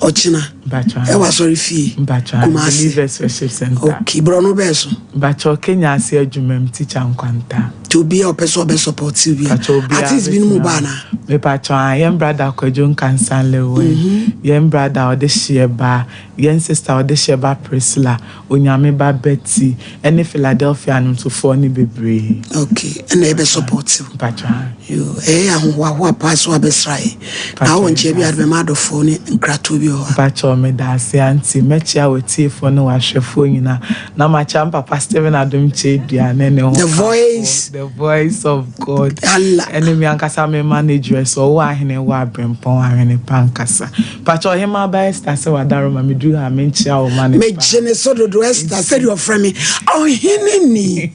Ɔkyena ɛwɔ asɔre fie. Kumasi. Believers Worship Center. Okay, borɔno bɛɛ so. Mpakyɛw Kenya ase adwuma mu teacher Nkwanta. Nti obi a ɔpɛ sɛ ɔbɛ support bi a. Mpakyɛw obiara Artist bi no mu ba anaa? Mepakyɛw ah, yɛn brother Kwadwo Nkansah Lewin, yɛn brother ɔde hyeɛ ba, yɛn sister ɔde hyeɛ ba Priscilla, Onyame ba Betty, ɛne Philadelphia nnwomtofoɔ no bebree. Okay, ɛna yɛbɛ support wo. Mpakyɛw ah. Yo, ɛyɛ ahohoahoa paa sɛ wabɛsra yɛn. Na wowɔ nkyea bi a wode bɛma adɔfoɔ ne nkratoɔ bi wɔ hɔ a? Mpakyɛw meda ase auntie, mɛkyea w'atiefoɔ ne w'ahwɛfoɔ nyinaa, na makyea me papa Stephen Adom Kyei-Duah ne ne ho The kafoɔ, voice. The voice of God, Allah. ɛne me ankasa me manageress, ɔwɔ ahene wɔ abrempɔn ahene pa ankasa. Mpakyɛw Ɔhemmaa Ba Esther sɛ wadaroma meduru ha menkyea wo ma ne paa. Megye ne so dodo Esther sɛdeɛ ɔfrɛ me ɔhene ni.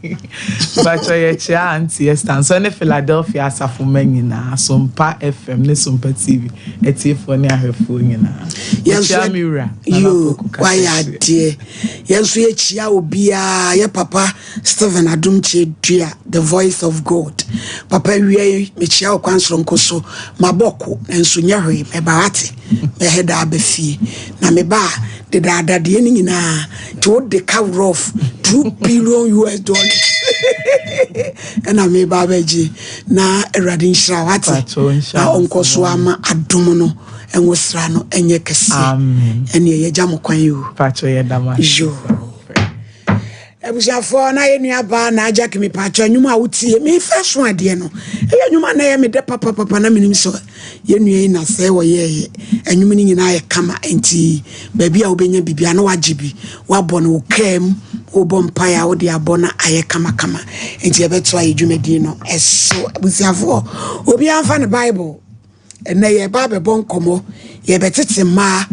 Mpakyɛw yɛkyea Auntie Esther nso ɛne Philadelphia asafo mma nyinaa, Sompa FM ne Sompa TV atiefoɔ ne ahwɛfoɔ nyinaa. Yɛn nso Mekyea me wura Nana yoo Poku wayɛ Katakye. adeɛ. Yɛn nso yɛkyia obiara yɛ papa Stephen Adom Kyei-Duah the voice of God. Papa awia yi mekyia wo kwan soronko so. Mabɔ ko nanso nyɛ hwee mɛba wate. Mɛhɛ da aba fie na meba a dedaada deɛ no nyinaa nti wode ka rough $2 billion ɛna meba abɛgye na Awurade nhyira wate na ɔnkɔ so ama adom no ɛnwo sra no ɛnyɛ kɛseɛ ɛne yɛgya mo kwan yi o. Yo. Abusuafoɔ na yɛ nua baa na agya kemi paatwa nnwom a wotie me fɛ so adeɛ no ɛyɛ nnwom a na ɛyɛ me dɛ papapapa na menim sɛ yɛ nua yi na sɛ wɔyɛɛyɛ nnwom no nyinaa yɛ kama nti baabi a wobɛnya biribi a na wagye bi wabɔ no wo kaa mu wobɔ mpaeɛ a wode abɔ no ayɛ kamakama nti yɛbɛtoa yɛ dwumadie no ɛso. Abusuafoɔ, obiara mfa ne Bible. Ɛnnɛ yɛreba abɛbɔ nkɔmmɔ, yɛrebɛtete mmaa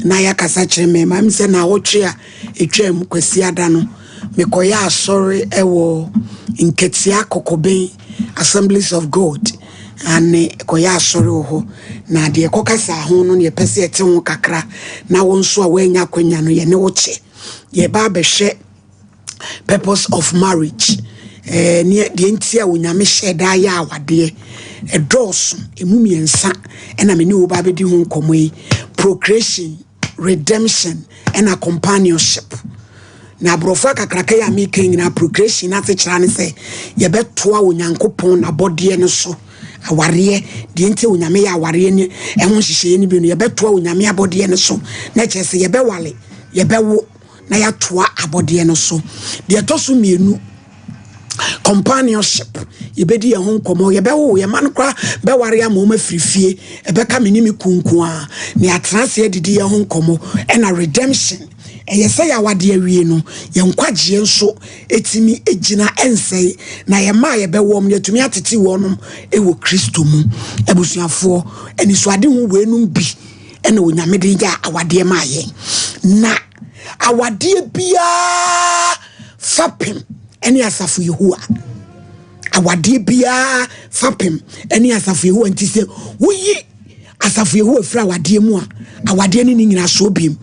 na yɛakasa kyerɛ mmarima. Ɛm sɛ naawɔtwe a ɛtwaam Kwasiada no, mekɔyɛ asɔre wɔ Nketea Kɔkɔbɛn Assemblies of God. Ane kɔyɛ asɔre wɔ hɔ. Na deɛ ɛkɔkasa ho no, yɛpɛ sɛ yɛte ho kakra. Na wo nso a woanya akwanya no, yɛne wo kyɛ. Yɛreba abɛhwɛ purpose of marriage eh, ne deɛ nti a Onyame hyɛ daa yɛ awadeɛ. Ɛdɔɔso, ɛmu mmiɛnsa ɛna me ne wo ba bɛdi ho nkɔmmɔ yi: procreation, redemption, ɛna companionship. Na aborɔfo akakraka yi a meka nyinaa, procreation no asekyerɛ ne sɛ yɛbɛtoa Onyankopɔn n'abɔdeɛ no so. Awareɛ deɛ nti a Onyame yɛ awareɛ ne ɛho nhyehyɛeɛ no bi no, yɛbɛtoa Onyame abɔdeɛ no so, na kyerɛ sɛ yɛbɛwale, yɛbɛwo na yɛatoa abɔdeɛ no so. Deɛ ɛtɔ so mmienu, companionship. Yɛbɛdi yɛn ho nkɔmmɔ, yɛbɛwo yɛn mma no koraa, bɛware ama wɔn afiri fie, ɛbɛka me ne me kunku a na yɛatena ase adidi yɛn ho nkɔmmɔ. Ɛna redemption, ɛyɛ sɛ yɛawade awie no, yɛn nkwagyeɛ nso ɛtumi gyina ɛnsɛe, na yɛn mma a yɛbɛwɔ no yɛtumi atete wɔnom ɛwɔ Kristo mu. Abusuafoɔ, anisoadehu weinom bi ɛna Onyame de yɛ awadeɛ maa yɛn. Na awadeɛ biara fapem ɛne asafo Yehowa. Awadeɛ biara fapem ɛne asafo Yehowa. Nti sɛ woyi asafo Yehowa firi awadeɛ mu a, awadeɛ no ne nyinaa soɔ biem.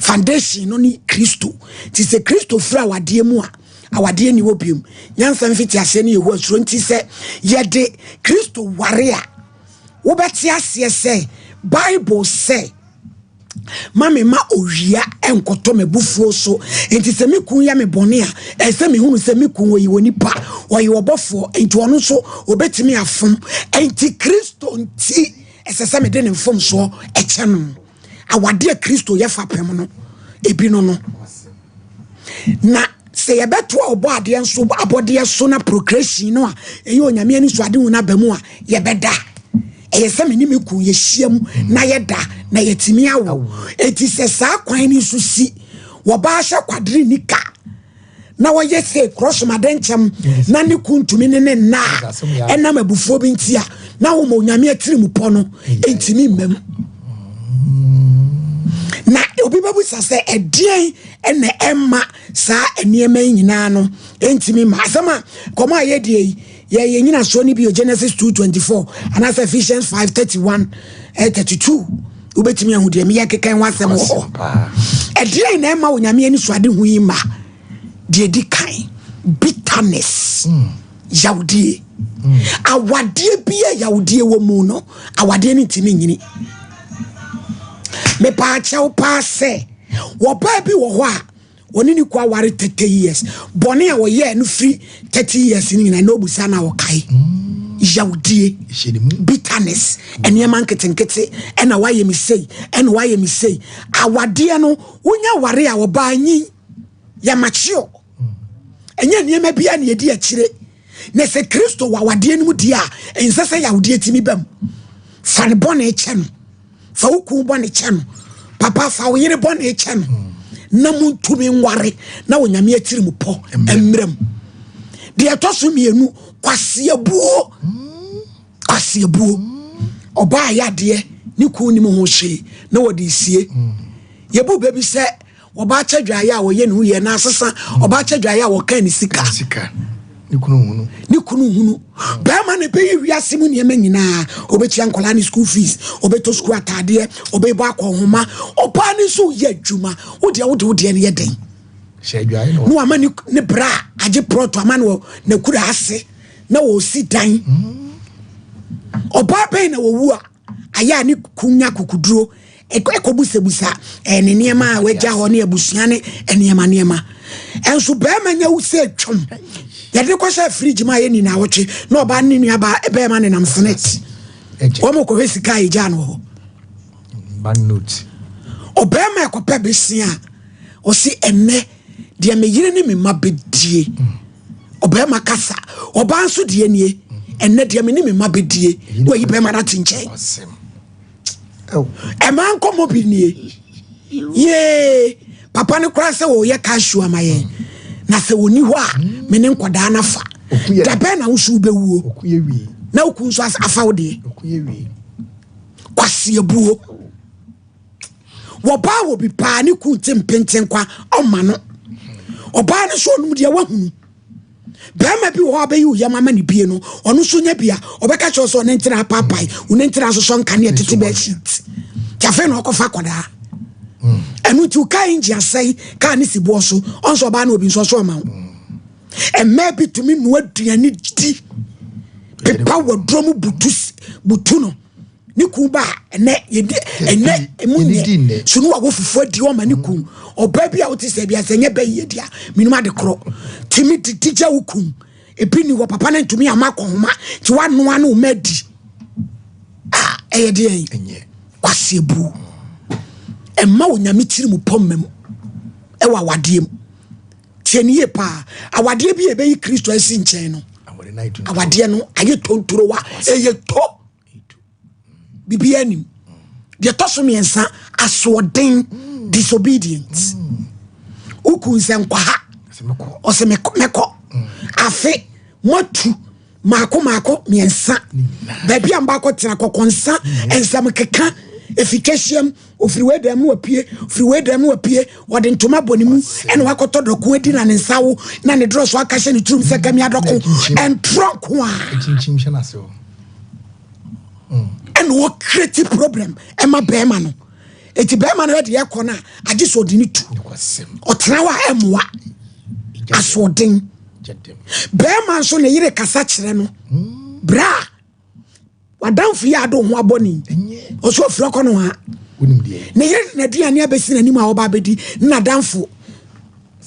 Foundation no ne Kristo. Nti sɛ Kristo firi awadeɛ mu a, awadeɛ ni wɔ biem. Nyansa mfiti aseɛ ne Yehowa suro. Nti sɛ yɛde Kristo ware a, wobɛte aseɛ sɛ Bible sɛ ma me ma owia nkɔtɔ m'abufuo so. Nti sɛ me kun yɛ me bɔne a, ɛsɛ mehunu sɛ me kun ɔyɛ onipa, ɔyɛ ɔbɔfoɔ, nti ɔno nso ɔbɛtumi afom. Nti Kristo nti ɛsɛ sɛ mede ne mfomsoɔ ɛkyɛ no. Awadeɛ Kristo yɛ fapem no ebi no no. Na sɛ yɛbɛto a ɔbɔ adeɛ nso abɔdeɛ so na procreation no a ɛyɛ Onyame ani so ade hu no aba mu a, yɛbɛda. Ɛyɛ sɛ me ne me kun yɛhyia mu na yɛda na yɛtumi awo. Eti sɛ saa kwan no nso si wɔbaa hyɛ kwadere nika na wɔyɛ sɛ korɔsomade nkyɛm na ne kun ntumi ne ne nna a, ɛnam abufuo bi nti a, na wɔma Onyame atiri mu pɔ no ntumi mma mu. Na obi bɛbusa sɛ ɛdeɛn ɛna ɛma saa nneɛma yi nyinaa no ntumi ma asɛm a kɔmɔ a yɛdie yi yɛyɛ nyinasoɔ no bi o Genesis 2:24 anaasɛ Ephesians 5:31 32. Wobɛtumi ahu deɛ meyɛ keka ho asɛm wɔ hɔ. Ɛdeɛn na ɛma Onyame ani so ade ho yi ma? Deɛ di kan, bitterness, yawdie. Awadeɛ bi a yawdie wɔ mu no, awadeɛ no ntumi nyini. Mepaakyɛw paa sɛ wɔbaa bi wɔ hɔ a wɔne ne ku aware 30 years, bɔne a wɔyɛɛ no firi 30 years no nyinaa na obusa na wɔkae. Yawdie, Ɛhyɛ ne mu. bitterness, nneɛma nketenkete, ɛna wayɛ me sei, ɛna wayɛ me sei. Awadeɛ no, wonya ware a, wɔbaa nyin yɛ mature, ɛnyɛ nneɛma bi a na yɛdi akyire. Na sɛ Kristo wɔ awadeɛ no mu deɛ a, ɛnsɛ sɛ yawdeɛ tumi ba mu. Fa ne bɔne kyɛ no, fa wo kun bɔne kyɛ no, papa, fa wo yere bɔne kyɛ no, na montumi nware na Onyame atiri mu pɔ mmerɛ mu. Deɛ ɛtɔ so mmienu, kwaseabuo. Kwaseabuo, ɔbaa yɛ adeɛ ne kun nim ho hwee na wɔde sie. Yɛbu baabi sɛ ɔbaa kyɛ dwaeɛ a wɔyɛ ne ho yɛ na asesa, ɔbaa kyɛ dwaeɛ a wɔka ne sika. Sika ne kunu hunu. Ne kunu hunu. Bɛrima no bɛyɛ wiase mu nneɛma nyinaa, ɔbɛtua nkɔlaa ne school fees, ɔbɛtɔ school ataadeɛ, ɔbɛbɔ akɔnhoma. Ɔbaa no nso yɛ adwuma. Wodeɛ wode wodeɛ no yɛ den. Hyɛ adwaeɛ na wama ne bra agye plot ama no wɔ n'akura ase na wɔsi dan. Ɔbaa bɛn na wɔwu a ayɛ a ne kun nya kukuduro ɛkɔbusabusa ne nneɛma a wagya hɔ ne abusua ne nneɛma nneɛma? Ɛnso bɛrima nya wo sɛ twam, yɛde kɔhyɛ fridge mu a yɛ nyinaa wɔtwe na ɔbaa ne nua baa bɛrima nenam SSNIT. Ɛgye. Wɔn kɔhwɛ sika a yɛgya no wɔ hɔ. Bank note. Ɔbɛrima ɛkɔpɛ besia a ɔsi ɛnɛ deɛ me yere ne me mma bɛdie. Ɔbɛrima kasa, ɔbaa nso deɛ nie, ɛnɛ deɛ me ne me mma bɛdie. Wɔyi bɛrima no ate nkyɛn. Asɛm. Ɛw. Ɛmaa nkɔmmɔ bi nie yee, papa no koraa sɛ wɔyɛ cashew ama yɛn na sɛ wɔni hɔ a, me ne nkɔdaa no afa. Oku yɛ- Da bɛn na woso wobɛwuo? Oku yɛ wie. Na woku nso afa wo deɛ. Oku yɛ wie. Kwaseabuo, wɔbaa wɔ bi paa ne ku nte mpenten kwa ɔma no. Ɔbaa no so ɔnom deɛ wahunu bɛrima bi wɔ hɔ a bɛyi wo yam ama ne bie no, ɔno nso nya bi a ɔbɛka kyerɛ wo sɛ ɔne ntena apaapae wo ne ntena asosɔ nkanea tete bed sheet nti afei na ɔkɔfa akɔdaa. Ɛno nti wo kaa engine asɛe, kaa ne si boɔ so, ɔnso ɔbaa no obi nso ɔso ɔma wo. Mmaa bi tumi noa aduane di pepa waduro mu butu butu no ne kun ba a, ɛnɛ yɛdi ɛnɛ emu Yɛdi di nyɛ nnɛ. so ne wawo fufuo adi ɔma ne kun. Ɔbaa bi a wote sɛ bi asɛ nyɛ bɛyie di a minum ade korɔ tumi didi gya wo kun. Ebi ni wɔ papa no ntumi ama akɔhoma nti wanoa ne wo ma adi a, ɛyɛ deɛ yi. Ɛnyɛ. Kwaseabuo ɛma Onyame tiri mu pɔ mma mu ɛwɔ awadeɛ mu. Tie ne yie paa, awadeɛ bi a ɛbɛyi Kristo asi nkyɛn no, Awɔre na etu. awadeɛ no ayɛ tontorowa, ɛyɛ to biribiara nim. Deɛ ɛtɔ so mmiɛnsa, asoɔden, disobedient. Woku nsɛ nkwaha. Sɛ mekɔ. Ɔsɛ mekɔ, mɛkɔ. Afe moatu maako maako mmiɛnsa baabi a mbakɔ tena kɔkɔnsa nsɛm keka efitwa hyiam, ofiri wei dɛm no wapue, ofiri wei dɛm no wapue. Wɔde ntoma bɔ ne mu ɛna wakɔtɔ dɔko adi na ne nsa wo na ne dorɔ so aka hyɛ ne turum sɛ kami adɔko ɛntorɔ nko a. Ekyinkyim hyɛ n'ase o. Ɛna wɔ create problem ɛma bɛrima no. Eti bɛrima no ɛde ɛkɔ no a, agye sɛ ɔde ne tu. Nokwasɛm. Ɔtena hɔ a, ɛmmoa. Asoɔden. Gya dɛm. Bɛrima nso ne yere kasa kyerɛ no bra a, wadamfo yi ade wo ho abɔ ne. Ɛnyɛ. Ɔso ofiri ɔkɔ no ha. Wonim deɛ. Ne yere de n'aduane abɛsi n'anim a ɔba abɛdi ne nadamfo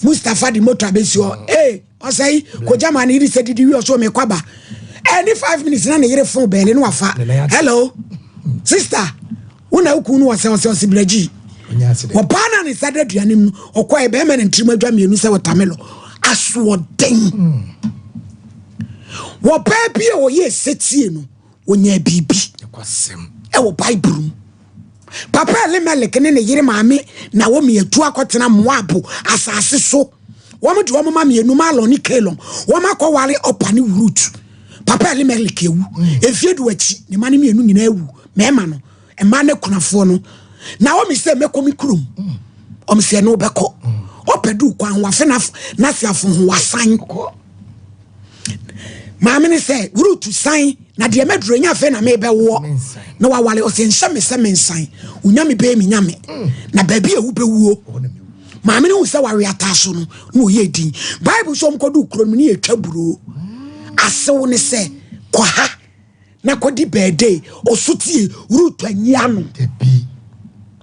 Mustapha de moto abɛsi hɔ. Ee, ɔsɛe kogya ma ne yere sɛ didi wi, ɔso mekɔ aba. Ɛne 5 minutes na ne yere fon bɛɛle no wafa. Ne nan ate. "Hello sister, wo na woku no?" Wɔsɛ ɔsɛ bragyi. Ɔnyɛ accident. Ɔbaa no a ne nsa da aduane mu no, ɔkɔɛ bɛrima ne ntirim adwa mmienu sɛ wɔtamelo. Asoɔden, wɔbaa bi a ɔyɛ setie no, wɔnya biribi. Nokwasɛm. Ɛwɔ Bible mu, papa Elimelek ne ne yere maame Naomi atu akɔtena Moab asase so. Wɔn de wɔn ma mmienu, Malon ne Kelon. Wɔn akɔware Ɔpa ne Rut. Papa Elimelek ewu. Efie du akyi, ne ma ne mmienu nyinaa ewu, mmarima no, mmaa ne kunafoɔ no. Naomi sɛ mɛkɔ mi kurom. Ɔmo sɛ ɛno bɛkɔ. Ɔpɛ du kwan ho afe n'ase afo ho wasan. Maame ne sɛ, "Rut, san na deɛ mɛduro nya afei na mebɛwoɔ." Mensan. Na wawale. Ɔsɛ nhyɛ me sɛ mensan, onyame bɛyɛ me nyame na baabi a wobɛwuo. Ɔhɔ na mewu. Maame no hu sɛ wawe ataa so no na ɔyɛ din. Bible sɛ ɔmkɔdu kuro no mu ne yɛtwa buroo asew ne sɛ kɔ ha na kɔdi birthday. Ɔso tie, Rut anyi ano. Dabi.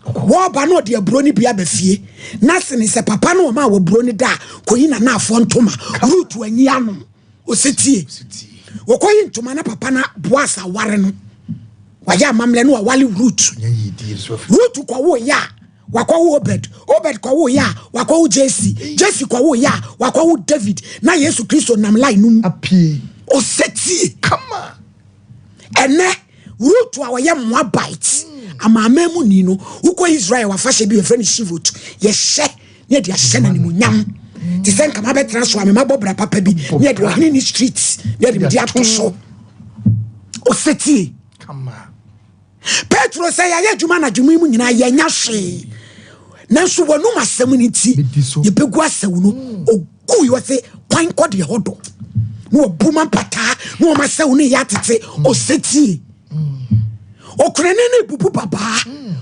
Wɔba na ɔde aburo no bi aba fie na sene sɛ papa no ɔma a wɔburo no da a kɔyi nanaafoɔ ntoma Ruth anyi ano ɔsɛtie wɔkɔyi ntoma na papa no Boas aware no wayɛ amammerɛ no wawale Ruth. Ruth kɔwo yɛ a wakɔwo Obed. Obed kɔwo yɛ a wakɔwo Jesse. Jesse kɔwo yɛ a wakɔwo David. Na Yesu Kristo nam line no mu. Ɔsɛtie. Ɛnɛ Ruth a ɔyɛ Moabite amanaman mu ni no, wokɔ Israel wafahyɛ bi yɛfrɛ no Shivot, yɛhyɛ ne yɛde ahyɛ no animuonyam te sɛ nkama bɛtena so a mema bɔ bra papa bi ne yɛde ɔhene ne street ne yɛde mede ato so. Ɔsɛtie. Petro sɛ yɛayɛ adwuma anadwo mu nyinaa yɛnya hwee, nanso wɔnum asɛm no nti yɛbɛgu asɛw no. Ɔgui ɔse kwan kɔ deɛ hɔ dɔ na wɔbu ma mpataa na wɔma asɛw no yɛ atete. Ɔsɛtie. Ɔkurani no bubu babaa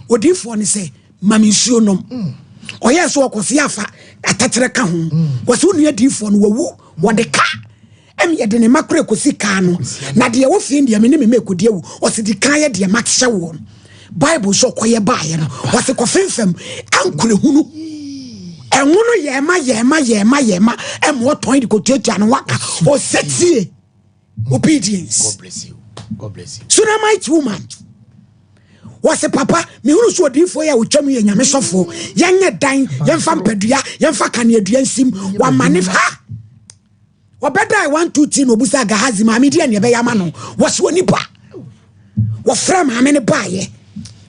odiifoɔ no sɛ ma me nsuo nom. Ɔyɛɛ sɛ ɔkɔ se afa atakyerɛ ka ho. Wɔsɛ wo nua diifoɔ no wawu, wɔde ka ɛm yɛde ne mma kora kɔsi kaa no, na deɛ ɛwɔ fie deɛ me ne me mma ɛkɔdi awu. Ɔse di kan yɛ deɛ makyɛ woɔ no. Bible sɛ ɔkɔyɛ baeɛ no ɔse kɔfemfam ankorɛ hunu ɛnwo no yɛma yɛma yɛma yɛma ɛma ɔtɔn de kɔtuatua no waka. Ɔsɛtie, obedience. God bless you. God bless you. Shunammite woman wɔse papa mehunu so odiyifoɔ yi a ɔtwam yɛ nyame sɔfoɔ, yɛnyɛ dan, yɛmfa mpadua, yɛmfa kaneadua nsim wama ne ha ɔbɛdae 1 2 3 na obusa Gahazi maame deɛ ne ɛbɛyɛ ama no. Wɔse onipa wɔfrɛ maame no baayɛ,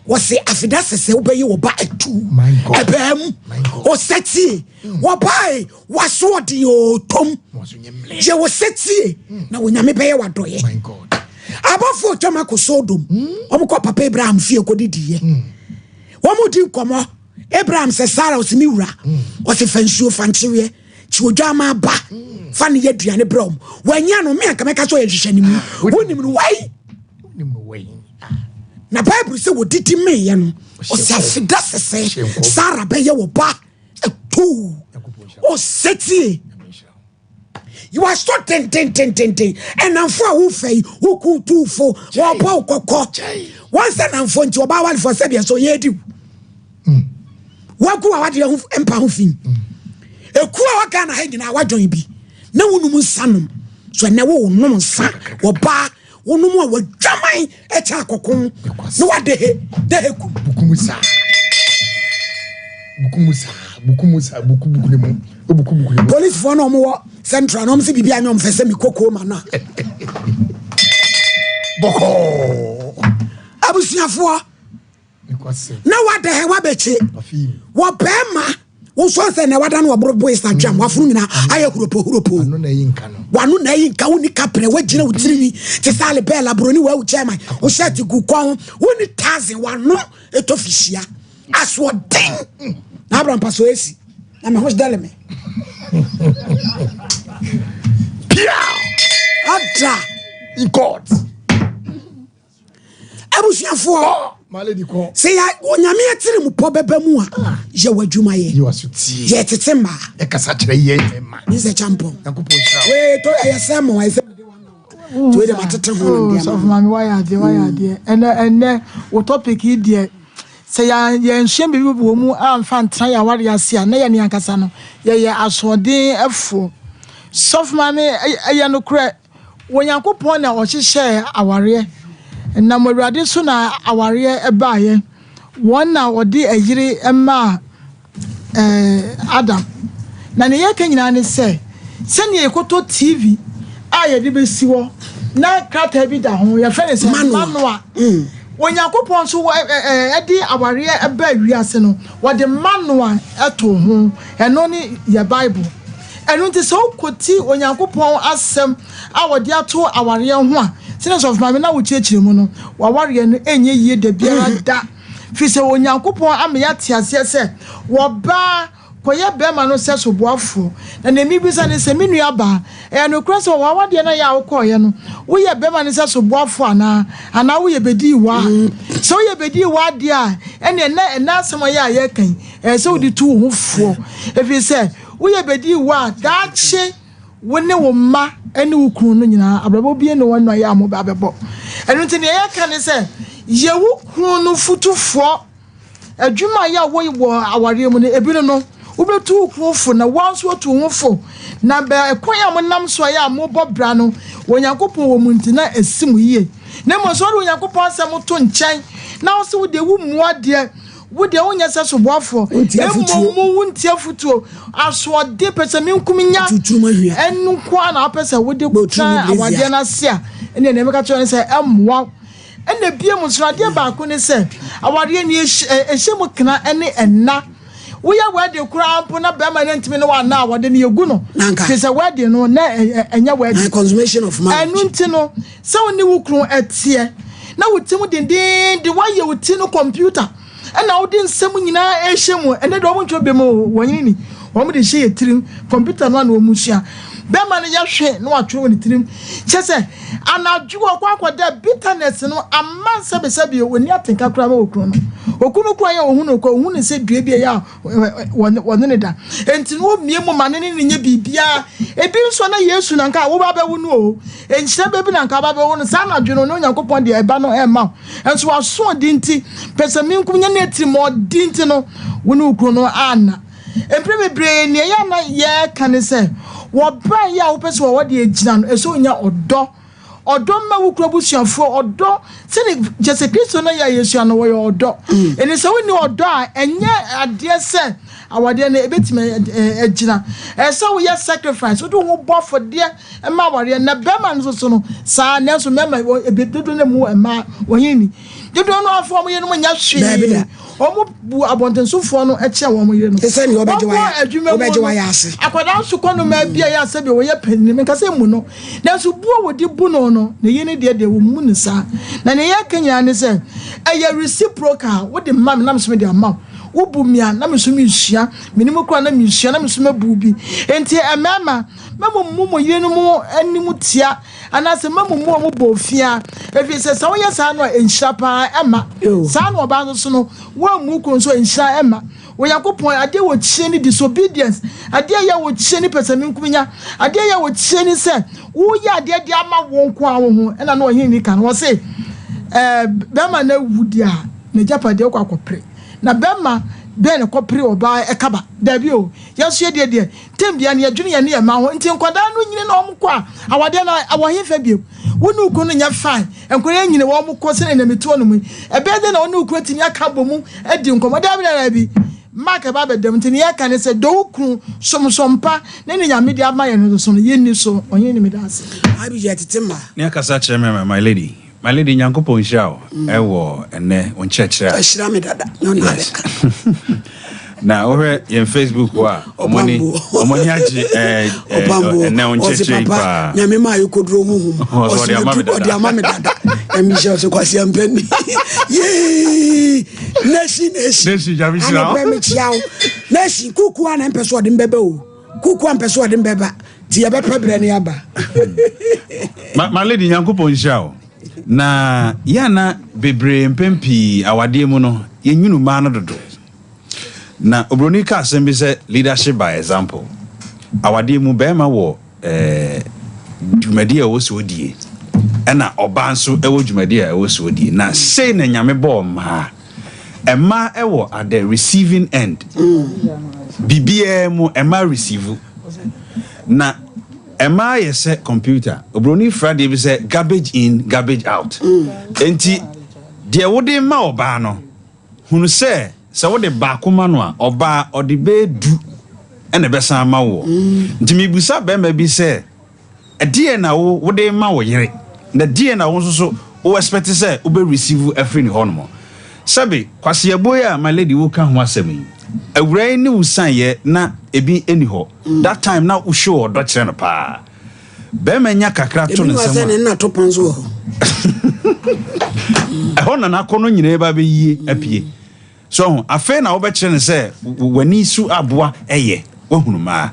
wɔse afeda sɛsɛ wobɛyɛ wɔ ba atu ɛbaa mu. Ɔsɛtie wɔbae waso ɔde ɔtɔm yɛ wɔsɛtie na onyame bɛyɛ wadɔyɛ. Abɔfoɔ twam akɔ Sodom, wɔn kɔ papa Abraham fie kɔdidiiɛ, wɔn di nkɔmmɔ. Abraham sɛ Sara, ɔsɛ me wura, ɔsɛ fa nsuo fa nkyeweɛ kyi odwa ama aba fa ne yɛ aduane brɛ wɔn. Wɔanya no me anka mɛka sɛ ɔyɛ nhwehwɛ ne mu wonim no wai. Na Bible sɛ wɔdidi meeɛ no ɔsɛ afeda sɛsɛ Sara bɛyɛ wɔ ba atu. Ɔsɛtie waso tententententen. Ɛnamfo a wofa yi woku tuufo wɔbɔ wo kɔkɔ wɔn sɛ namfo nti ɔbaa walefoɔ sɛdeɛ sɛ ɔyɛ adiw wagu a wadeɛ ho mpa ho fi eku a waka na ha nyinaa wadwɔn bi na wonum nsa nom so ɛnɛ wo nom nsa wɔbaa wonom a wadwaman ɛkyɛ akɔko na wadehe dehe kum bukumu saa bukumu saa bukumu saa buku buku ne mu buku buku ne mu. Polisifoɔ na wɔwɔ central na wɔn sɛ biribi anyɛ wɔn fɛ sɛ mekɔ koma no a bɔkɔɔ. Abusuafoɔ na wada hɛ wabɛkye wɔ bɛrima wosɔ sɛ na wada no wɔboro boys na twam wafono nyinaa ayɛ huropo huropo. Ano na yi nka no. Wano na ayi nka wonni kaprɛ wagyina wo tirinwi te sɛ alebɛɛla buroni wawu chairman wo shirt gu kɔn ho wonni taze wano ɛtɔ fihyia asoɔden na abra mpa so esi na me ho dɛle me pia ada in court. Abusuafoɔ sɛ yɛ onyame atiri mu pɔ bɛba mu a yɛ w'adwuma yɛ yɛ tete mmaa ɛkasa kyerɛ yɛ mma ne sɛ kyampɔn wei to ɛyɛ sɛ mo ɛsɛ to wei de ma tete ho na sɔfo maame wayɛ adeɛ wayɛ adeɛ. Ɛnɛ wo topic yi deɛ sɛ yɛnsua biribi wɔ mu amfa ntena yɛ aware ase a na yɛne ankasa no yɛyɛ asoɔden ɛfoɔ. Sɔfo maame, ɛyɛ nokorɛ Onyankopɔn na ɔhyehyɛɛ awareɛ. Nam Awurade so na awareɛ baeɛ. Wɔn na ɔde ɛyere maa Adam. Na nea yɛka nyinaa ne sɛ, sɛnea yɛkɔtɔ TV a yɛde bɛsi hɔ na krataa bi da ho, yɛfrɛ no sɛ manual. Onyankopɔn nso de awareɛ baa wiase no, wɔde manual too ho. Ɛno ne yɛ Bible. Ɛno nti sɛ wokɔti Onyankopɔn asɛm a wɔde ato awareɛ ho a, sɛdeɛ Sɔfo Maame na wokyerɛkyerɛ mu no, w'awareɛ no ɛnyɛ yie da biara da. Firi sɛ Onyankopɔn ama yɛate aseɛ sɛ wɔbaa kɔyɛ bɛrima no sɛ soboafoɔ. Na nea mebisa ne sɛ, me nuabaa, ɛyɛ nokorɛ sɛ w'awadeɛ no a yɛ a wokɔeɛ no, woyɛ bɛrima no sɛ soboafoɔ anaa? Anaa woyɛ bɛdii waa? Sɛ woyɛ bɛdii waa deɛ a, ɛnneɛ na ɛnnɛ asɛm a yɛ a yɛreka yi, ɛyɛ sɛ wode tu wo ho foɔ. Ɛfiri sɛ woyɛ bɛdii waa a, daakye wo ne wo mma ne wo kunu no nyinaa, abrabɔ bi ne wɔn no ayɛ a mobɛ abɛbɔ. Ɛno nti nea yɛka ne sɛ, yɛ wo kunu no fotufoɔ. Adwuma a ɛyɛ a wɔyɛ wɔ awareɛ mu no, ebi ne no, wobɛtu wo kunu fo na woa nso woatu wo ho fo, na bɛ kwan a monam so a ɛyɛ a mobɔ bra no, Onyankopɔn wɔ mu nti, na ɛsi mo yie. Na mmom sɛ wode Onyankopɔn asɛm to nkyɛn na wose wo deɛ wommu adeɛ, wo deɛ wonyɛ sɛ soboafoɔ, Wontie na afotuo. mmom wontie afotuo, asoɔden, pɛsɛmenkominya, Tuturum ahwia. ɛno nko ara na wopɛ sɛ wode Bɔ tiri tena mu blazer. awadeɛ no ase a, ɛnneɛ deɛ mɛka kyerɛ wo ne sɛ ɛmmoa wo. Ɛna bio nso, adeɛ baako ne sɛ, awareɛ no yɛhyɛ mu kena ne ɛnna. Woyɛ wedding koraa mpo na bɛrima no ntumi ne wo anna a, wɔde no yɛgu no. Nanka. Firi sɛ wedding no, na ɛnyɛ wedding. Consummation of marriage. Ɛno nti no, sɛ wo ne wo kunu ɛteɛ, na wo ti mu dendeenden, woayɛ wo ti no computer, ɛna wode nsɛm nyinaa ɛhyɛ mu. Ɛnɛ deɛ wɔn ntwerɛ bi mu wɔn ni, wɔn de hyɛ yɛ tirim, computer no a na wɔn sua. Bɛrima no yɛ hwee na watwerɛ wɔ ne tirim. Kyɛ sɛ anadwo ɔkɔ akɔda, bitterness no ama nsɛbisɛbi oni atenka koraa ma okunu no. Okunu koraa yɛ ohun no kɔ ohun ne sɛ dua bi a ɛyɛ a wɔne ne da. Enti no wɔmmie mu ma ne ne ne nyɛ biribiara. Ebi nso na Yesu na nka woba bɛwo no o. Nhyira bɛbi na nka woba bɛwo no. Saa anadwo no ne Onyankopɔn deɛ ɛba no ɛmma wo. Nso wasoɔden nti, pɛsɛmenkominya ne atirimuɔden nti no, wo ne wo kunu no anna. Mpere bebree nea ɛyɛ na yɛreka ne sɛ, wɔbaa yi a wopɛ sɛ wɔwɔ deɛ gyina no, ɛsɛ onya ɔdɔ. Ɔdɔ mma wo kura abusuafoɔ, ɔdɔ sɛne kyɛ sɛ Kristo no yɛ a yɛsua no, wɔyɛ ɔdɔ. Ɛni sɛ wonni ɔdɔ a, ɛnyɛ adeɛ sɛ awadeɛ no ɛbɛtumi agyina. Ɛsɛ woyɛ sacrifice, wode wo ho bɔ afɔdeɛ ma awadeɛ. Na bɛrima no nso so no, saa nanso mmarima ebi dodoɔ no mu mmaa wɔn ni. Dodoɔ no afɔ wɔn yerenom nyɛ hwee. Wɔn bu abɔntensofoɔ no kyerɛ wɔn yerenom. Ɛsɛ nea ɔbɛgye Wɔkɔ wayɛ adwuma mu ɔbɛgye no, wayɛ ase. Akwadaa nso kɔ no maa bi a yɛ asɛ bi wɔyɛ panyin, nka sɛ mu no. Nanso bu a wɔde bu no no, ne yere deɛ deɛ wɔn mu no saa. Na nea yɛka nyinaa ne sɛ, ɛyɛ reciprocal. Wode ma me na me nso mede ama wo. Wobu me a na me nso mesua. Me ne mu koraa na mesua na me nso mabu bi. Enti mmarima, mma mo yerenom anim tia anaasɛ mma mo mu wɔn bɔ ofia. Ɛfiri sɛ sɛ woyɛ saa no a, nhyira paa ɛma. Saa na ɔbaa nso so no, woammu kunu nso nhyira ɛma. Onyankopɔn adeɛ wɔ kyie ne disobedience, adeɛ yɛ wɔ kyie ne pɛsɛmenkominya, adeɛ yɛ wɔ kyie ne sɛ woyɛ adeɛ de ama wo nko a wo ho. Ɛna na ɔhene ni ka no, wɔse bɛrima no awu deɛ a, n'agyapadeɛ wokɔ akɔpere. Na bɛrima bɛn na kɔpere ɔbaa ɛkaba? Dabi o, yɛnso yɛ deɛ deɛ tem bia no yɛdwene yɛn ne yɛn mma ho. Nti nkwadaa no nyini na wɔn kɔ a, awadeɛ no ɛwɔ he fa bio? Wo ne wo kunu no nyɛ fine. Nkwadaa nyini wɔn kɔ sɛdeɛ na mete hɔ nom yi. Ɛbɛyɛ dɛn na wo ne wo kunu atumi aka abɔ mu adi nkɔmmɔ? Dabi dabi. Mark ɛba abɛdam. Nti nea yɛka ne sɛ, dɔ wo kunu, som pa, ne ne Nyame de ama yɛn no so no, yɛnni so. Ɔhene ne meda ase. Abigail tete mma. Ne akasa kyerɛ me, my lady. My lady, Nyankopɔn nhyira wo ɛwɔ ɛnɛ wo nkyerɛkyerɛ a. Ɔhyira me dada na ɔna abɛka. Na wohwɛ yɛn Facebook hɔ a, ɔmo ani agye ɛnɛ wo nkyerɛkyerɛ yi paa. Nyame maa yɛ koduro huhum. Ɔsɛ ɔde ama me dada. Ɔde ama me dada. Nyame hyɛ ɔsɛ kwasi ampani. Yee! Nesi nesi. Nesi Nyame hyira wo. Anɔpɛ me kyia wo. Nesi kuku a na mpɛ so ɔde mbɛbɛ o. Kuku a mpɛ so ɔde mbɛba. Ti yɛbɛpɛ brɛ ne aba. My lady, Nyankopɔn nhyira wo. Na yɛana bebree mpɛn pii awadeɛ mu no, yɛnwunu mmaa no dodo. Na obroni ka asɛm bi sɛ leadership by example. Awadeɛ mu bɛrima wɔ dwumadi a ɛwɔ sɛ odie, ɛna ɔbaa nso ɛwɔ dwumadi a ɛwɔ sɛ odie. Na sei na Nyame bɔɔ mmaa. Mmaa ɛwɔ at the receiving end. Biribiara mu mmaa receive. Na mmaa yɛ sɛ computer. Obroni fra deɛ bi sɛ garbage in, garbage out. Enti deɛ wode ma ɔbaa no, hunu sɛ sɛ wode baako ma no a, ɔbaa ɔde bɛyɛ 10 ɛna ɛbɛsan ama woɔ. Nti mebusa bɛrima bi sɛ, ɛdeɛ na wo wode ma wo yere, na deɛ na wo nso so wo expect sɛ wobɛ receive afiri ne hɔ nom? Sɛbe kwaseaboe a my lady wo ka ho asɛm yi, awura yi ne wo saneɛ na ebi ɛni hɔ. That time na wo show ɔdɔ kyerɛ no paa. Bɛrima nya kakra to ne Ebi wɔ nsam sɛ a, ne nna to pɔn so wɔ hɔ. Ɛhɔ na n'akɔnnɔ nyinaa ba bɛyie apue. So ho afei na wobɛkyerɛ no sɛ w'ani so aboa ɛyɛ wahunu mmaa.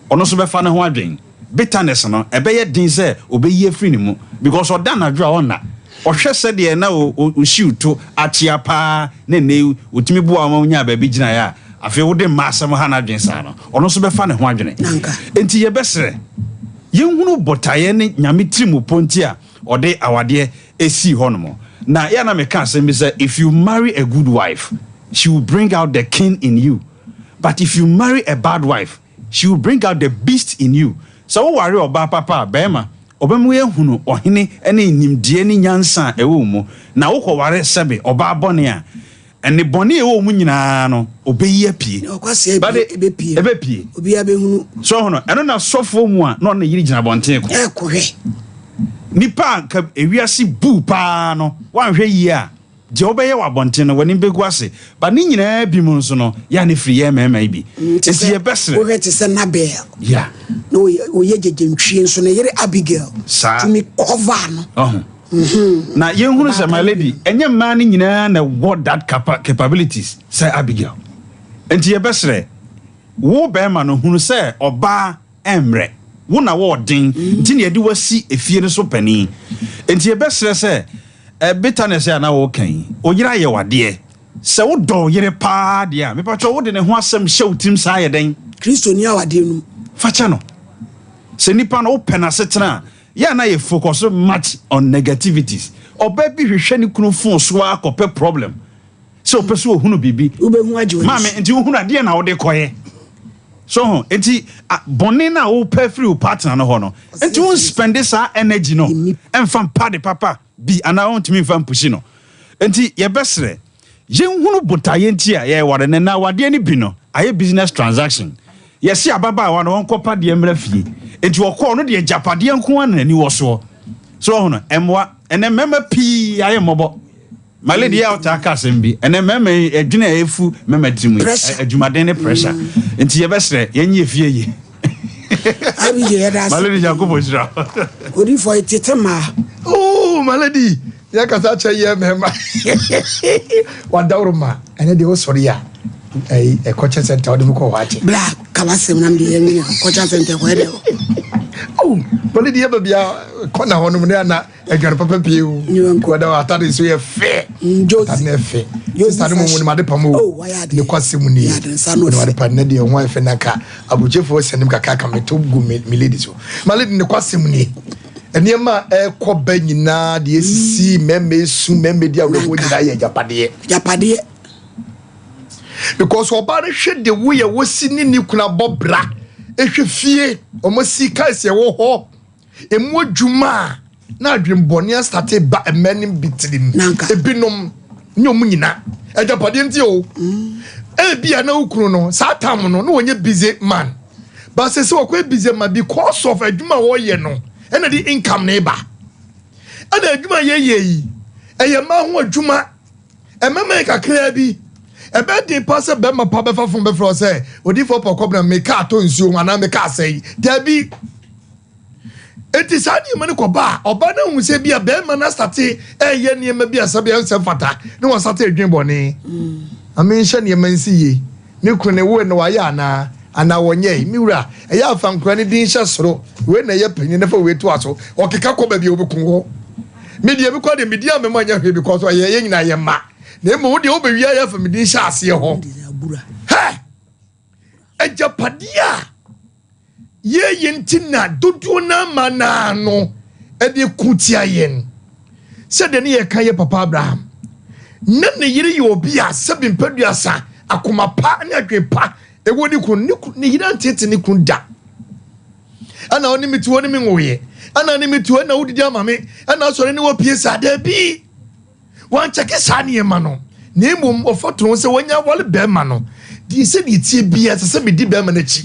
Ɔno nso bɛfa ne ho adwen. Bitterness no ɛbɛyɛ den sɛ ɔbɛyi afiri ne mu, because ɔda anadwo a ɔnna. Ɔhwɛ sɛdeɛ na ɔhyiw to akyea paa na nnɛ yi ɔtumi boa ma ɔnyaa baabi gyinaeɛ a, afei wode mmaa asɛm ha n'adwen saa no, ɔno nso bɛfa ne ho adwene. Enti yɛbɛsrɛ yɛnhunu botaeɛ ne Nyame tirimupɔ nti a ɔde awadeɛ esii hɔ nom. Na yɛ na meka asɛm bi sɛ, if you marry a good wife, she will bring out the king in you. But if you marry a bad wife, she will bring out the beast in you. Sɛ woware ɔbaa papa a, barima, ɔbɛma woahunu ɔhene ne nimdeɛ ne nyansa a ɛwɔ wo mu. Na wokɔware sɛbe ɔbaa bɔne a, nnebɔne a ɛwɔ wo mu nyinaa no, ɔbɛyi apue. Na ɔkwasea But ebie ebepie no, ɛbɛpue. obiara bɛhunu. So ɔho no, ɛno na sɔfoɔ mu a na ɔne ne yere gyina abɔnten ko. Ɛrekɔhwɛ. Nipa a nka ewiase bu paa no, woanhwɛ yie a, Deɛ wobɛyɛ wɔ abɔnten no, w'anim bɛgu ase. But ne nyinaa bi mu nso no, yɛ a na ɛfiri yɛn mmarima yi bi. Mm, te Nti sɛ yɛbɛsrɛ. wohwɛ te sɛ Nabel Yeah. na ɔyɛ ɔyɛ gyegyentwie nso ne yere Abigail Saa. tumi cover no. Ɔho. Na yɛnhunu sɛ, my lady, ɛnyɛ mmaa no nyinaa na ɛwɔ that capa capabilities sɛ Abigail. Nti yɛbɛsrɛ, wo barima no, hunu sɛ ɔbaa ɛmmrɛ. Wo na wɔ ɔden nti na yɛde wo asi efie no so panin. Nti yɛbɛsrɛ sɛ, Eh bitterness a na woka yi, wo yere ayɛ wo adeɛ. Sɛ wodɔ wo yere paa deɛ a, mepakyɛw wode ne ho asɛm hyɛ wo tirim saa yɛ dɛn? Kristoni awadeɛ no mu. Fa kyɛ no. Sɛ nipa no wopɛ n'asetena a, yɛ a na yɛ focus much on negativities. Ɔbaa bi hwehwɛ ne kunu phone so ara kɔpɛ problem. Sɛ ɔpɛ sɛ ɔhunu biribi. Wobɛhu agye w'ani Maame, so. nti wohunu adeɛ na wode kɔyɛ. So ho, nti bɔne no a wopɛ firi wo partner no hɔ no, nti wo spɛnde saa energy no ɛmfa mpa de papa bi anaa wontumi mfa mpusi no. Nti yɛbɛsrɛ, yɛnhunu botaeɛ nti a yɛware no. Na awadeɛ no bi no, ayɛ business transaction. Yɛse ababaawa no ɔnkɔpa deɛ mmra fie. Nti ɔkɔɔ no deɛ agyapadeɛ nko ara na n'ani wɔ soɔ. So ho no, ɛmmoa. Ɛnɛ mmarima pii ayɛ mmɔbɔ. My lady yɛ a ɔtaa ka asɛm bi ɛnɛ mmarima yi adwene a ɛfu mmarima tirim yi adwumaden ne pressure nti yɛbɛsrɛ yɛnyi efie yi. Abigye yɛda ase. My lady Nyankopɔn nhyira. Odifo yi tete maa. Oh my lady yɛ kasa kyɛ yɛ mmarima wadaworo ma ɛnɛ deɛ wosɔre a ɛyi ɛkɔkyɛ sɛnta ɔde mu kɔ hɔ akyɛ. Bla kawasɛm nam deɛ yɛn nyina kɔkyɛ sɛnta kɔyɛ dɛ. Oh my lady yɛ baabi a kɔna hɔ nom ne ana. Aduane papa pie o. Wada wɔ atade nso yɛ fɛ. Mm, atade no yɛ fɛ. Sista no mu mu ade pam o. Oh, Ne kwasɛ mu nie. Ne ade pam ne deɛ ho ayɛ fɛ na nka aburokyefoɔ sɛnim kakra ka meto gu me me lady so. Ma lady ne kwasɛ mu nie. Nneɛma a ɛkɔ ba nyinaa deɛ esisi mmarima esu mmarima di awerɛhoɔ nyinaa yɛ agyapadeɛ. Agyapadeɛ. Because ɔbaa no hwɛ de wo yɛ wosi ne ne kunu abɔ bra ehwɛ fie wɔn si cars ɛwɔ hɔ. Emu adwuma a na adwemmɔne asate ba mmaa no bi tirim. Ebinom, nyɛ wɔn nyina. Agyapadeɛ nti o. Mm. Ebia na wo kunu no, saa tam no, na wɔnyɛ busy man. But sɛ sɛ wɔkɔyɛ busy man because of adwuma a wɔyɛ no, ɛna de income no ba. Ɛna adwuma a yɛyɛ yi, ɛyɛ mmaa ho adwuma. Mmarima yɛ kakraa bi. Ɛbɛyɛ den paa sɛ barima pa bɛfa fon bɛfrɛ wo sɛ, Odiyifoɔ Paul Kɔbena, me kaa tɔ nsuo ho anaa me kaa asɛe. Dabi. Enti saa nneɛma no kɔba a, ɔbaa no ahu sɛ bi a barima no asate ɛreyɛ nneɛma bi a sɛbea ɛnsɛ mfata na wasate adwene bɔne. Ame nhyɛ nneɛma nsi yie. Me kunu ne woe na wayɛ anaa? Anaa wɔnyɛe? Me wura, ɛyɛ a fa nkwadaa no din hyɛ soro. Wei na ɛyɛ panyin na fa wei toa so. Ɔkeka kɔ baabi a wɔbɛku hɔ. Me deɛ mekɔ deɛ me din a mema nyɛ hwee because ɔyɛ yɛn nyinaa yɛ mma. Na mmom wo deɛ wobɛwie ayɛ afa me din hyɛ aseɛ hɔ. Hɛ! Agyapadeɛ a yɛyɛ nti na dodoɔ no ama no ano de ko tia yɛn. Sɛdeɛ ne yɛka yɛ papa Abraham. Na ne yere yɛ obi a sɛbi mpɛduasa akoma pa ne adwene pa ɛwɔ ne kunu. Ne yere anteete ne kunu da. Ɛna ɔne me ti ɔne me nwoeɛ. Ɛna ne me ti ɛna wodidi ama me. Ɛna asɔre ne wɔpie saa daabi. Wankyɛke saa nneɛma no, na mmom ɔfa to ho sɛ wanya aware bɛrima no deɛ, sɛdeɛ ɛteɛ biara ɛsɛ sɛ medi bɛrima no akyi.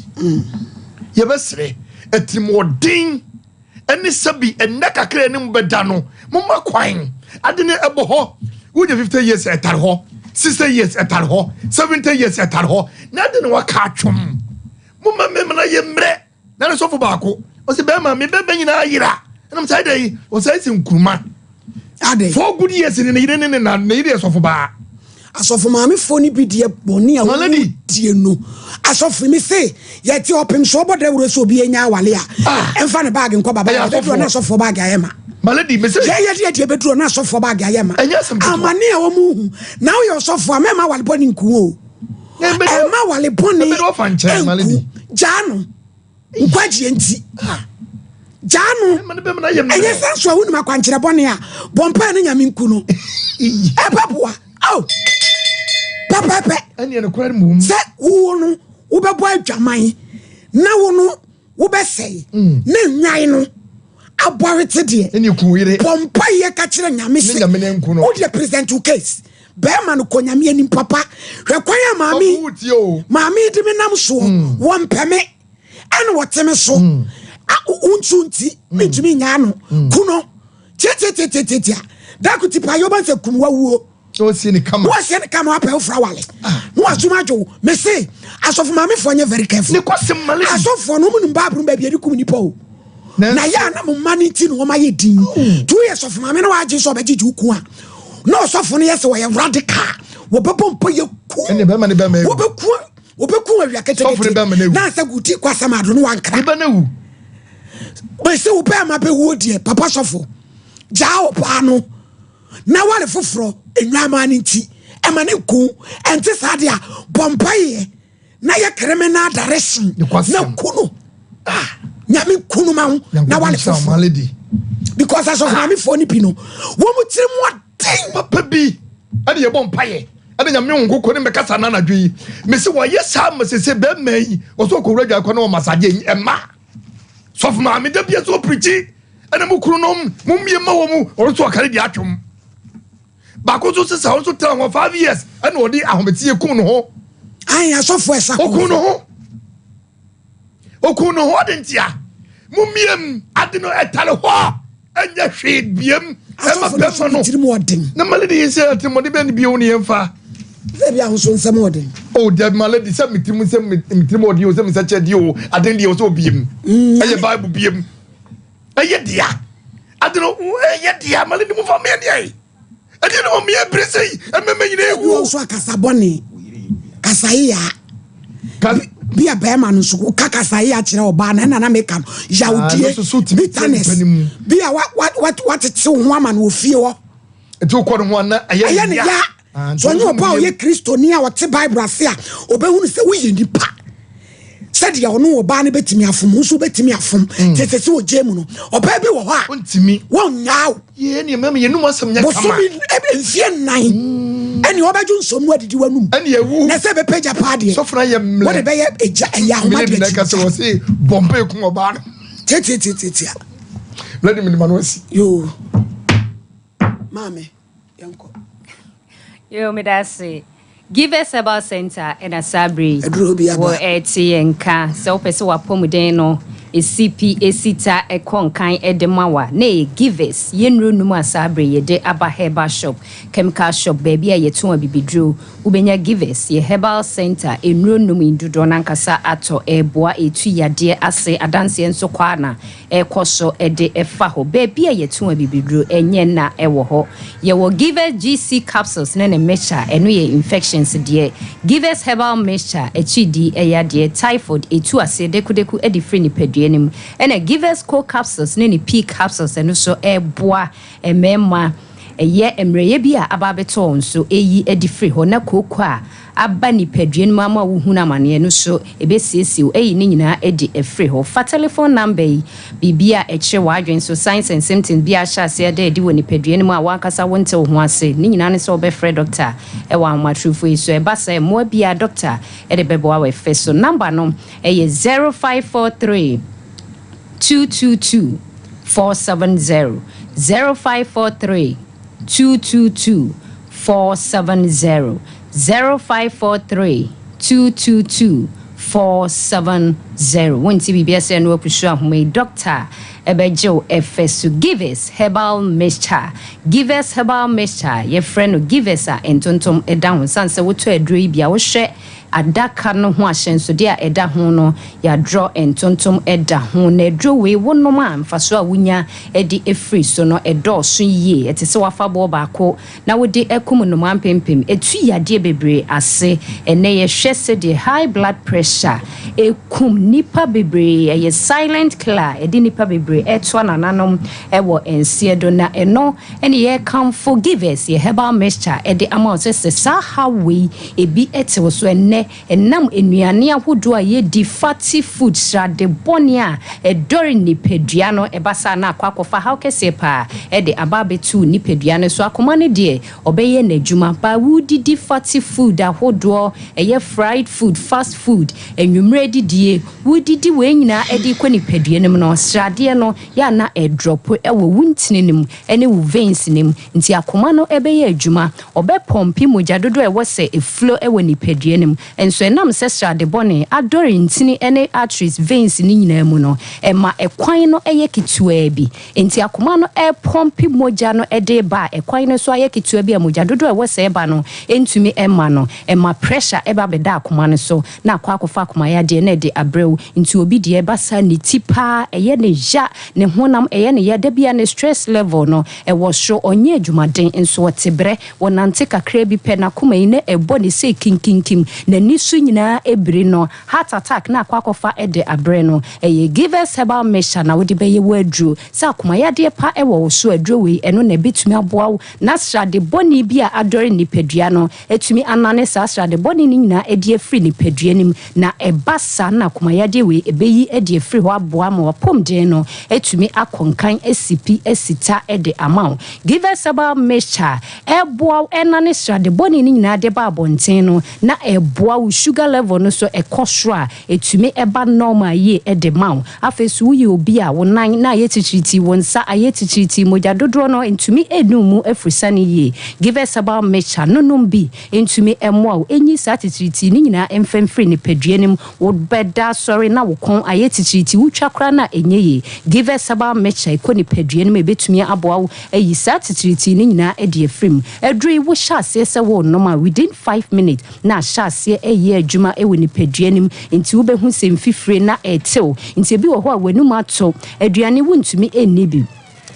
Yɛbɛsrɛ, atirimuɔden ne sɛbi ɛnna kakra a ɛne mo bɛda no, momma kwan. Ade no ɛbɔ hɔ, wonya 50 years ɛtare hɔ, 60 years ɛtare hɔ, 70 years ɛtare hɔ, na ade na waka atwom. Momma mmarima no ayɛ mmerɛ. Na ne sɔfo baako, ɔsi bɛrima mi bɛrima nyinaa yera. Ɛna mo sɛ ɛdɛ yi, ɔsɛ ɛsi nkuruma. Adɛ. Four good years ni ne yere ne ne na ne yere yɛ sɔfo baa. Asɔfo maamefoɔ no bi deɛ bɔne a wɔn die no. Asɔfo mi se yɛte ɔpem so ɔbɔ dawuro sɛ obi anya awale a ah. ɛmfa ne baage nkɔ baba yɛ bɛduro na asɔfoɔ baage ayɛ ma. Malady me se. Yɛyɛ deɛ deɛ bɛduro na asɔfoɔ baage ayɛ ma. Amane a wɔn hu na woyɛ ɔsɔfoɔ a mɛma awale bɔ ne nku o. Ɛma wale bɔne nku. Gyaa no. Nkwagyeɛ nti. Gyaa no. Ɛnyɛ sɛ nso a wonim akwankyerɛ bɔne a bɔ mpae no Nyame nku no. Ɛbɛboa. Oh. Pɛpɛpɛ. Ɛne ɛnokorɛ no mmom. Sɛ wo no wobɛbɔ adwaman na wo no wobɛsɛe na nnwan no abɔ awete deɛ. Ɛne ku wo yere. Bɔ mpaeɛ ka kyerɛ Nyame Ne sɛ Nyame no nku no. wo deɛ present wo case. Bɛrima no kɔ Nyame anim papa. Hwɛ kwan a maame Ɔfo wotie o. maame yi de me nam soɔ. Wɔmpɛ me ɛna wɔte me so. Wo nso nti mentumi nyaa no. Ku no. Tiatiatiatiatia. Dako ti pa yɛ ɔbɛn sɛ kum wawuo. Na wɔsie ne kama. Wɔsie ne kama wapɛ wofra wale. Na wasum adwo. Mese asɔfo maamefoɔ nyɛ very careful. Ne kɔsɛm male. Asɔfoɔ no wɔn nim baabulu baabi yɛde kum nipa o. Na yɛ a na mo mma no nti na wɔn ayɛ din. Tu yɛ sɔfo maame na wagye sɛ ɔbɛgyegye wo ku a. Na ɔsɔfo no yɛ sɛ wɔyɛ radical. Wɔbɛbɔ mpa yɛ ku. Ɛne bɛrima ne bɛrima ewu. Wɔbɛku wɔbɛku awia Sɔfo ne bɛrima no ketekete. ewu. Na asɛ guti kɔ asɛm ado no wankra. Ne ba no ewu. Bɛsɛ wo bɛrima bɛwuo deɛ papa sɔfo. Gyaa ɔbaa no. Na wale foforɔ enwamaa no nti ɛma ne nku ɛnte saa deɛ a bɔ mpaeɛ na yɛ criminal direction na ku no ah nyame ku no ma ho na wale foforɔ because asɔfo maamefoɔ no bi no wɔn mu tiri mu ɔden papa bi ɛne yɛbɔ mpaeɛ ɛne nyame wo nkokɔ ne mɛkasa na anadwo yi mese wɔyɛ saa ma sese bɛrima yi ɔsɛ ɔkɔwura dwa kɔ ne ɔmasagye ɛma sɔfo maame da bia sɛ ɔpirikyi ɛna mo kunu nom mo mmie ma wɔ mu ɔno nso ɔkare deɛ atwom baako nso sesa ɔno nso tena hɔ 5 years ɛna ɔde ahometeɛ kum no ho. Ayi asɔfo ɛsa ɔkum no ho ɔkum no ho ɔde ntia mo mmie mu ade no ɛtare hɔ ɛnyɛ hwee biem ɛma bɛma no tirim ɔden na malady yi sɛ atirimɔde bɛn ne bio ne yɛmfa sɛ bi ahosuo nsɛm ɔden o dabi malady sɛ metirim sɛ metirim ɔden o sɛ mesɛ kyɛ deɛ o aden deɛ o sɛ obiem ɛyɛ bible biem ɛyɛ dea ade no ɛyɛ dea malady mo fa meɛ deɛ ɛdeɛ no meɛ bere sɛ yi ɛmɛmɛ nyina ɛwu wo nso akasa bɔne kasa yi ya bi a bɛrima no nso woka kasa yi akyerɛ ɔbaa no ɛna na meka no yawdie bitterness bi a watete wo ho ama no wɔ fie hɔ nti wokɔ no ho ana ɛyɛ ne ya so ɔnyɛ ɔba a ɔyɛ kristoni a ɔte bible ase a ɔbɛhunu sɛ woyɛ nipa sɛdeɛ ɔno ɔbaa no bɛtumi afom nso wobɛtumi afom tete sɛ ɔgye mu no ɔbaa bi wɔ hɔ a ɔntumi wɔnnyaa wo bosome mfie 4 ɛne ɔbɛdwo nsɔm mu adidi w'anum na sɛ bɛpɛgya paa deɛ wode bɛyɛ ɛgya ɛyɛ ahoma deɛ tiatiatiatia yo maame yɛnkɔ yo medase Givers Herbal Center ɛna saa bere Aduro bi aba. wɔ ɛte yɛn nka sɛ wopɛ sɛ wapɔmuden no esipi esita ɛkɔ nkan ɛde ma wa na ɛyɛ Givers yɛnnuro num a saa bere yɛde aba herbal shop chemical shop baabi a yɛtɔn abibiduro wobɛnya Givers yɛ herbal center nnuro num yi dodoɔ nankasa atɔ ɛɛboa ɛtu yadeɛ ase adanseɛ nso kɔ ana ɛkɔ so ɛde ɛfa hɔ baabi a yɛtɔn abibiduro ɛnyɛ na ɛwɔ hɔ yɛwɔ Givers GC capsules ne ne mixture ɛno yɛ infections deɛ Givers herbal mixture akyidi ɛyɛ adeɛ typhoid ɛtu ase dekudeku ɛde firi nipadua no mu ɛna Givers co capsules ne ne P capsules ɛno nso ɛboa mmarima ɛyɛ mmerɛyɛ bi a aba abɛtɔ wɔn so ɛyi ɛde firi hɔ na kooko a aba nipadua no mu ama wohunu amanneɛ no so ɛbɛsiesie wo ɛyi ne nyinaa ɛde afiri hɔ fa telephone number yi biribi a ɛkyerɛ w'adwene so signs and symptoms bi a ahyɛ aseɛ da adi wɔ nipadua no mu a wankasa wonte wo ho ase ne nyinaa ne sɛ wobɛfrɛ doctor ɛwɔ ahomatorofo yi so ɛba sɛ mmoa bi a doctor ɛde bɛboa wɔ ɛfɛ so number no ɛyɛ 0543 222 470 0543 222 470 0543 222 470 wonti biribi asɛ no apusu ahoma yi doctor ɛbɛgye wo ɛfɛ so Givers herbal mixture Givers herbal mixture yɛfrɛ no Givers a ntontom ɛda ho sane sɛ wotɔ aduro yi bi a wohwɛ adaka no ho ahyɛnsodeɛ a ɛda ho no yɛadorɔ ntontom ɛda ho na aduro wei wonom a mfaso a wonya de ɛfiri so no ɛdɔɔso yie ɛte sɛ wafa boɔ baako na wode akum nnomaa mpempem ɛtu yadeɛ bebree ase ɛnɛ yɛhwɛ sɛdeɛ high blood pressure Ɛkum nnipa bebree, ɛyɛ silent killer, ɛde nnipa bebree ɛtoa nananom ɛwɔ nseɛ do. Na ɛno ɛne yɛkamfo Givers, yɛ herbal mixture, ɛde ama wo sɛ sɛ saa haw wei ebi ɛte wo so ɛnnɛ, ɛnam nnuane ahodoɔ a yɛdi, fatty food, srade bɔne a ɛdɔre nipadua no, ɛba saa na akɔ akɔfa haw kɛseɛ paa ɛde aba abɛto nipadua no so. Akoma no deɛ, ɔbɛyɛ n'adwuma baa wodidi fatty food ahodoɔ, ɛyɛ fried food, fast food, anwummerɛ didie, wodidi wei nyinaa ɛde kɔ nipadua no mu no, sradeɛ no yɛ ana ɛdrop ɛwɔ wo ntini no mu ɛne wo veins no mu. Nti akoma no ɛbɛyɛ adwuma, ɔbɛpump mogya dodoɔ a ɛwɔ sɛ ɛflow ɛwɔ nipadua no mu, nso ɛnam sɛ srade bɔne adɔre ntini ne arteries, veins no nyinaa mu no, ɛma ɛkwan no ɛyɛ ketewaa bi. Nti akoma no ɛpump mogya no ɛde ba a, ɛkwan no so ayɛ ketewa bi a mogya dodoɔ a ɛwɔ sɛ ɛba no ɛntumi ɛma no, ɛma pressure ɛba bɛda akoma no so na akɔ akɔfa akoma yadeɛ na ɛde abrɛw. Nti obi deɛ, ɛba saa ne ti paa ɛyɛ ne ya, ne honam ɛyɛ ne ya, da bia ne stress level no ɛwɔ soro, ɔnyɛ adwumaden nso ɔte brɛ, wɔnante kakra bi pɛ n'akoma yi na ɛbɔ ne sɛ kinkinkim, n'ani so nyinaa ebiri no, heart attack na akɔ akɔfa ɛde abrɛ no. Ɛyɛ Givers herbal mixture na wode bɛyɛ wɔ aduro sɛ akoma yadeɛ pa ɛwɔ wo so. Aduro wei, ɛno na ɛbɛtumi aboa wo na srade bɔne bi a adɔre nipadua no atumi anane saa srade bɔne no nyinaa ɛde afiri nipadua no mu. Na ɛba saa na akoma yadeɛ wei ɛbɛyi ɛde afiri hɔ aboa ma wapɔmden no atumi akɔnkan asi pi asi ta ɛde ama wo. Givers herbal mixture ɛboa wo ɛnane srade bɔne no nyinaa de ba abɔnten no, na ɛboa wo sugar level no so ɛkɔ soro a, ɛtumi ɛba normal yie ɛde ma wo. Afei so, woyɛ obi a wo nan na ayɛ titiritii, wo nsa ayɛ titiritii, mogya dodoɔ no ntumi ɛnum mu afiri sane yie, Givers herbal mixture nonom bi ntumi ɛmmoa wo ɛnyi saa titiritii ne nyinaa ɛmfɛmfiri nipadua no mu. Wobɛda asɔre na wo kɔn ayɛ titiritii, wotwa koraa na ɛnyɛ yie, Givers herbal mixture ɛkɔ nipadua no mu, ɛbɛtumi aboa wo ayi saa titiritii ne nyinaa ɛde afiri mu. Aduro yi, wohyɛ aseɛ sɛ wɔrenom a, within 5 minutes na ahyɛ aseɛ ɛyɛ adwuma ɛwɔ nipadua no mu. Nti wobɛhu sɛ mfifire na ɛtew. Nti ebi wɔ hɔ a w'anum ato, aduane wontumi ɛnni bi.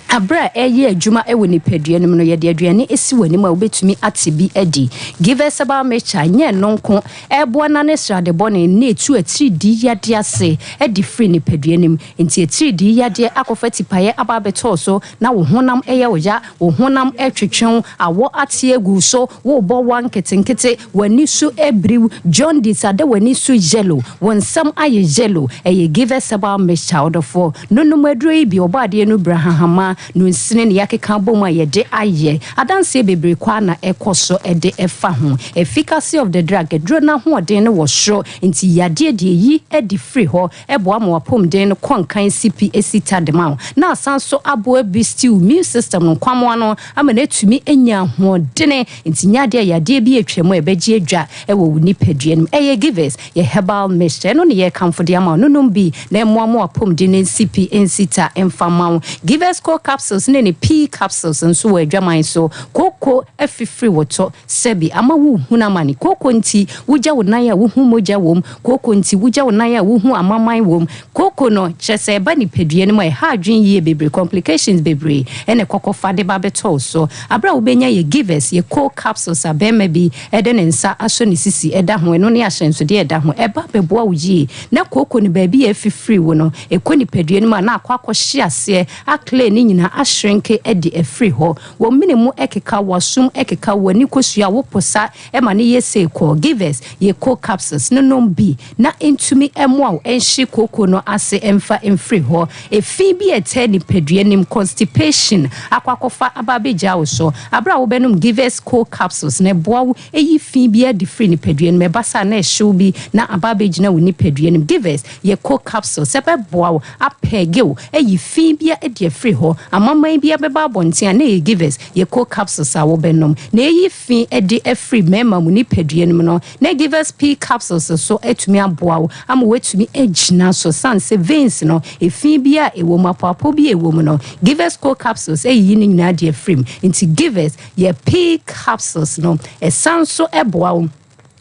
Abere a ɛyɛ adwuma wɔ nipadua no mu no, yɛde aduane esi w'anim a, wobɛtumi ate bi adi. Givers herbal mixture nyɛ no nko ɛboa na ne srade bɔne na etu atiridii yadeɛ ase ɛde firi nipadua no mu. Nti atiridii yadeɛ akɔfa tipaeɛ aba abɛtɔɔ so na wo honam ɛyɛ wo ya, wo honam ɛtwetwew, awɔ ate agu so, wobɔ wa nketenkete, w'ani so ebiriw, jaundice ada w'ani so yellow, wɔn nsam ayɛ yellow, ɛyɛ Givers herbal mixture. Ɔdɔfoɔ nonom aduro yi bi. Ɔbɔ adeɛ no bra hahama nonsini ne yɛakeka bɔ mu a yɛde ayɛ. Adanseɛ bebree kwaa na ɛkɔ so ɛde ɛfa ho. Efficacy of the drug, aduro no ahoɔden no wɔ soro. Nti yadeɛ deɛ, yi ɛde firi hɔ, ɛboa ma wapɔmuden no kɔ nkan si pi esi ta de ma wo, na asan so aboa bi still immune system no, nkwamoa no, ama no atumi anya ahoɔdene. Nti nyɛ adeɛ a yadeɛ bi atwa mu a ɛbɛgye adwa ɛwɔ wo nipadua no mu. Ɛyɛ Givers, yɛ herbal mixture, ɛno ne yɛkamfo de ama wo. Nonom bi na ɛmmoa ma wapɔmuden no nsi pi nsi ta mfa ma wo. Givers Co capsules ne ne P capsules nso wɔ adwaman so. Koko afifiri wɔtɔ sɛbi ama wohunu amane. Koko nti wogya wo nan a, wohu mogya wom. Koko nti wogya wo nan a, wohu amaman wom. Koko no kyerɛ sɛ ɛba nipadua no mu a, ɛha adwene yie bebree, complications bebree ɛna ɛkɔkɔ fa de ba bɛtɔw so. Abere a wobɛnya yɛ Givers, yɛ Co capsules a bɛrima bi ɛde ne nsa asɔ ne sisi ɛda ho, ɛno ne ahyɛnsodeɛ ɛda ho, ɛba bɛboa wo yie na koko no baabi a ɛfifiri wo no, ɛkɔ nipadua no mu a, na akɔ akɔhye aseɛ aclear ne nyinaa, ashrink de afiri hɔ. Wɔn mene mu ɛkeka, wɔasom ɛkeka, wɔn ani kosua, woposa ɛma ne yɛ sei kɔ Givers, yɛ Co capsules no nom bi na ntumi ɛmoa wo ɛnhye koko no ase ɛmfa mfiri hɔ. Efi bi a ɛtɛ nipadua nim, constipation akɔ akɔfa aba abɛgya wo so, abere a wobɛnom Givers Co capsules na ɛboa wo ɛyi fi bi adi firi nipadua no mu. Ɛba saa na ɛhyew bi na aba abɛgyina wo nipadua no mu, Givers, yɛ Co capsules ɛbɛboa wo apɛge wo ɛyi fi bi adi afiri hɔ. Amaman bi abɛba abɔnten a, na ɛyɛ Givers, yɛ Co capsules a wobɛnom na ɛyi fi de afiri mmarima mu nipadua no mu no, na Givers P capsules so atumi aboa wo ama woatumi agyina so, san sɛ veins no, efi bi a ɛwɔ mu, apoapo bi a ɛwɔ mu no, Givers Co capsules ɛyiyi ne nyinaa de afiri mu. Nti Givers, yɛ P capsules no, ɛsan so ɛboa wo.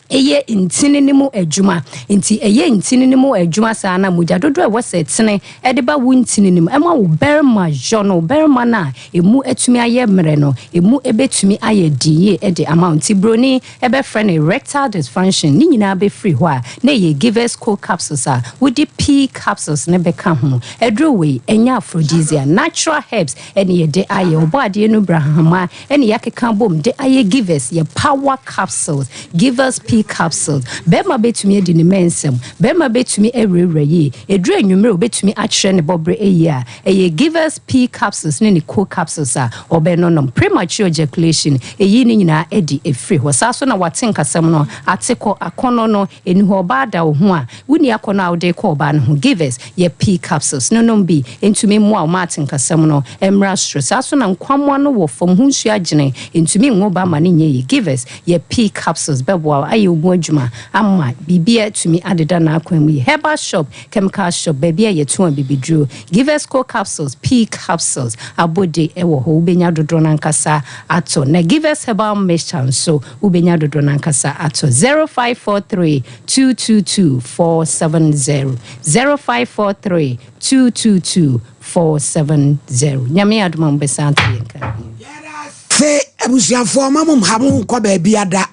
Ɛyɛ ntini no mu adwuma. Nti ɛyɛ ntini no mu adwuma saa na mogya dodoɔ a ɛwɔ sɛ ɛtene de ba wo ntini no mu. Ɛma wo barima yɔ no, wo barima no a ɛmu atumi ayɛ mmerɛ no, ɛmu bɛtumi ayɛ den yie de ama wo. Nti buroni bɛfrɛ no erectile dysfunction. Ne nyinaa bɛfiri hɔ a, na ɛyɛ Givers Co capsules a wode pea capsules no bɛka ho. Aduro wei, ɛnyɛ aphrodisiac, natural herbs na yɛde ayɛ. Ɔbɔadeɛ no brahama Ɛne yɛakeka abom de ayɛ Givers yɛ power capsules, Givers P capsules. Bɛrima bɛtumi adi ne mɛnsɛm, bɛrima bɛtumi awurawura yie, ɛduru anwummerɛ a ɔbɛtumi akyerɛ ne bɔberɛ yie a, ɛyɛ Givers P capsules ne ne Co capsules a ɔbɛnonom. Premature ejaculation, ɛyi ne nyinaa adi ɛfiri hɔ. Saa nso na wate nkasɛm no, ate kɔ, akɔnnɔ no ɛni hɔ, ɔbaa da wo ho a, wonni akɔnnɔ a wode rekɔ ɔbaa no ho. Givers yɛ P capsules no nom bi ntumi mmoa wo ma atenkasɛm no mmra soro. Saa nso na nkwammoa no wɔ fam ho nsuo agyene ntumi nwo ba ma no nyɛ yie. Givers yɛ P capsules bɛboa wo ayɛ wo ho adwuma ama biribiara atumi adeda n'akwan mu yie. Herbal shop, chemical shop, baabi a yɛtɔn abibiduro. Givers Co capsules, P capsules abɔde wɔ hɔ wobɛnya dodoɔ no ankasa atɔ. Na Givers herbal mixture nso wobɛnya dodoɔ no ankasa atɔ. 0543 222 470 0543 222 470 Nyame adom a mobɛsan ato yɛn nka bio. Yɛda ase abusuafoɔ mma mo nha mo ho nkɔ baabia da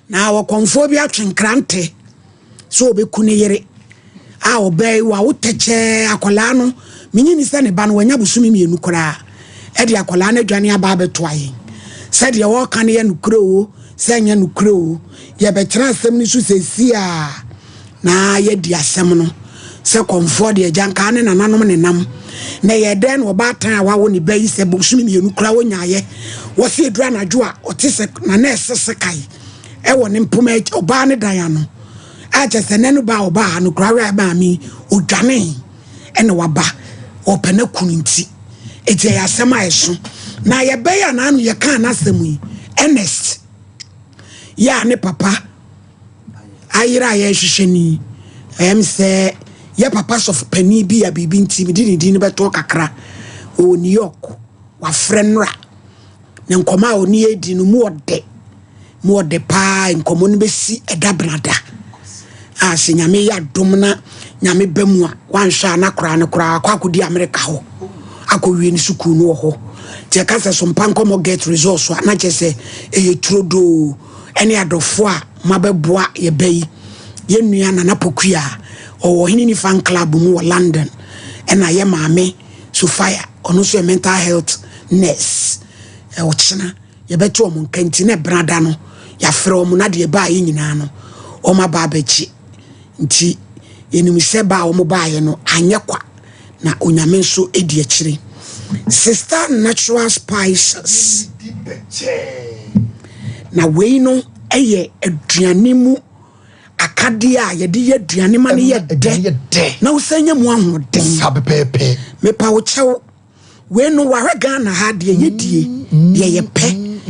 na ɔkɔmfoɔ bi atwe nkrante sɛ ɔbɛku ne yere a ɔbaa yi wawo tɛkyɛɛ akwadaa no menye ni sɛ ne ba no wanya bosome mmienu koraa ɛde akwadaa no adwane aba abɛtoa yɛn sɛ deɛ wɔreka no yɛ nokorɛ o sɛ ɛnyɛ nokorɛ o yɛbɛkyerɛ asɛm no so seesei a na yɛadi asɛm no sɛ kɔmfoɔ deɛ agyankaa ne nananom nenam na ɛyɛ dɛn na ɔbaatan a wawo ne ba yi sɛ bosome mmienu koraa ɔnyaeɛ wɔse ɛduru anadwo a ɔte sɛ nana ɛse sekae ɛwɔ ne mpoma akyi ɔbaa ne dan ano a kyɛ sɛ nɛ no ba a ɔbaa ha no koraa wɛ maame ɔdwane ɛna waba ɔpɛ no kunu nti ɛti ɛyɛ asɛm a ɛso na yɛbɛyɛ a naano yɛkaa n'asɛm yi Ernest yɛ a ne papa ayera a yɛrehwehwɛ no yi, ɛyɛ me sɛ yɛ papa sɔfo panin bi a biribi nti mede ne din no bɛtoɔ kakra. Ɔwɔ New York, wafrɛ nnora. Ne nkɔmmɔ a ɔne yɛdi no mu ɔdɛ, mu ɔdɛ paa. Nkɔmmɔ no bɛsi ɛda benada. A sɛ Nyame yɛ adom na Nyame ba mu a, wanhwɛ a na koraa no koraa akɔ akɔdi Amerika hɔ akɔwie ne sukuu no wɔ hɔ. Nti ɛka sɛ Sompa Nkɔmmɔ get results a, na kyerɛ sɛ ɛyɛ turodoo. ne adɔfoɔ a moabɛboa yɛ ba yi, yɛn nua Nana Pokuya a ɔwɔ Ɔhene Ni Fan Club mu wɔ London, ɛna yɛ maame Sophia, ɔno nso yɛ mental health nurse. Ɔkyena yɛbɛte wɔn nka nti na ɛbenada no yɛafrɛ wɔn na deɛ ɛbaeɛ nyinaa no wɔn aba abɛgye. Nti yɛnim sɛ ba a wɔn baeɛ no anyɛ kwa na Onyame nso di akyire. Sister Natural Spices. Na wei no yɛ aduane mu akadeɛ a yɛde yɛ aduane ma no yɛ dɛ na wosan nya mu ahoɔden. Mepa wo kyɛw. Wei no wahwɛ Ghana ha deɛ yɛdie deɛ yɛpɛ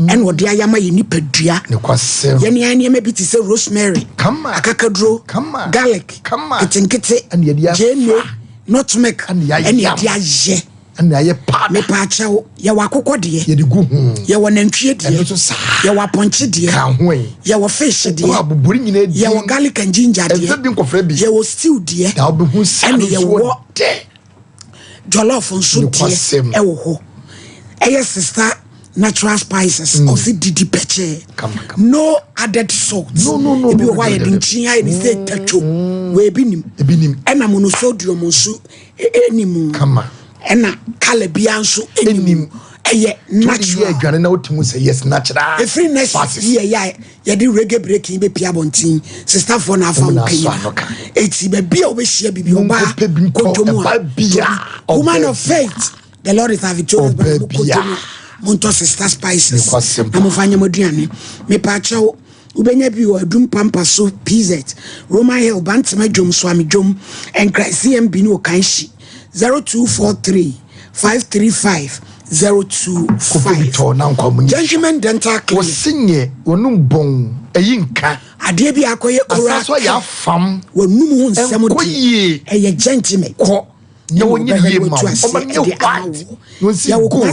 ɛna ɔde ayɛ ama yɛ nipadua. Yɛne ayɛ nneɛma bi te sɛ rosemary, akakaduro, garlic, nketenkete, gyeene, nutmeg ɛna yɛde ayɛ. Mepaakyɛw, yɛwɔ akokɔ deɛ, yɛwɔ nantwie deɛ, yɛwɔ apɔnkye deɛ, yɛwɔ fish deɛ, yɛwɔ garlic and ginger deɛ, yɛwɔ stew deɛ, ɛna yɛwɔ jollof nso deɛ ɛwɔ hɔ ɛyɛ sister natural spices mm. ɔsi didi pɛkyɛɛ no added salt no no no ebi wɔ hɔ a yɛde nkyin ayɛ ne sɛ tatwo mm. wɔ ebi nim ebi nim ɛna monosodium nso ɛni kama ɛna kala bia nso ɛni mu ɛyɛ natural. Yɛ aduane na wote mu sɛ yes natural. Efiri next year yɛ a yɛde reggae breaking bɛ pia abɔnten sistafoɔ na afa wo kanya eti baabi a wobɛhyia bibi ɔbaa koto mu a woman of faith the lord is our victorious but mo koto mu a montɔ sister spices na mofa nyɛ mo aduane mepaakyɛw wobɛnya bi wɔ adum pampa so pz roman hill bantama dwom soame dwom nkran cmb ne okanhyi 0243 535 025 Gentlemen Dental Clinic. Wɔsi nyɛ wɔnum bɔn ɛyi nka. Adeɛ bi akɔyɛ oral care. Asasɔ yɛ afam. Wɔnum ho nsɛm deɛ ɛyɛ gentleman. Kɔ na wɔnyɛ yie ma wo ɔma nyɛ white na wɔnsi gold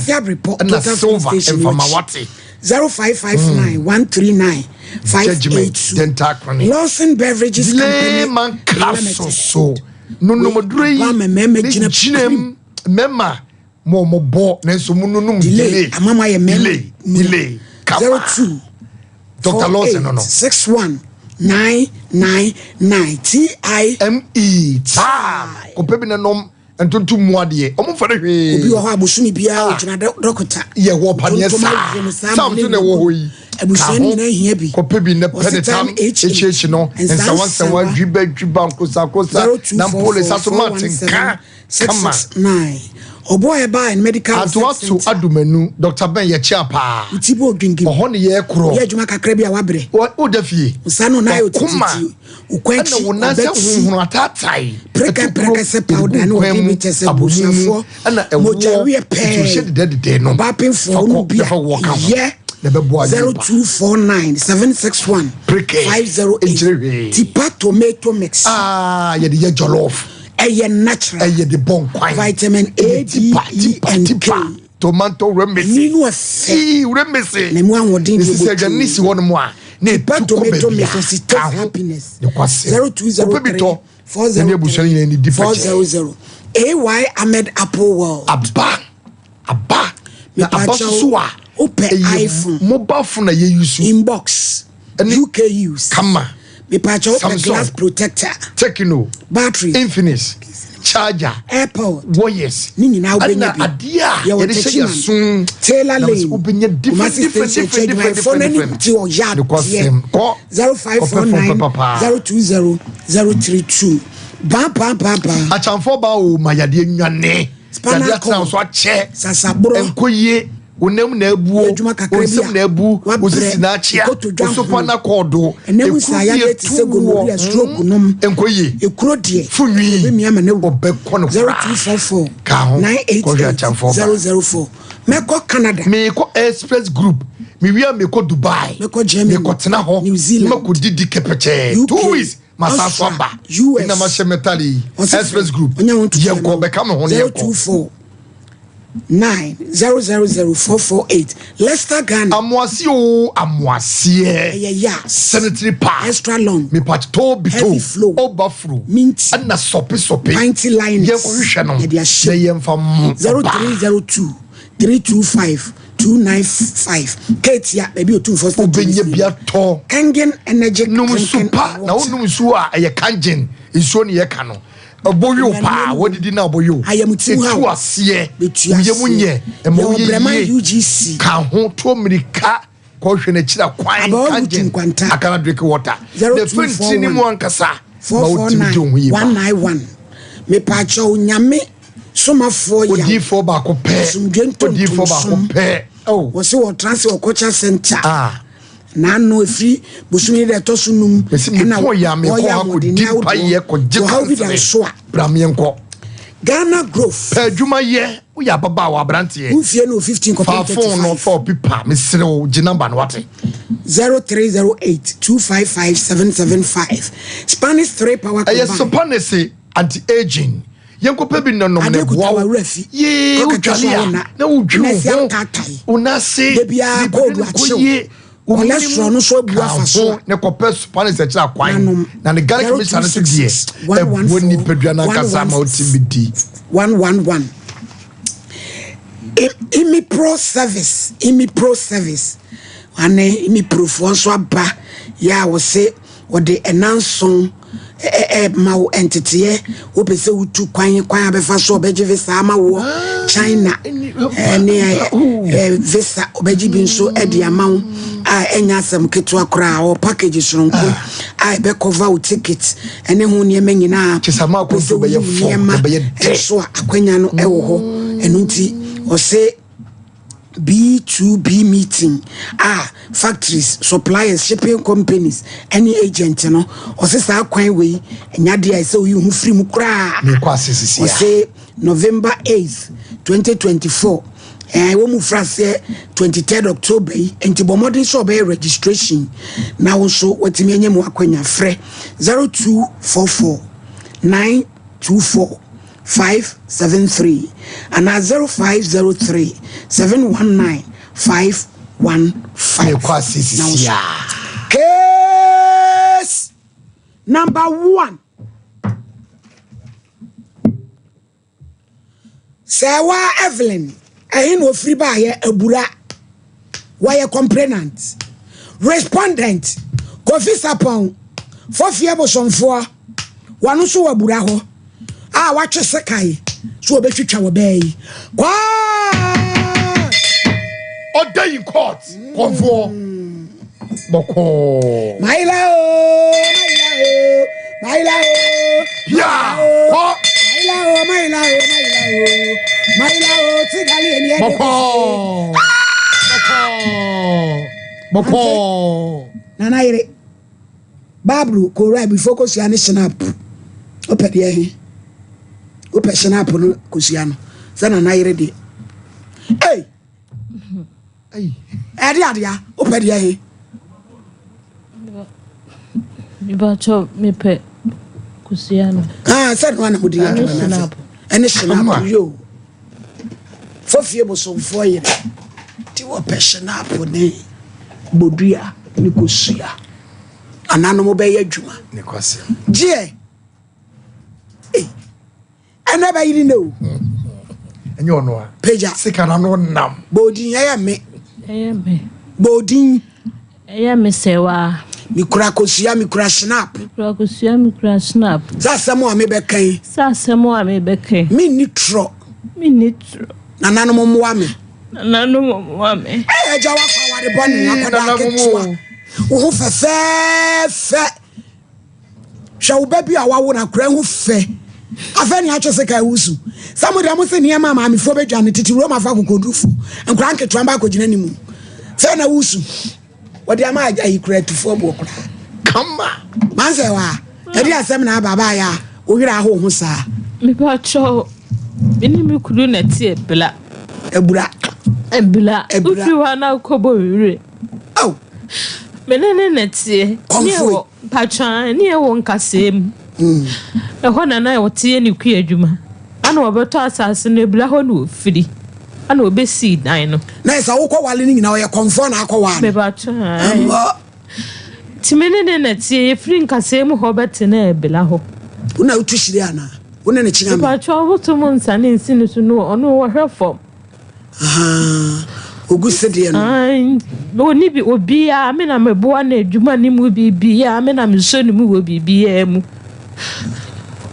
ɛna silver mfama wate. 0559 139. Judgment 582. Dental Clinic. Lawson Beverages Delay Company man capsule Limited. so. Nonomoduro yi Aba ma mmarima ne gyina gyina mu mmarima mo mo bɔ nanso mo nonom Delay delay. ama ma yɛ mmarima Delay delay kama. 02 Dr. Lawson no no. 61 999 T I M E taa kɔpɛ bi na nom ntontom mu adeɛ ɔmo nfa ne hwee. Obi wɔ hɔ a bosome biara ogyina dɔkota. Yɛ wɔ paneɛ Ntontom saa awie no saa saa ma ne nso na ɛwɔ hɔ yi. Abusua no Ka ho, nyinaa hia bi. Kɔpɛ bi na pɛ ne Wɔse tam time HH, HH no nsa nsawa nsawa nsawa. dwiba dwiba nkosa nkosa na mpole sa so ma tenka kama. 0244417669 Ɔboa ɛbaa and medical Ato research ato center. adomanu Dr. Ben yɛ kyea paa. Wo ti bɔ odwingim. Ɔhɔ ne yɛ korɔ. Yɛ adwuma kakra bi a wabrɛ. Wo da fie. Nsa no na ayɛ Wakoma. otititi. Wo kwan Ɛna akyi wo nan sɛ ɔbɛti. huhunu ataatae. Preka Ɛto kuro, preka sɛ powder ɛgu ne kwan ɔde mu, bi kyɛ sɛ abomu mu, abusuafoɔ. ɛna ɛwoɔ, Mogya weɛ pɛɛ. nti ɔhyɛ dedɛdedɛ no. Ɔbaa pemfoɔ Fa wo no kɔ, bi a na fa woɔ ka ho. yɛ Na ɛbɛboa adwene pa. 0249 761 Preke. 508 Nkyerɛ hwee. Tipa tomato mix. Ah, yɛde yɛ jollof. Ɛyɛ natural. Ɛyɛ de bɔ nkwan. Vitamin A, Ɛyɛ D, tipa, E, tipa, and tipa. K. Tomato remese. Ɛni no ɛfɛ. Sii remese. Na emu ahoɔden Ne deɛ sisi ɛbɔ aduane ne tuo. si hɔ nom a. Na Tipa etu kɔ tomato baabi mix a. ɔsi taste Ka ho. happiness. Ne kwasɛm. Zero two zero Kɔpɛ bi three tɔ. four zero Na ne abusua no nyinaa ni di four pɛkyɛɛ. zero zero. AY Ahmed Apple World. Aba. Aba. Na aba Mepakyɛw, soso a. wopɛ ɛyɛ iPhone. Mobile phone na yɛ use. Inbox. Ɛne UK use. Kama. Mepakyɛw, wopɛ Samsung. glass protector. Tecno. Battery. Infinix. Charger. AirPod. Warriors. Ne nyinaa wobɛnya Ɛna bi. adeɛ a Yɛwɔ yɛde hyɛ Techiman. yɛ so. Taylor Na Lane. wobɛnya different Kumasi different Station different different Adwumayɛfoɔ different n'anim different. te ɔyɛ Ne kwasɛm. adeɛ. Kɔ. Zero five Kɔpɛ four phone nine pɛpɛpaa. 020 032. Ba ba ba ba. Akyamfoɔ baa o ma yadeɛ nwane. Spinal Yadeɛ atena cord. so akyɛ. Sasaborɔ. Nkɔ yie. Wo nam na abuo. Yɛ adwuma kakra Wo bi nsam a, na abu. Wo wabrɛ. sisi na akyea. Nkotodwe Wo sopa ahono. na kɔɔdo. Ɛnam Ekuro saa bi yadeɛ te sɛ etu gonorrhea, wɔ. stroke nom. Nkɔ yie. Ekuro deɛ. Funwi. Obɛmia ma ne wu. Ɔbɛkɔ no koraa. 0244 Ka ho. Kɔhwɛ 988 akyamfoɔ ba. 004. Mɛkɔ Canada. Mekɔ Express Group. Mewia mekɔ Dubai. Mɛkɔ Germany. Mekɔ tena hɔ. New Zealand. Mɛkɔ didi kɛpɛkyɛɛ. UK. 2 weeks. Masa so Austria. aba. US. Ɛna mahyɛ metal yi. Ɔse Express frɛ. Group. Ɔnyɛ wo ntoto Yɛnkɔ ma wo. bɛka me ho ne yɛnkɔ. 024 9 000 448 Leicester Ghana. Amoase o amoaseɛ. Ɛyɛ ya. Sanitary pad. Extra long. Mepa to bi to. Heavy flow. Oba fro. Minty. Ɛna sɔpe sɔpe. Panty liners. Yɛnkɔ hwehwɛ no. Yɛde ahyɛ. Na yɛmfa mo. 0302 325 295 Ketia baabi otumfoɔ sɛ Wobɛnya bi atɔ. Kangen Energy Nom nsu drinking pa na water. wonom nsuo a ɛyɛ kangen nsuo ne yɛka no. Ɛbɔ yow paa wɔdidi na ɛbɔ yow. Ayamutiw haw. Etu aseɛ. Betua Woyɛ mu aseɛ. nyɛ. Ɛma Yɛwɔ woyɛ Breman yie. UGC. Ka ho to mmirika kɔhwɛ n'akyiri akwan Abawa kangen Rutu Nkwanta. akana drink water. Zero Na two efe four ntini one mu ankasa. Ma four four wotumi di wo ho nine yie one paa. nine one. Mepaakyɛw nyame somafoɔ yaw. Odiifoɔ baako pɛ. Asomdwe Odiifoɔ baako ntontomsom. pɛ. Oh. Wɔsi wɔtra se ɔkɔkya center. Ah. N'ano efiri bosomi yi dɛ ɛtɔ so num. Mesi mepɔn yɛ a mekɔ wɔyɛ ha ahoɔden kɔdi mpaeɛ kɔgye Wɔhaw bi da kansere. so a. Bra meɛnkɔ. Ghana Growth. Pɛ adwuma yɛ woyɛ ababaawa aberanteɛ. Wofie no 15 Fa kɔpem phone no 35. fa ɔpipa mesrɛ wo gye number no wate. 0308 255 775. Spanish 3 power Ɛyɛ combine. sopanese anti-aging. Yɛnkɔpɛ bi nɔnom Adeɛ na kuta ɛboa wo. w'awura fi. Yee Kɔkɛtɛ so wodwale a a wo na. na wodwi Wo wo nase ho. ataatae. Wo nase. Da biara nipadua kɔɔdu no kɔ akyew. yie. Wo Cholesterol no nso abu ka afa so ho a. ne kɔpɛ sopanese akyerɛ akwan. Nanom. Na ne garlic mixture no so deɛ 0266 ɛboa 114 nipadua no ankasa ma wotumi di. 111. Imipro service, Imipro service. Ane Imiprofoɔ nso aba yɛ a wɔse wɔde ɛnanson ma wo nteteɛ wopɛ sɛ wotu kwan kwan a bɛfa so ɔbɛgye visa ama woɔ China ɛne visa ɔbɛgye bi nso ɛde ama wo a ɛnyɛ asɛm ketewa koraa ɔwɔ package soronko a ɛbɛcover wo ticket ɛne ho nneɛma nyinaa. Kyɛ sɛ ama Wopɛ sɛ akwantuo bɛyɛ woyi wo fɔ, nneɛma ɛbɛyɛ dɛ. nso a akwanya no ɛwɔ hɔ ɛno nti ɔse B2B meeting a factories, suppliers, shipping companies ɛne agent no ɔse saa kwan wei ɛnya deɛ a ɛsɛ woyi ho firi mu koraa. Mekɔ ase sisi a. Ɔse November 8th 2024 wɔn mu fira aseɛ 23rd October yi nti bɔ mmɔden sɛ ɔbɛyɛ registration na wo nso watumi anya mu akwanya frɛ 0244 924 573 anaa 0503 719 515. Mekɔ ase sisi a. K Number one. Sɛɛwaa Evelyn, ɛhe na ofiri baayɛ? Abura. Wɔyɛ complainant. Respondent, Kofi Sapɔn, Fofie Bosomfoɔ, wɔn nso wɔ Abura hɔ a watwe sekan so wɔbɛtwitwa wɔ bɛɛ yi. Kwaa! Ɔda in court, kɔnfoɔ. Bɔkɔɔ. Maila o, maila o, maila o. Pia, kɔ. Maila o, maila o, maila o. Maila o, tigali eni ɛde Bɔkɔɔ. Bɔkɔɔ. Bɔkɔɔ. Nana yere, Babru, kora before kosua ne snap. Wopɛ deɛ he? Wopɛ snap no kosua no. Sɛ nana yere deɛ. Hey! Ɛde adea, wopɛ deɛ he? Mepakyɛw, mepɛ kosua no. Ah, sɛ no ana mode yɛ adwuma no afei. Ɛne snap yo. Fofie bosomfoɔ yere. Nti wɔpɛ snap ne bodua ne kosua. Ananom bɛyɛ adwuma. Gyeɛ. Ei. Ɛnɛ bɛyere ne o. Ɛnyɛ ɔno a. Pagya. Sika na no nam. Bɔɔdin ɛyɛ me. Ɛyɛ me. Bɔɔdin. Ɛyɛ me sɛwa. Mikura kosua, mikura snap. Mikura kosua, mikura snap. Sɛ asɛm a mebɛka yi. Sɛ asɛm a mebɛka yi. Menni torɔ. Menni torɔ. Nananom mmoa me. Nananom mmoa me. Ɛyɛ agya wakɔ aware bɔne akɔda aketewa. Wo ho fɛfɛɛfɛ. Hwɛ wo ba bi a wawo no akora ho fɛ. Afei ne atwe sika awusu. Sɛ mo deɛ mo se nneɛma a maamefoɔ bɛdwa no tete Romafo akokodurufo nkora nketewa mba akɔgyina ne mu. Fɛ na wusu. Wɔde ama ayi kora atufoɔ boɔ koraa. Kama. Mansɛ wa ɛde asɛm na aba abaayɛ a wo werɛ aho ho saa. Mepa kyɛw, me ne me kunu na ɛte Abira. Abura. Abira. Wofiri hɔ a na wokɔbɔ werɛ. Oh. Me ne ne na ɛteɛ. Kɔmfoe. Mpakyɛw, ne yɛwɔ nkasɛɛ mu. Ɛhɔ na na ɔte yɛ ne kua adwuma. Ana ɔbɛtɔ asase no, Abira hɔ na ɔfiri. Ana ɔbɛsii dan no. Na ɛsɛ wokɔ wale no nyinaa ɔyɛ kɔmfoɔ na akɔ waa no. Mepakyɛw. Nti me ne ne na ɛteɛ, yɛfiri nkasɛɛ mu hɔ bɛtenaa Abira hɔ. Wo na wotu hyire anaa? Wo ne ne kyea me? Mepakyɛw, woto mo nsa ne nsi no so no, ɔno ɔhwɛ fam. Ogu sedeɛ no. Ɔni bi obiara me na meboa no adwuma ne mu biribiara me na mesɔ ne mu wɔ biribiara mu.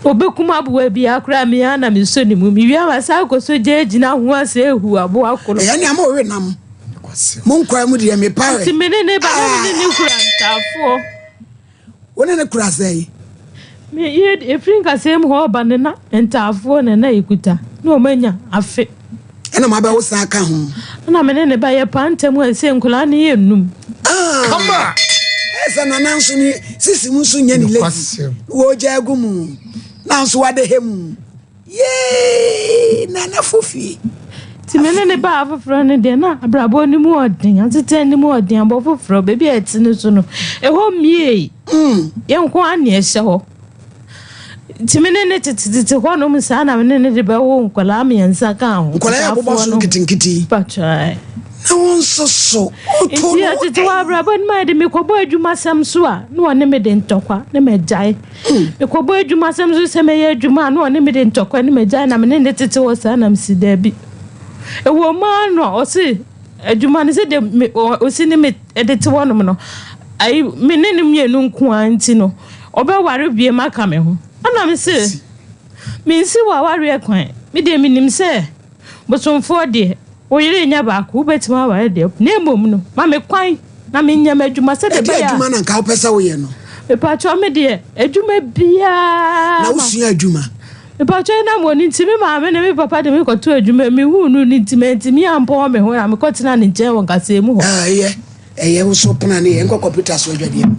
Obekum aboa biara koraa me ara na mesɔ ne mu. Mewie a masan akɔsɔ gya agyina ho asɛ ahu aboa koro. Ɛyɛ nea mo we nam. Mo nkwa mu deɛ mepa we. Nti me ne ne ba na me ne ne kura ntaafoɔ. Wo ne no kura sɛn? Me yɛ efiri nkasɛɛ mu hɔ ba ne na ntaafoɔ na na yɛkuta na wɔn anya afe. Ɛna mo abɛwo san ka ho. Ɛna me ne ne ba yɛ paa ntɛm a ɛsɛ nkwadaa no yɛ nnum. Ah, Kama. Ɛsɛ nana nso ne sisi mu nso nyɛ ne lady. Wɔgya agu mu na nso wadehɛ mu. Yee, Nana Fofie. Nti me ne ne baa foforɔ no deɛ na abrabɔ no mu ɔden, asetena no mu ɔden, abɔ foforɔ, baabi a ɛte no so no, ɛhɔ mmiei. Yɛn nko ara na ɛhyɛ hɔ. Nti me ne ne tetetete hɔnom saa na me ne ne de bɛwo nkwadaa mmiɛnsa kaa ho. Nkwadaa yɛ bobɔ so nketenkete. Patwae. Na wɔn nso so. Nti yɛtete hɔ abrabɔ no mu ayɛ de mekɔbɔ adwumasɛm so a na wɔne me de ntɔkwa na magyae. Mekɔbɔ adwuma sɛ nso sɛ mɛyɛ adwuma a na ɔne me de ntɔkwa ne magyae na me ne ne tete hɔ saa na mesi daabi. Ɛwɔ mu ara no ɔse adwuma no sɛ de me ɔsi ne me de te hɔnom no ayi me ne ne mmienu nko ara nti no ɔbɛware biem aka me ho. Ɛna me se mensi wɔ awareɛ kwan me deɛ menim sɛ Bosomfoɔ deɛ, wo yere nyɛ baako, wobɛtumi aware deɛ, na mmom no, ma me kwan na menyɛ m'adwuma sɛdeɛ Ɛdeɛ ɛbɛyɛ a. adwuma na nka wopɛ sɛ woyɛ no? Mepakyɛw, me deɛ, adwuma biara. Na wosua adwuma? Mepakyɛw, ɛnam wɔn nti, me maame ne me papa de me kɔtoo adwuma mu. Mehuu no no nti, mantumi ampɔn me ho na mekɔtenaa ne nkyɛn wɔ nkasɛɛ mu hɔ. Ah, ɛyɛ, ɛyɛ, wo so pena ne yɛ, nkɔ kɔmputa so adwadeɛ mu.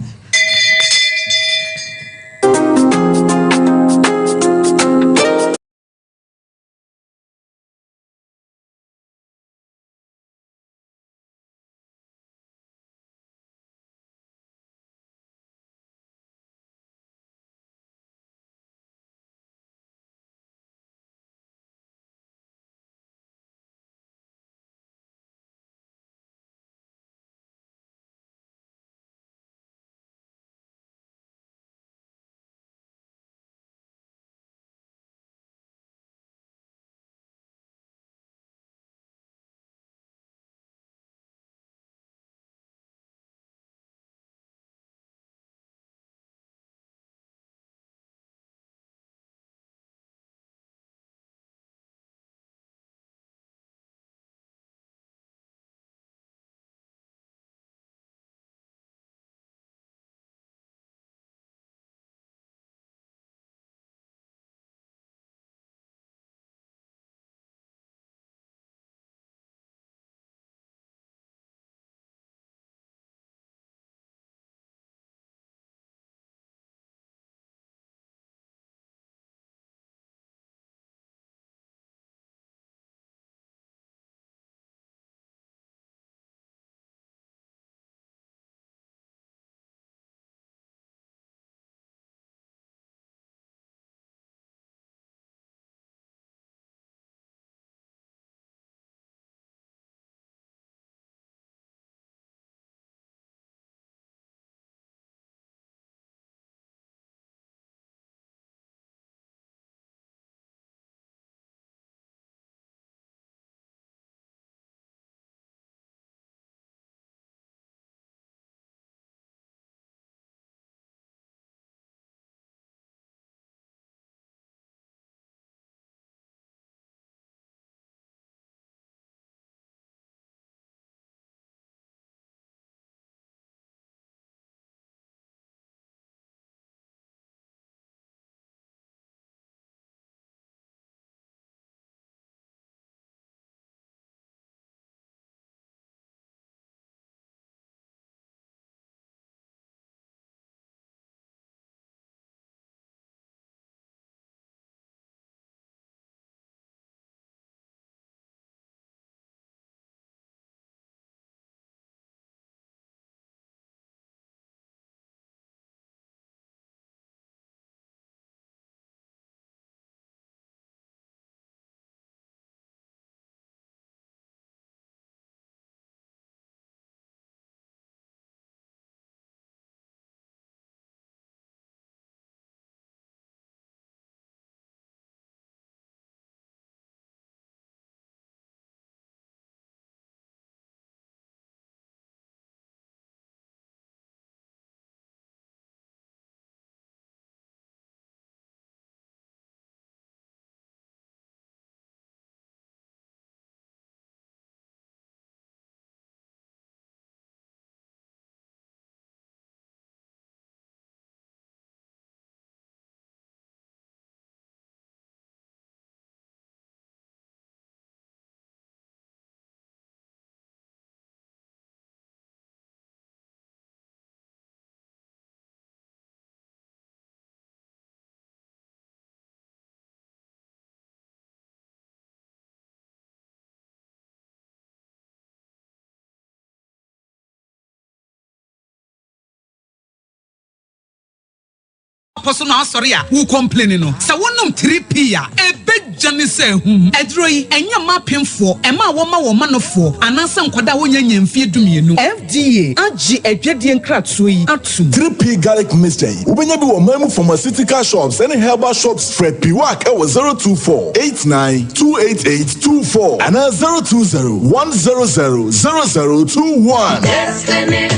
pɔ so na asɔre a wo complain no. Sɛ wonom 3P a, ɛbɛgya ne sɛ ahum. Aduro yi, ɛnyɛ mma apemfoɔ, mmaa a wɔma wɔn manofoɔ, anaasɛ nkwadaa a wɔnnya nnya mfeɛ dumienu. FDA agye adwadie nkratoɔ yi atom. 3P Garlic Mixture yi, wobɛnya bi wɔ ɔman mu pharmaceutical shops ne herbal shops. Frɛ Piwak wɔ 024 89 288 24 anaa 020 100 0021. Destiny.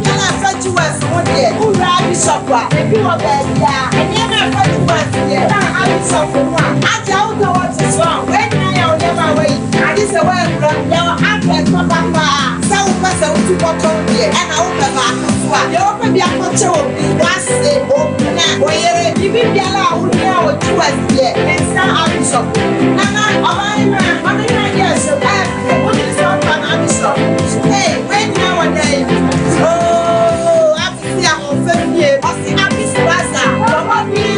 Nneɛma a ɛfa Jewels ho deɛ, wowura Bishop a, ebi wɔ baabiara. Nneɛma a ɛfa Jewels deɛ, na Bishop ho a, agye a wotɔ watch so a, wei nyinaa yɛ wo nneɛma a woayi. Agye sɛ woanwura. Yɛwɔ advert papa paa. Sɛ wopɛ sɛ wotu kɔtɔn deɛ, ɛna wopɛ baako nso a, deɛ wopɛ bi akɔkyɛ obi, w'ase, wo mpena, wo yere, biribi biara a wohia wɔ Jewels deɛ, nsa Bishop. Nana, ɔbaa ne hwɛ, ma me hwɛ adeɛ a ɛhyɛ wo. Ɛyɛ fɛ, wogye di sɛ wofa no Bishop? Hey, wei nyinaa wɔ dɛn? Oh, Abisi ahoɔfɛ fie. Ɔse Abis Plaza, bɔ mmɔden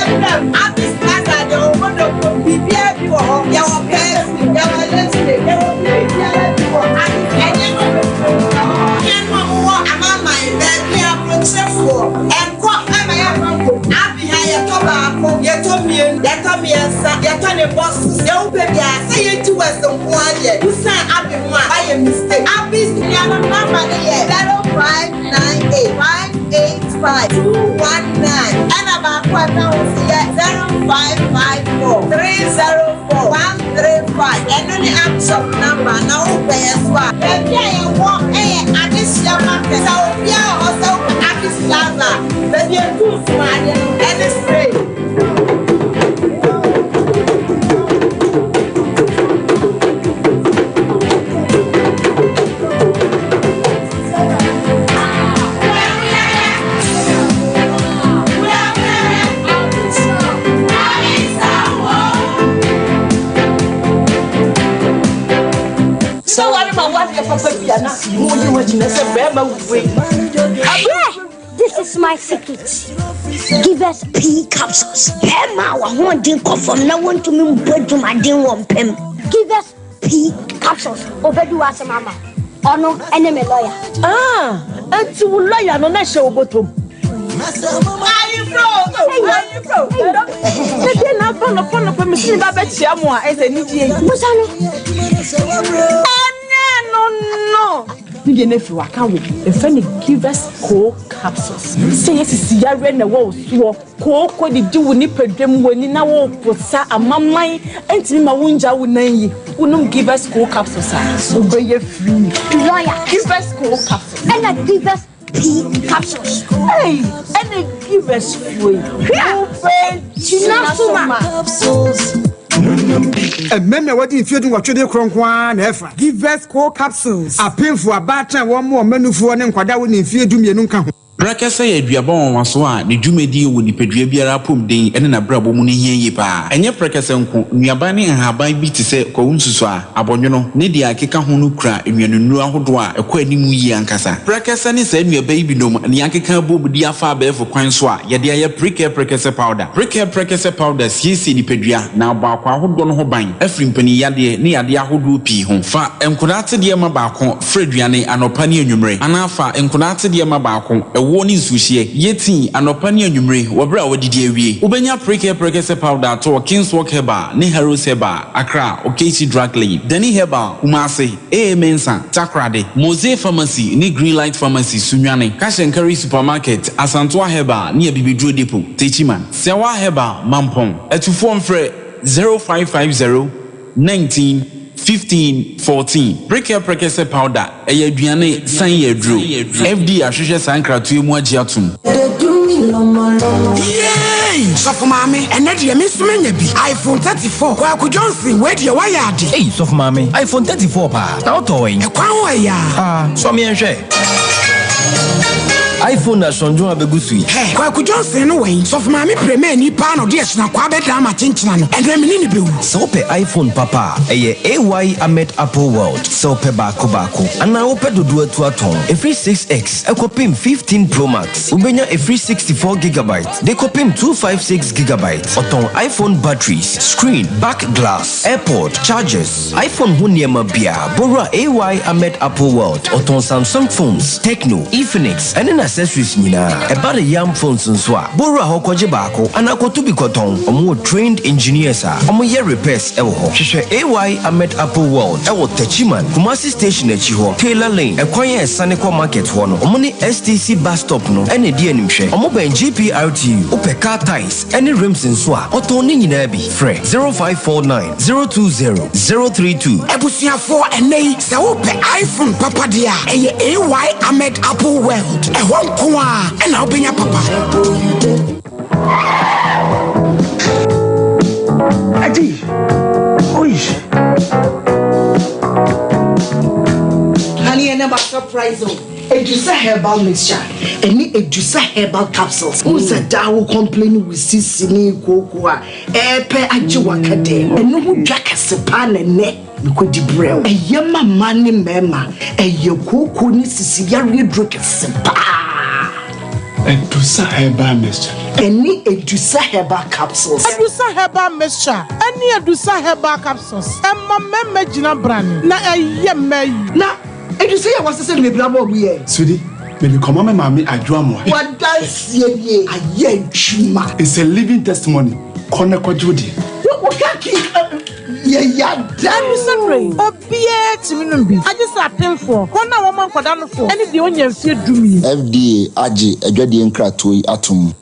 ara bra mu. Abis Plaza deɛ ɔwɔ dɔkɔ, biribiara bi wɔ hɔ. Yɛwɔ perfume, yɛwɔ lipstick, yɛwɔ biribiara bi wɔ Abis. Nneɛma bebree wɔ hɔ. Nuanom a mowɔ amanaman baabi a aburokyerɛfoɔ nkɔ mma yɛmfa nkɔ bi. Abi ha yɛtɔ baako, yɛtɔ mmienu, yɛtɔ mmiɛnsa, yɛtɔ ne boxes, deɛ wopɛ biara. Sɛ yɛgye West nko ara deɛ, wosan Abi ho a, woayɛ mistake. Abis nuanom number no yɛ 0598 585 219 ɛna baako a ɛka ho nso yɛ 0554 304 135. Ɛno ne Abi shop number na wopɛ yɛn so a. Baabi a yɛwɔ yɛ Adehyeɛ Market. Sɛ obiara wɔ hɔ sɛ wopɛ Abis Plaza a, baabi a ɛtu nsomadeɛ no ɛne spray. Sɛ ware ma wadeɛ papa bi a na mo yi ho agyina sɛ bɛrima wei. Yeah, this is my secret. Give us P capsules. Bɛrima a wahoɔden kɔ fam na wɔntumi mbɔ adwumaden wɔ mpam. Give us P capsules. Obedi w'asɛm ama. Ɔno ɛne me lawyer. Ah, enti wo lawyer no na ɛhyɛ wo bɔtɔm. Sɛdeɛ na aba nɔpa nɔpa mesi me ba bɛkyia mo a ɛsɛ anigyeɛ yi. Musa no. Ɛnyɛ no no. Ne deɛ no afiri waka wo. Yɛfrɛ no Givers Co capsules. Sɛ yɛ sisi yareɛ na ɛwɔ wo soɔ, kooko didi wo nipadua mu, w'ani na woreposa, amaman ntumi ma wongya wo nan yi. Wonom Givers Co capsules a, wobɛyɛ free. Lawyer. Givers Co capsules. Ɛna Givers P capsules. Ei, ɛna Givers foɔ yi. Hwɛ! Wobɛgyina so ma. Mmarima a wɔadi mfeɛ dunwɔtwe de korɔ nko ara na ɛfa. Givers Co capsules. Apemfo, abaatan a wɔmmoa wɔn mmanufoɔ ne nkwadaa a wɔnni mfeɛ dumienu nka ho. Prɛkɛsɛ yɛ aduaba nwanwaso a ne dwumadie wɔ nipadua biara apɔmuden ne n'abrabɔ mu no hia yie pa ara. Ɛnyɛ prɛkɛsɛ nko, nnuaba ne nhaban bi te sɛ kwawu nsusuaa, abɔnwono, ne deɛ ɛkeka ho no kura nnuanennuro ahodoɔ a ɛkɔ anim yie ankasa. Prɛkɛsɛ ne saa nnuaba yi binom na yɛakeka abom de afa abɛɛfo kwan so a yɛde ayɛ Prekɛ Prɛkɛsɛ Powder. Prekɛ Prɛkɛsɛ Powder siesie nipadua na abɔ akwaa ahodoɔ no ho ban afiri mpaninyadeɛ ne yadeɛ ahodoɔ pii ho. Fa nkwadaa atedeɛ ma baako Fra aduane anɔpa ne anwummere, anaa fa nkwadaa atedeɛ ma baako, ɛwoɔ ne nsuohyeɛ. Yɛ tii anɔpa ne anwummere wɔ berɛ a woadidi awie. Wobɛnya Prekɛ Prɛkɛsɛ Powder atɔ wɔ Kingswalk Herbal ne Harrows Herbal, Accra, Okaishie Drug Lane, Dani Herbal, Kumasi, AA Mensah, Takoradi, Mosey Pharmacy ne Greenlight Pharmacy, Sunyani, Cash and Carry Supermarket, Asantoa Herbal ne Abibiduro Depot, Techiman, Sɛwa Herbal, Mampong. Atufoɔ mfrɛ 0550 19 15 14 Prekɛ Prɛkɛsɛ Powder ɛyɛ aduane san yɛ aduro. FDA ahwehwɛ saa nkratoɔ yi mu agye atom. Yay! Sɔfo maame, ɛnɛ deɛ me nso manya bi. iPhone 34. Kwaku Johnson, wei deɛ woayɛ ade. Ei, sɔfo maame, iPhone 34 paa. Na wotɔɔ wɛn? Ɛkwan ho ɛyaa. Ah, sɔ me nhwɛ. iPhone asɔndwon abegu so yi. Hɛ! Kwaku Johnson no wɛn? Sɔfo Maame Premani paa na ɔde ahyinakwaa bɛdaa m'akyenkyena no. Ɛnnɛ me ne no bɛwu. Sɛ wopɛ iPhone papa a, ɛyɛ AY Ahmed Apple World. Sɛ wopɛ baako baako anaa wopɛ dodoɔ atu atɔn, ɛfiri 6X kɔpem 15 Pro Max, wobɛnya ɛfiri 64 gigabyte de kɔpem 256 gigabyte. Ɔtɔn iPhone batteries, screen, back glass, AirPod, chargers, iPhone ho nneɛma biara. Bɔwura AY Ahmed Apple World. Ɔtɔn Samsung phones, Tecno, Infinix, ɛne n'accessories nyinaa. Ɛba ne Yam phones nso a, bɔwura hɔ kɔgye baako anaa kɔto bi kɔtɔn. Wɔwɔ trained engineers a wɔyɛ repairs wɔ hɔ. Hwehwɛ AY Ahmed Apple World wɔ Techiman, Kumasi Station akyi hɔ, Taylor Lane, ɛkwan a ɛsane kɔ market hɔ no. Wɔne STC bus stop no na ɛdi animhwɛ. Wɔbɛn GPRTU. Wopɛ car tyres ne rims nso a, ɔtɔn ne nyinaa bi. Frɛ 0549 020 032. Abusuafoɔ ɛnnɛ yi sɛ wopɛ iPhone papa deɛ a ɛyɛ AY Ahmed Apple World ɛhɔ nko ara ɛna wobɛnya papa. Adi, oi. Honey, and about surprise. Edusa herbal mixture ɛne Edusa herbal capsules. Wohu sɛ daa wo complain wo sisi ne kooko a ɛɛpɛ agye waka dɛ. Ɛno ho dwa kɛse paa na ɛnɛ mekɔdi brɛ wo. Ɛyɛ ma mmaa ne mmarima. Ɛyɛ kooko ne sisi yareɛ duro kɛse paa. Edusa herbal mixture. Ɛne Edusa herbal capsules. Edusa herbal mixture ɛne Edusa herbal capsules ɛma mmarima gyina brane na ɛyɛ mmaa yi. Na Edu sɛ yɛ wasese no bebree ama ɔmo yɛ. Sweetie, mede kɔma me maame Adwo Amoah. Wadanseɛ nie, ayɛ adwuma. It's a living testimony, kɔ na kɔgye wo deɛ. Wo ka ki yɛ yada. Ɛno sɛ berɛ yi, obiara tumi nom bi, agye sɛ apemfoɔ, wɔn a wɔma nkwadaa nofoɔ, ne deɛ ɔnnya mfeɛ dumien. FDA agye adwadie nkratoɔ yi atom.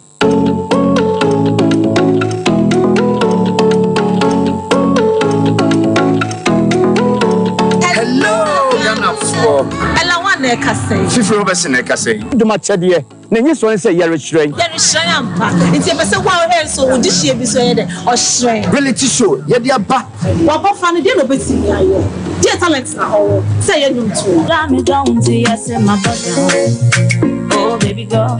Hello Ghanafoɔ. Ella wan na ɛkasa yi. Fifiri Robertson na ɛkasa yi. Dom akyɛdeɛ, na enyi soɔ ne sɛ yɛrehyerɛn. Yɛrehyerɛn ampa. Nti yɛpɛ sɛ wo a wohwɛ nso wo dehyeɛ bi nso ɛyɛ dɛ, ɔhyerɛn. Reality show yɛde aba. W'abɔfra no deɛ na ɔbɛtumi ayɛ? Deɛ talent na ɔwɔ sɛ ɛyɛ nnwomtoɔ? Dɔ a medɔ wo nti yɛse mabɔ down Oh baby girl.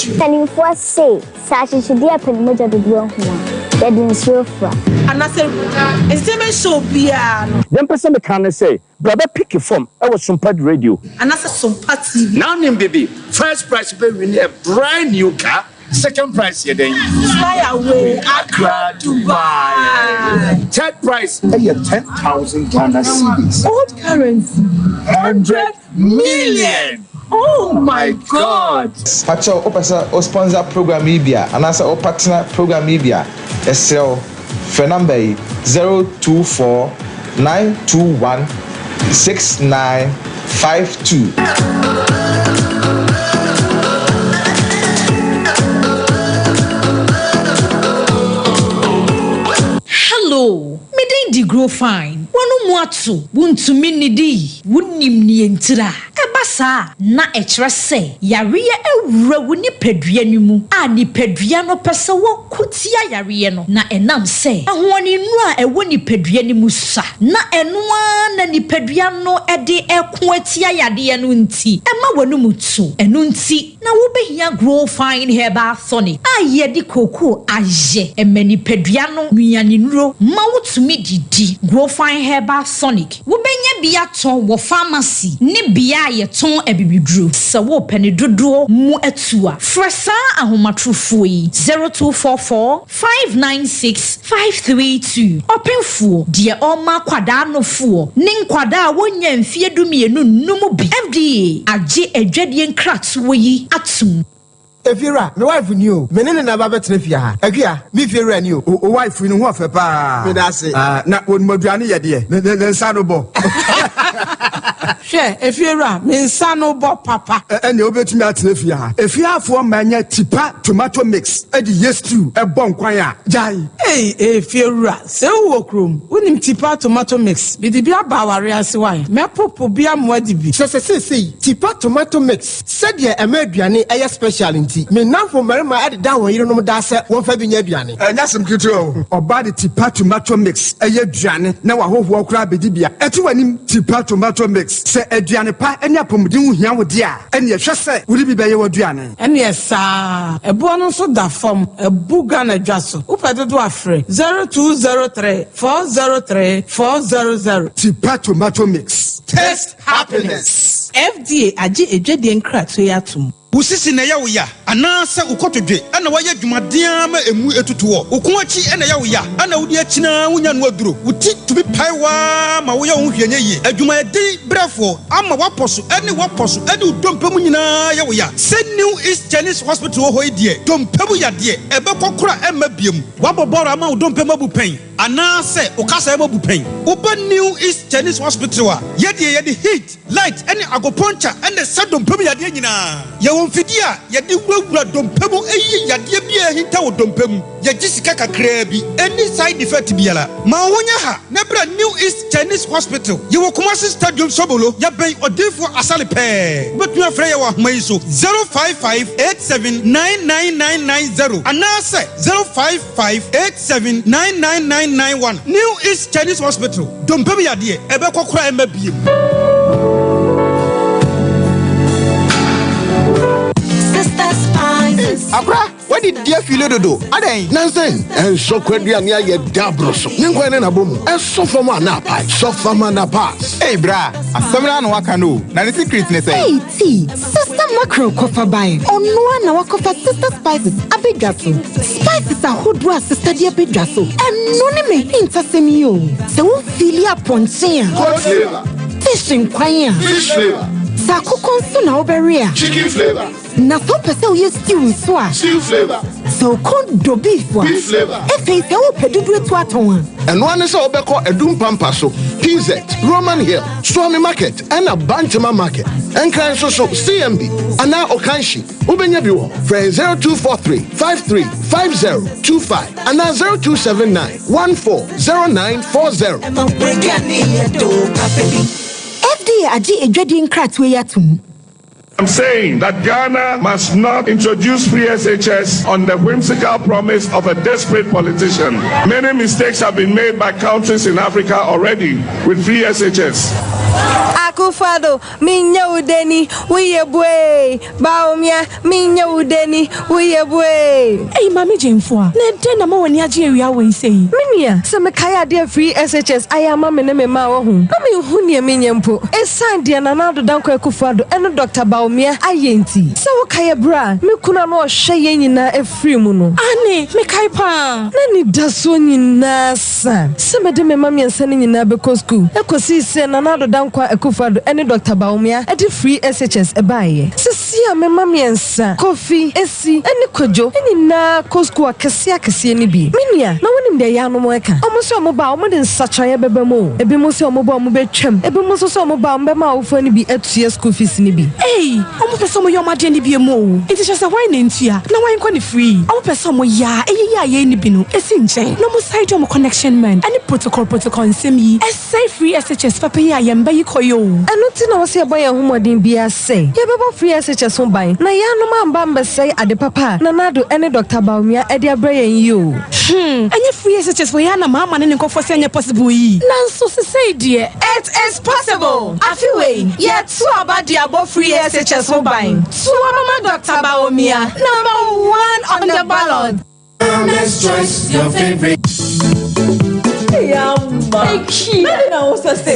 Mpanimfoɔ se, sɛ akyekyedeɛ pɛ ne mogya dodoɔ ahu a, yɛde nsuo fra. Anaasɛ entertainment show biara no. Deɛ mpɛ sɛ meka ne sɛ, bra bɛ picki fam wɔ Sumpad Radio. Anaasɛ Sompa TV. Now nim bibi, first prize bɛ win a brand new car, second prize yɛ dɛn? Fly away, Accra Dubai. Third prize ɛyɛ 10,000 Ghana cedis. Old currency. 100 million. Oh my God! Pakyɛw wopɛ sɛ wo sponsor program yi bi a anaasɛ wo partner program yi bi a, yɛsrɛ wo frɛ number yi, 024 921 6952. Hello, me din de Grow Fine. W'ano mu ato, wuntumi nnidi, wunnim nea entira. Ɛba saa a, na ɛkyerɛ sɛ yareɛ awura wo nipadua no mu a nipadua no pɛ sɛ wɔko tia yareɛ no, na ɛnam sɛ ahoɔdennuro a ɛwɔ nipadua no mu sua, na ɛno ara na nipadua no de reko atia yadeɛ no nti, ɛma w'anum to. Ɛno nti na wobɛhia Grow Fine Herbal Tonic a yɛde kookoo ayɛ. Ɛma nipadua no nnuanennuro ma wotumi didi. Grow Fine Herbal Tonic. Wobɛnya bi atɔ wɔ famasi ne bea a yɛtɔn abibiduro. Sɛ worepɛ ne dodoɔ mu atu a, frɛ saa ahomatorofoɔ yi, 0244 596 532. Ɔpemfoɔ, deɛ ɔrema akwadaa nofoɔ ne nkwadaa a wɔnnya mfeɛ dumienu nnom bi. FDA agye adwadie nkratoɔ yi atom. Efiewura, me wife ni o, me ne no na ɛba bɛtena fie ha. Akua, me fiewura ni o. Wo wife yi ne ho ɔfɛ paa. Meda ase. Ah, na wɔnum aduane yɛ deɛ. Ne ne nsa no bɔ. Hwɛ, efiewura, me nsa no bɔ papa. Ɛnneɛ wobɛtumi atena fie ha. Efie hafoɔ mma nyɛ tipa tomato mix de yɛ stew bɔ nkwan a, gyae. Ei, efiewura, sɛ wowɔ kurom, wonim tipa tomato mix? Mede bi aba awareɛ ase wae. Mɛpopo bi ama woadi bi. Kyerɛ sɛ seesei, tipa tomato mix, sɛdeɛ ɛma aduane yɛ special nti, me nnamfo mmarima deda wɔn yerenom daa sɛ wɔmfa bi nyɛ aduane. Ɛnyɛ asɛm ketewa o. Ɔbaa de tipa tomato mix yɛ aduane na w'ahɔhoɔ koraa bɛdi bi a, ɛte w'anim. Tipa tomato mix, sɛ aduane pa ne apɔmuden ho hia wo deɛ a, ɛnneɛ hwɛ sɛ wode bi bɛyɛ w'aduane. Ɛnneɛ saa. Ɛboɔ no nso da fam. Abu Ghana dwa so. Wopɛ dodoɔ a frɛ 0203 403 400. Tipa tomato mix. Taste happiness. FDA agye adwadie nkratoɔ yi atom. Wo sisi na ɛyɛ wo ya anaa sɛ wo kotodwe na woayɛ adwumaden ara ma emu atutu hɔ? Wo kɔn akyi na ɛyɛ wo ya na wode akyin ara wunya ano aduro? Wo ti tumi pae wo ara ma woyɛ wo ho hwee nyɛ yie? Adwumayɛden brɛfoɔ ama w'apɔ so ne w'apɔ so ne wo dompe mu nyinaa yɛ wo ya? Sɛ New East Chinese Hospital wɔ hɔ yi deɛ, dompe mu yadeɛ, ɛbɛkɔ koraa ɛmma biom. Woabɔ bɔɔl ama wo dompe mu abu pɛn anaa sɛ wo kasaeɛ mu abu pɛn? Woba New East Chinese Hospital a, yɛdeɛ yɛde heat, Light ne agoponkyɛ na ɛsa dompe mu yadeɛ nyinaa. Yɛwɔ mfidie a yɛde wurawura dompe mu yi yadeɛ biara a ahinta wɔ dompe mu. Yɛgye sika kakraa bi. Ɛnni side effect biara. Ma wo ho nyɛ ha na bra New East Chinese Hospital. Yɛwɔ Kumasi Stadium Sobolo. Yɛbɛn Odiyifoɔ Asare pɛɛ. Wobɛtumi afrɛ yɛn wɔ ahoma yi so, 055 87 99990 anaasɛ 055 87 99991. New East Chinese Hospital. Dompe mu yadeɛ, ɛbɛkɔ koraa ɛmma biem. Akora, wadi di afili dodo. Adɛn? Nansen, ɛnsɔ kwaduane ayɛ daboro so. Ne nkwan ne n'abɔ mu. Ɛsɔ fam a na apae. Sɔ fam a na pass. Ei bra, asɛm no ara na waka no o. Na ne secret ne sɛn? Ei tea, Sister Mackerel kɔfa bae. Ɔno ara na wakɔfa Sister Spices abɛdwa so. Spices ahodoɔ a sista de abɛdwa so, ɛno ne m'ahintasɛm yi o. Sɛ wo feeli apɔnkye a. Goat flavour. Fish nkwan a. Fish flavour. Sɛ akokɔ nso na wobɛwe a. Chicken flavour. Na sɛ wopɛ sɛ woyɛ stew nso a. Stew flavour. Sɛ wo kɔn dɔ beef a. Beef flavour. Afei sɛ wopɛ dodoɔ atu atɔn a. Ɛno ara ne sɛ wobɛkɔ Adum Pampa so, PZ, Roman Hill, Suame Market ɛna Bantama Market. Nkran nso so, CMB anaa Okanshi. Wobɛnya bi wɔ frɛ 0243 53 5025 anaa 0279 14 0940. FDA agye adwadie nkratoɔ yi atom. I'm saying that Ghana must not introduce free SHS on the whimsical promise of a desperate politician. Many mistakes have been made by countries in Africa already with free SHS. Akufo-Addo, Menyɛ wo dani, woyɛ buee, Bawumia, menyɛ wo dani, woyɛ buee. Ei Maame Gyamfua, na ɛdɛn na ama w'ani agye awia wei sei? Me nua, sɛ mekae adeɛ a free SHS ayɛ ama me ne me mma a wahu, na menhu neɛ menyɛ mpo. Ɛsiane deɛ Nana Addo Dankwa Akufo-Addo ne Dɔkta Bawumia ayɛ nti. Sɛ wokae ɛberɛ a me kunu a na ɔhwɛ yɛn nyinaa firii mu no. Aane, mekae paa. N'anidasoɔ nyinaa sa sɛ mede me mma mmiɛnsa no nyinaa bɛkɔ sukuu kɔsii sɛ Nana Addo Dankwa Akufo-Addo ne Dɔkta Bawumia de free SHS baeɛ. Seesei a me mma mmiɛnsa, Kofi, Esi ne Kwadwo nyinaa kɔ sukuu akɛseɛ akɛseɛ no bi. Me nua, na wonim deɛ yaanom reka? Wɔn se wɔba a, wɔde nsakyeraeɛ bɛba mu o. Ebinom se wɔba a wɔbɛtwam, ebinom nso se wɔba a wɔbɛma awofoɔ no bi atua sukuu fees no bi. Ei! Ɔmo pɛ sɛ ɔmo yɛ ɔmo adeɛ no biom oo, nti kyerɛ sɛ hwan na ntua na hwan nkɔ no free? Ɔmo pɛ sɛ ɔmo yɛ a ɛyɛ yi a yɛn nni bi no ɛsi nkyɛn na ɔmo san de ɔmo connection man ɛne protocol protocol nsɛm yi ɛsɛe free SHS papa yi a yɛn mma yi kɔ yi oo. Ɛno nti na ɛwɔ sɛ yɛbɔ yɛn ho mmɔden biara sɛ yɛbɛbɔ free SHS ho ban na yɛanom amba ammɛsɛe ade papa a Nana Addo ne Dɔkta Bawumia de abrɛ yɛn yi oo. Hmm, ɛnyɛ free SHS wei ara na maama ne ne nkurɔfoɔ sɛ ɛnyɛ possible yi? Nanso sesei deɛ. It is possible! Afe wei, yɛto aba de abɔ free SHS ho ban. To aba ma Dɔkta Bawumia, number one on the ballot. Mama's Choice, your favorite. See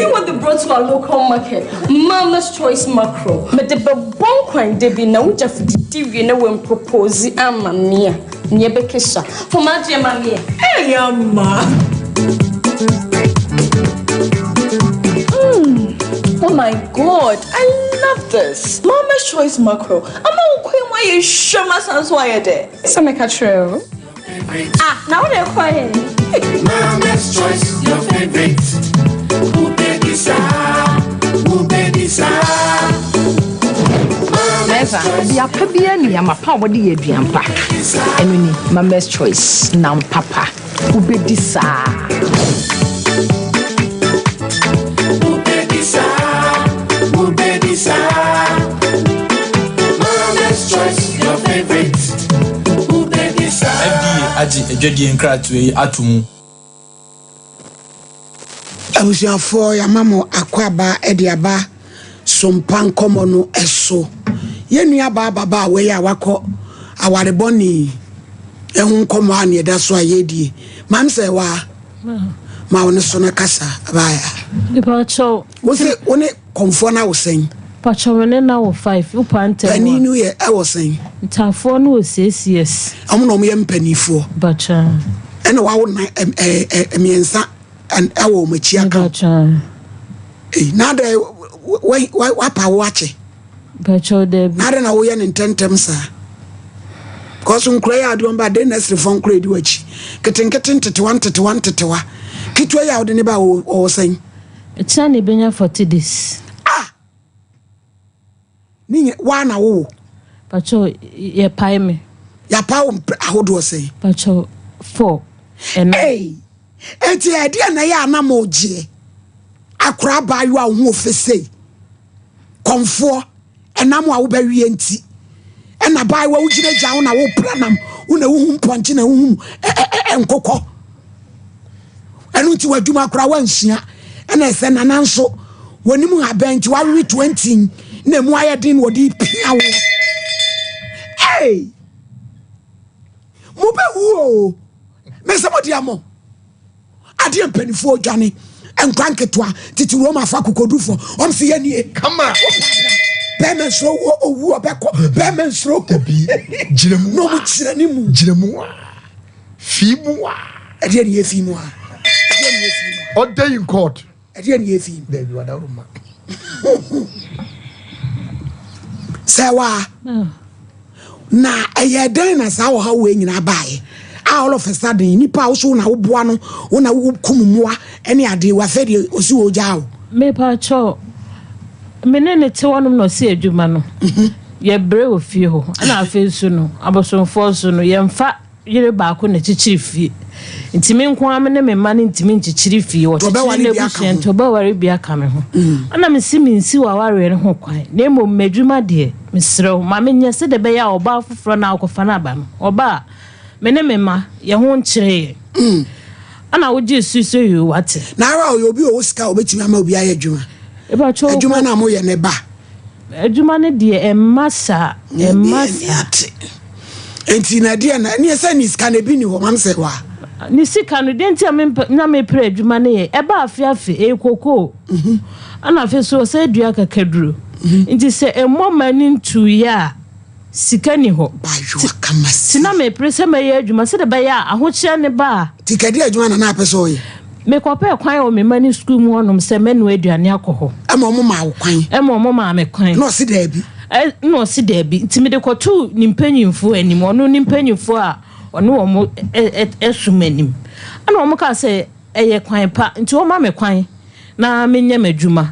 what they brought to our local market. Mama's Choice Macro. But the bon debi na uja fididi wie na wen propose ama me a. Nea ɛbɛkesa. Fom adeɛ ma meɛ. Hey, ama. Mm. Oh my god, I love this. Mama's Choice Macro. Ama wo kwan mu ayɛ hwam asan so ayɛ dɛ. Sɛ meka kyerɛ o. Ah, na wo de kɔ he? Mama's Choice, your favorite. Who baby sa? Who baby Ɔbea pa biara nni ama pa a wɔde yɛ aduan pa. Ɛno ni, Mama's Choice, nam papa. Wobɛdi saa. Wobɛdi saa, wobɛdi saa. Mama's Choice, your favorite. Wobɛdi saa. FDA agye adwadie nkratoɔ yi ato mu. Abusuafoɔ yɛama mo akwaaba de aba sompa nkɔmmɔ no so. Yɛn nua baa ababaawa yi a wakɔ aware bɔne ho nkɔmmɔ a na ɛda so a yɛredie. Maame sɛ waa ma wo ne so na kasa abaaya. Wo se wo ne kɔmfoɔ no awo sɛn? Pakyɛw me ne no awo five, wo paa ntɛm a. Panin no yɛ ɛwɔ sɛn? Ntaafoɔ no wɔ six years. Ɔmo na ɔmo yɛ mpaninfoɔ. Pakyɛw. Ɛna wawo na ɛ ɛ ɛ mmiɛnsa ɛwɔ ɔmo akyi aka. Pakyɛw. Ei na adɛ wa wa wapa wo akyɛ. Pakyɛw dabi. Na adɛ na woyɛ ne ntɛntɛm saa? Kɔso nkura yi a ɔde wɔn ba den nursery fɔ nkura edi w'akyi. Ketenkete ntetewa ntetewa ntetewa. Ketewa yi a ɔde ne ba ɔwɔ sɛn? Ɛkyena na ebenya 40 days. Ah! Ne nyɛ waa na wowo. Pacho yɛ pae me. Yɛapa wo mpre ahodoɔ sɛn? Pacho four. Ɛna. Ei! Enti ɛdeɛ na ɛyɛ a na mo gyeɛ? Akora abaayewa a wo ho ofe sei. Kɔmfoɔ, ɛnam a wobɛweɛ nti. Ɛna abaayewa wogyina gya wo na wopra nam, wo na wohu mpɔnkye na wohu nkokɔ. Ɛno nti w'adwuma koraa woansua. Ɛna ɛsɛ nana nso wɔnim habɛn nti wawewe 20 na emu ayɛ den na wɔde pia woɔ. Hey! Mobɛwu o! Mesɛ mo deɛ mo. Adeɛ mpanimfoɔ dwane nkwa nketewa tete Roma fa akokodufoɔ wɔn si yɛ nie. Kama. Bɛrima nsoro wɔ owu ɔbɛkɔ bɛrima nsoro. Dabi gyina mu. Na wɔn gyina ne mu. Gyina mu a fi mu a. Ɛdeɛ ne yɛ fi mu a. Ɛdeɛ ne yɛ fi mu a. Ɔda in court. Ɛdeɛ ne yɛ fi mu. Dabi wadaworo ma. Sɛ waa. Na ɛyɛɛ dɛn na saa ɔhaw wei nyinaa baeɛ? A all of a sudden, nipa a woso wo na woboa no, wo na wokum mmoa ne adeɛ, wafɛ deɛ ɔsi wɔ ogyaa wo. Mepakyɛw, me ne no te hɔnom na ɔsi adwuma no, yɛbrɛ wɔ fie hɔ, ɛna afei nso no, abosomfoɔ nso no, yɛmfa yere baako na ɛkyekyere fie. Nti me nko ara me ne me mma no ntumi nkyekyere fie. Wɔkyekyere n'abusua nti ɔbɛware bi aka me ho. Ɛna mese mensi w'awareɛ no ho kwan, na mmom m'adwuma deɛ, mesrɛ wo, ma menyɛ sɛdeɛ ɛbɛyɛ a ɔbaa foforɔ no a wokɔfa no aba no, ɔba a, me ne me mma, yɛn ho nkyere yɛn. Ɛna wogyee so sɛ yoo, wate. Na ara ɔyɛ obi a ɔwɔ sika a ɔbɛtumi ama obi ayɛ adwuma. Adwuma no a moyɛ no ɛba. Adwuma no deɛ ɛmma saa, ɛmma saa. Nti na ɛdeɛ na ɛneɛ sɛ ne sika no ebi ni hɔ mam sɛ wa. Ne sika no deɛ nti a mempɛ na mepere adwuma no yɛ ɛba afe afe ɛyɛ kokoo mhm. ɛna afe so ɔsɛ dua kakaduro mhm. nti sɛ ɛmmɔ ma ne ntuiɛ a Sika nni hɔ. Nti na mepere sɛ mɛyɛ adwuma sɛdeɛ ɛbɛyɛ a ahokyerɛ no ba a. Nti kɛdeɛ adwuma na na apɛ sɛ ɔyɛ? Mekɔpɛɛ kwan wɔ me mma no sukuu mu hɔnom sɛ mɛnoa aduane akɔ hɔ. Ɛma wɔn maa wo kwan? Ɛma wɔn maa me kwan. Na ɔse daabi? Ɛna ɔse daabi. Nti mede kɔtoo ne mpanyimfoɔ anim, ɔno ne mpanyimfoɔ a ɔne wɔn som anim. Ɛna wɔn kaa sɛ ɛyɛ kwan pa, nti wɔma me kwan na menyɛ m'adwuma.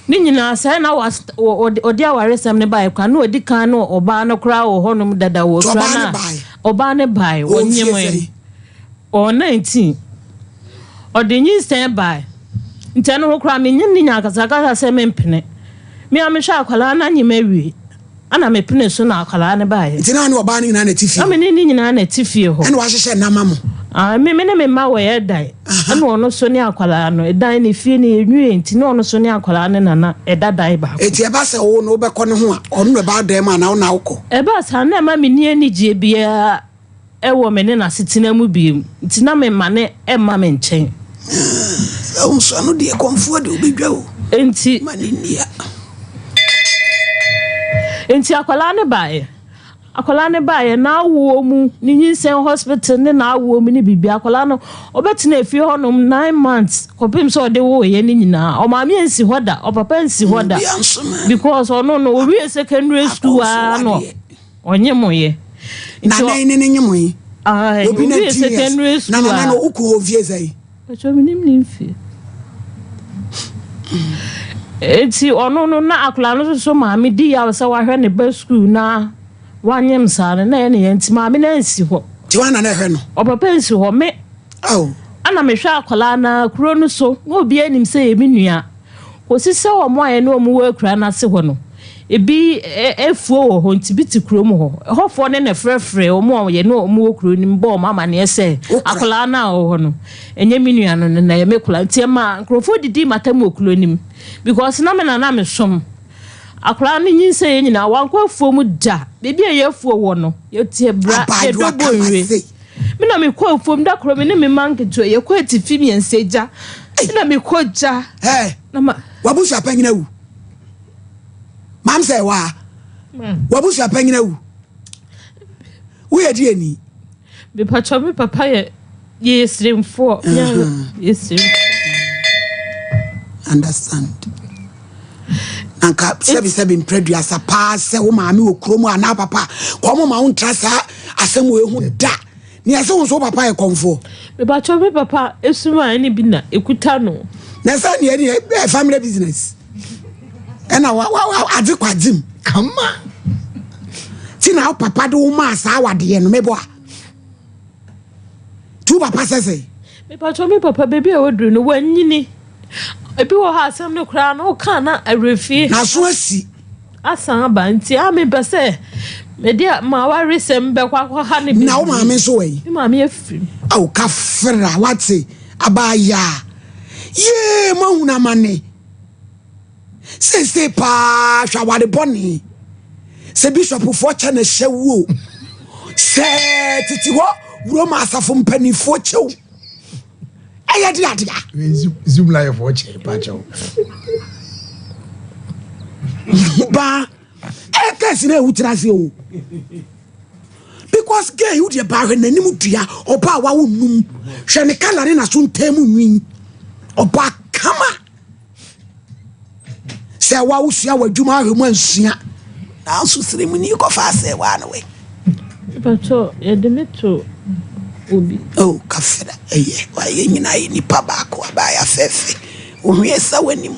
Ne nyinaa sɛɛ na ɔde awaresɛm no baeɛ koraa na ɔdi kan ne ɔbaa no koraa wɔ hɔnom dada wɔ akura no a ɔbaa no baeɛ ɔnyem ɔwɔ 19 ɔde nyinsɛn baeɛ nti ɛno ho koraa menye ne nya akasakasa sɛ mempene me a mehwɛ akwadaa no anyem awie Ɛna me pene so na akwadaa no baeɛ. Nti na wo ne ɔbaa no nyinaa na ɛte fie hɔ? Na me ne ne nyinaa na ɛte fie hɔ. Ɛna wahyehyɛ nna ama mo? Ah, me me ne me mma wɔ yɛ dan. Ɛna ɔno nso ne akwadaa no, ɛdan no efie no yɛnwie nti na ɔno nso ne akwadaa no na na ɛda dan baako. Eti ɛba sɛ wo no wobɛkɔ ne ho a, ɔno na ɛba dan mu anaa wo na wokɔ? Ɛbaa saa na ɛma menni anigyeɛ biara. wɔ me ne n'asetena mu bio, nti na memma no mma me nkyɛn. Sɛ wo nso ano deɛ kɔmfoɔ deɛ wobɛdwa o. Nti. Ma ne nnia. Nti akwadaa no baeɛ. Akwadaa no baeɛ, n'awoɔ mu, ne nyinsɛn hospital ne n'awoɔ mu ne biribi. Akwadaa no, ɔbɛtena efie hɔnom nine months kɔpem sɛ ɔde woeɛ no nyinaa. Ɔmaame ansi hɔ da, ɔpapa ansi hɔ da. Because ɔno no, ɔwie secondary school ara no. Ɔnye mo yɛ. Na nan ne ne nye mo yi. Obi na ti secondary school. Na na na uku wɔ mfie sɛn. Pacho mi nim ne mfie. Enti ɔno no na akwadaa no nso maame di yaw sɛ wahwɛ ne ba sukuu na wanyem saa no na ɛyɛ ne ya nti maame no ansi hɔ. Nti wan na na ɛhwɛ no? Ɔpapa nsi hɔ me ɛna mehwɛ akwadaa no ara kuro no so na obiara nim sɛ ɛyɛ me nua kɔsi sɛ wɔn a yɛne wɔn wɔ akura no ase hɔ no ebi afuo wɔ hɔ nti bi te kurom hɔ ɛhɔfoɔ ne na ɛfrɛfrɛ wɔn a yɛne wɔn wɔ kuro no mu bɔ wɔn amaneɛ sɛ akwadaa no a ɔwɔ hɔ no ɛnyɛ me nua no no na ɛyɛ me kora nti ɛma nkurɔfoɔ didi matam wɔ kuro no mu because na me na na mesom Akwadaa no nyinsɛn yɛ nyinaa wankɔ afuo mu da. Baabi a yɛ afuo wɔ no, yɛte abira, yɛdɔ bɔnwire. Me na mekɔ afuo mu da koro me ne me mma nketewa yɛkɔ atifi mmiɛnsa gya. Me na mekɔ gya. Hey, na ma. Wabusua panyin awu. Maam sɛ waa. Wabusua panyin awu. Woyɛ deɛ ni. Mepatwa me papa yɛ yɛyɛ siremfoɔ. Yɛ siremfoɔ. Understand. Anka sɛbi sɛbi mprɛduasa paa sɛ wo maame wɔ kurom anaa papa kɔn mo ma wo ntra saa asɛm wɔ ehu da. Nea ɛsɛ wo nso wo papa yɛ kɔnfoɔ. Mepatwa me papa esuma ɛne bi na ekuta no. Na sɛ nea ɛne family business. Ɛna wa wa adze kɔ adze mu. Kama. Ti na wo papa de wo maa saa awadeɛ no meboa. Ti wo papa sɛ sɛ. Mepatwa me papa baabi a waduru no wanyini. Ebi wɔ hɔ asɛm no koraa no woka na awerɛfie. N'aso asi. Asan aba nti a mepɛ sɛ mede m'awaresɛm bɛkɔ akɔha ne Na wo maame nso wɔ yi. Me maame afiri. Awo kafra wate abaayaa. Yee moahunu amane. Seesei paa hwɛ aware bɔne. Sɛ bishopfoɔ kyɛ na hyɛ wuo. Sɛ tete hɔ Roma asafo mpanimfoɔ kyɛw. Ɛyɛ de adea. Zoom live foɔ kyɛ pakyɛw. Baa ɛyɛ kɛse na ewu tena ase o. Because gay wo deɛ baa hwɛ n'anim dua ɔbaa wawo num hwɛ ne kala ne n'aso ntɛm nwi ɔbaa kama. Sɛ wa wosua w'adwuma ahwɛ mu ansua nanso sremuni kɔfa asɛ waa no wɛ. Mpatsɔ yɛde me to obi. Oh kafra ɛyɛ wayɛ nyinaa yɛ nipa baako abaayɛ afɛɛfɛ ohun ɛsa w'anim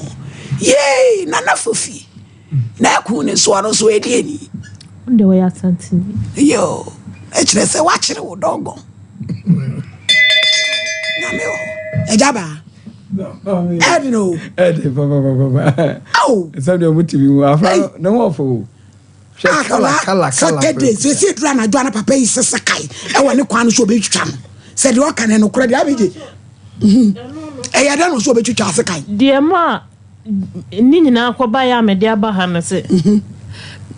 yee nana fofi na ɛkun ne nso ɔno nso ɛdi ani. Ɔno deɛ ɔyɛ asanteni. Yoo ɛkyerɛ sɛ wakyere wo dɔgɔn nyame wɔ hɔ ɛgya baa. Ɛde no. Ɛde papapapa. Awo. Sɛ deɛ ɔmo ti bi mu afra no ne ho ɔfɛ o. Hwɛ kala kala kala. Saturday sɛ esi eduru anadwo ana papa yi sesa kae ɛwɔ ne kwan no so obetwitwa no sɛ deɛ ɔka no nokorɛ deɛ abegye. Ɛyɛ dɛ no so obetwitwa ase kae. Deɛ maa ne nyinaa kɔbaeɛ a mede aba ha no se,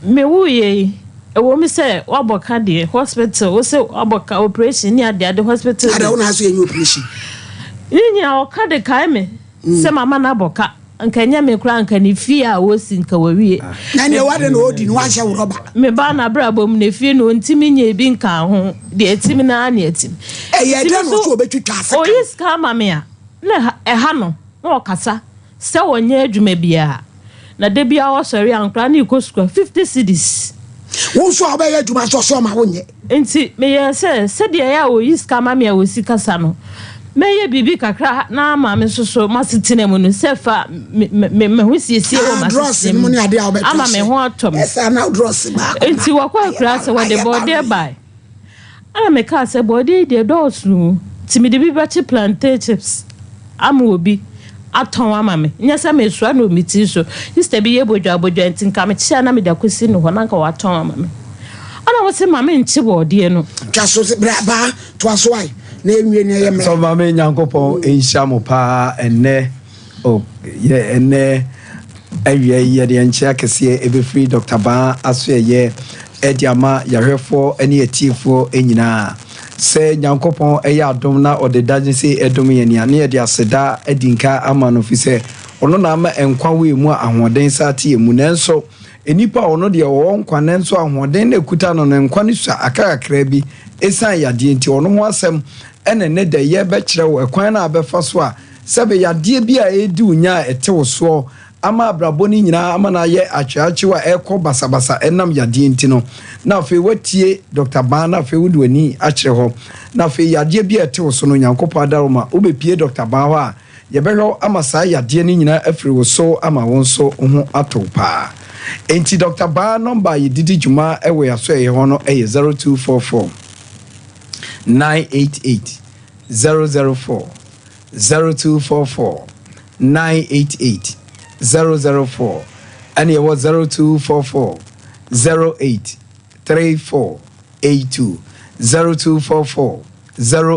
mewuiɛ yi, ɛwɔ mu sɛ woabɔ ka deɛ, hospital, wo se woabɔ ka, operation ne adeade, hospital. Ada wo na aso yɛnyɛ operation. Ne nyinaa ɔka de kae me sɛ mama no abɔ ka, nka ɛnyɛ me koraa nka ne fie a wɔsi nka wawie. Na neɛ wade na ɔdi no wahyɛ wo rɔba. Me ba no abrabɔ mu no efie no ɔntumi nyɛ bi nka ho, deɛ ɛtim no ara na ɛtim. Ɛyɛ dɛn na ɔso ɔbɛtwitwa ase kan? Ɔyi sika ama me a, na ɛha no. Na ɔkasa sɛ ɔnyɛ adwuma biara na da biara ɔsɔre a nkwadaa no rekɔ sukuu a 50 cedis. Wo nso a wobɛyɛ adwuma nso ɔsɛ ɔma wonyɛ. Nti meyɛɛ sɛ sɛdeɛ ɛyɛ a ɔyi sika ma me a ɔsi kasa no mɛyɛ biribi kakra na ama me nso so m'asetena mu no sɛ fa me me me ho siesie wɔ m'asetena mu ama me ho atɔ me. Nti wɔkɔ akura sɛ wɔde bɔɔdeɛ bae. Ɛna mekaa sɛ, Borɔdeɛ yi deɛ ɛdɔɔso o, nti mede bi bɛkye plantain chips ama obi atɔn ama me. Nyɛ sɛ mesoa no wɔ me tiri so. Sister bi yɛ bodwabodwa nti nka mekye a na mede akɔsi ne hɔ na nka watɔn ama me. Ɛna wose ma menkye borɔdeɛ no. Twa so bra baa toa so ae na yɛnwie nea ɛyɛ mmerɛ. Sɔfo Maame Nyankopɔn nhyira mo paa ɛnnɛ. Oh, yɛ ɛnnɛ awia yi yɛde yɛn nkyea kɛseɛ ɛbɛfiri Dr. Baa asoɛyɛ ɛde ama yɛahwɛfoɔ ne atiefoɔ nyinaa. Sɛ Nyankopɔn ɛyɛ adom na ɔde da ne sei ɛdom yɛn a, ne yɛde aseda adi nka ama no, firi sɛ ɔno na ama nkwa wɔ yɛn mu a ahoɔden saa te yɛn mu. Nanso nnipa a ɔno deɛ ɔwɔ nkwa nanso ahoɔden na ɛkuta no no, nkwa no sua aka kakraa bi ɛsiane yadeɛ nti. Ɔno ho asɛm ɛna ɛnnɛ da yi yɛrebɛkyerɛ wo ɛkwan no a bɛfa so a Sɛbe yadeɛ bi a ɛredi wo nya a ɛte wo soɔ ama abrabɔ no nyinaa ama no ayɛ atweatwew a ɛrekɔ basabasa ɛnam yadeɛ nti no, na afei woatie Dɔkta Baa na afei wode w'ani akyerɛ hɔ. Na afei yadeɛ bi a ɛte wo so no, Nyankopɔn adaworoma, wobɛpue Dɔkta Baa hɔ a, Yɛbɛhwɛ wo ama saa yadeɛ no nyinaa afiri wo so ama wo nso wo ho atɔ wo paa. Enti Dɔkta Baa nɔmba a yɛde di dwuma wɔ yɛn asoɛeɛ hɔ no yɛ 0244 988 004, 0244 988 004, ɛne yɛwɔ 0244 08 34 82, 0244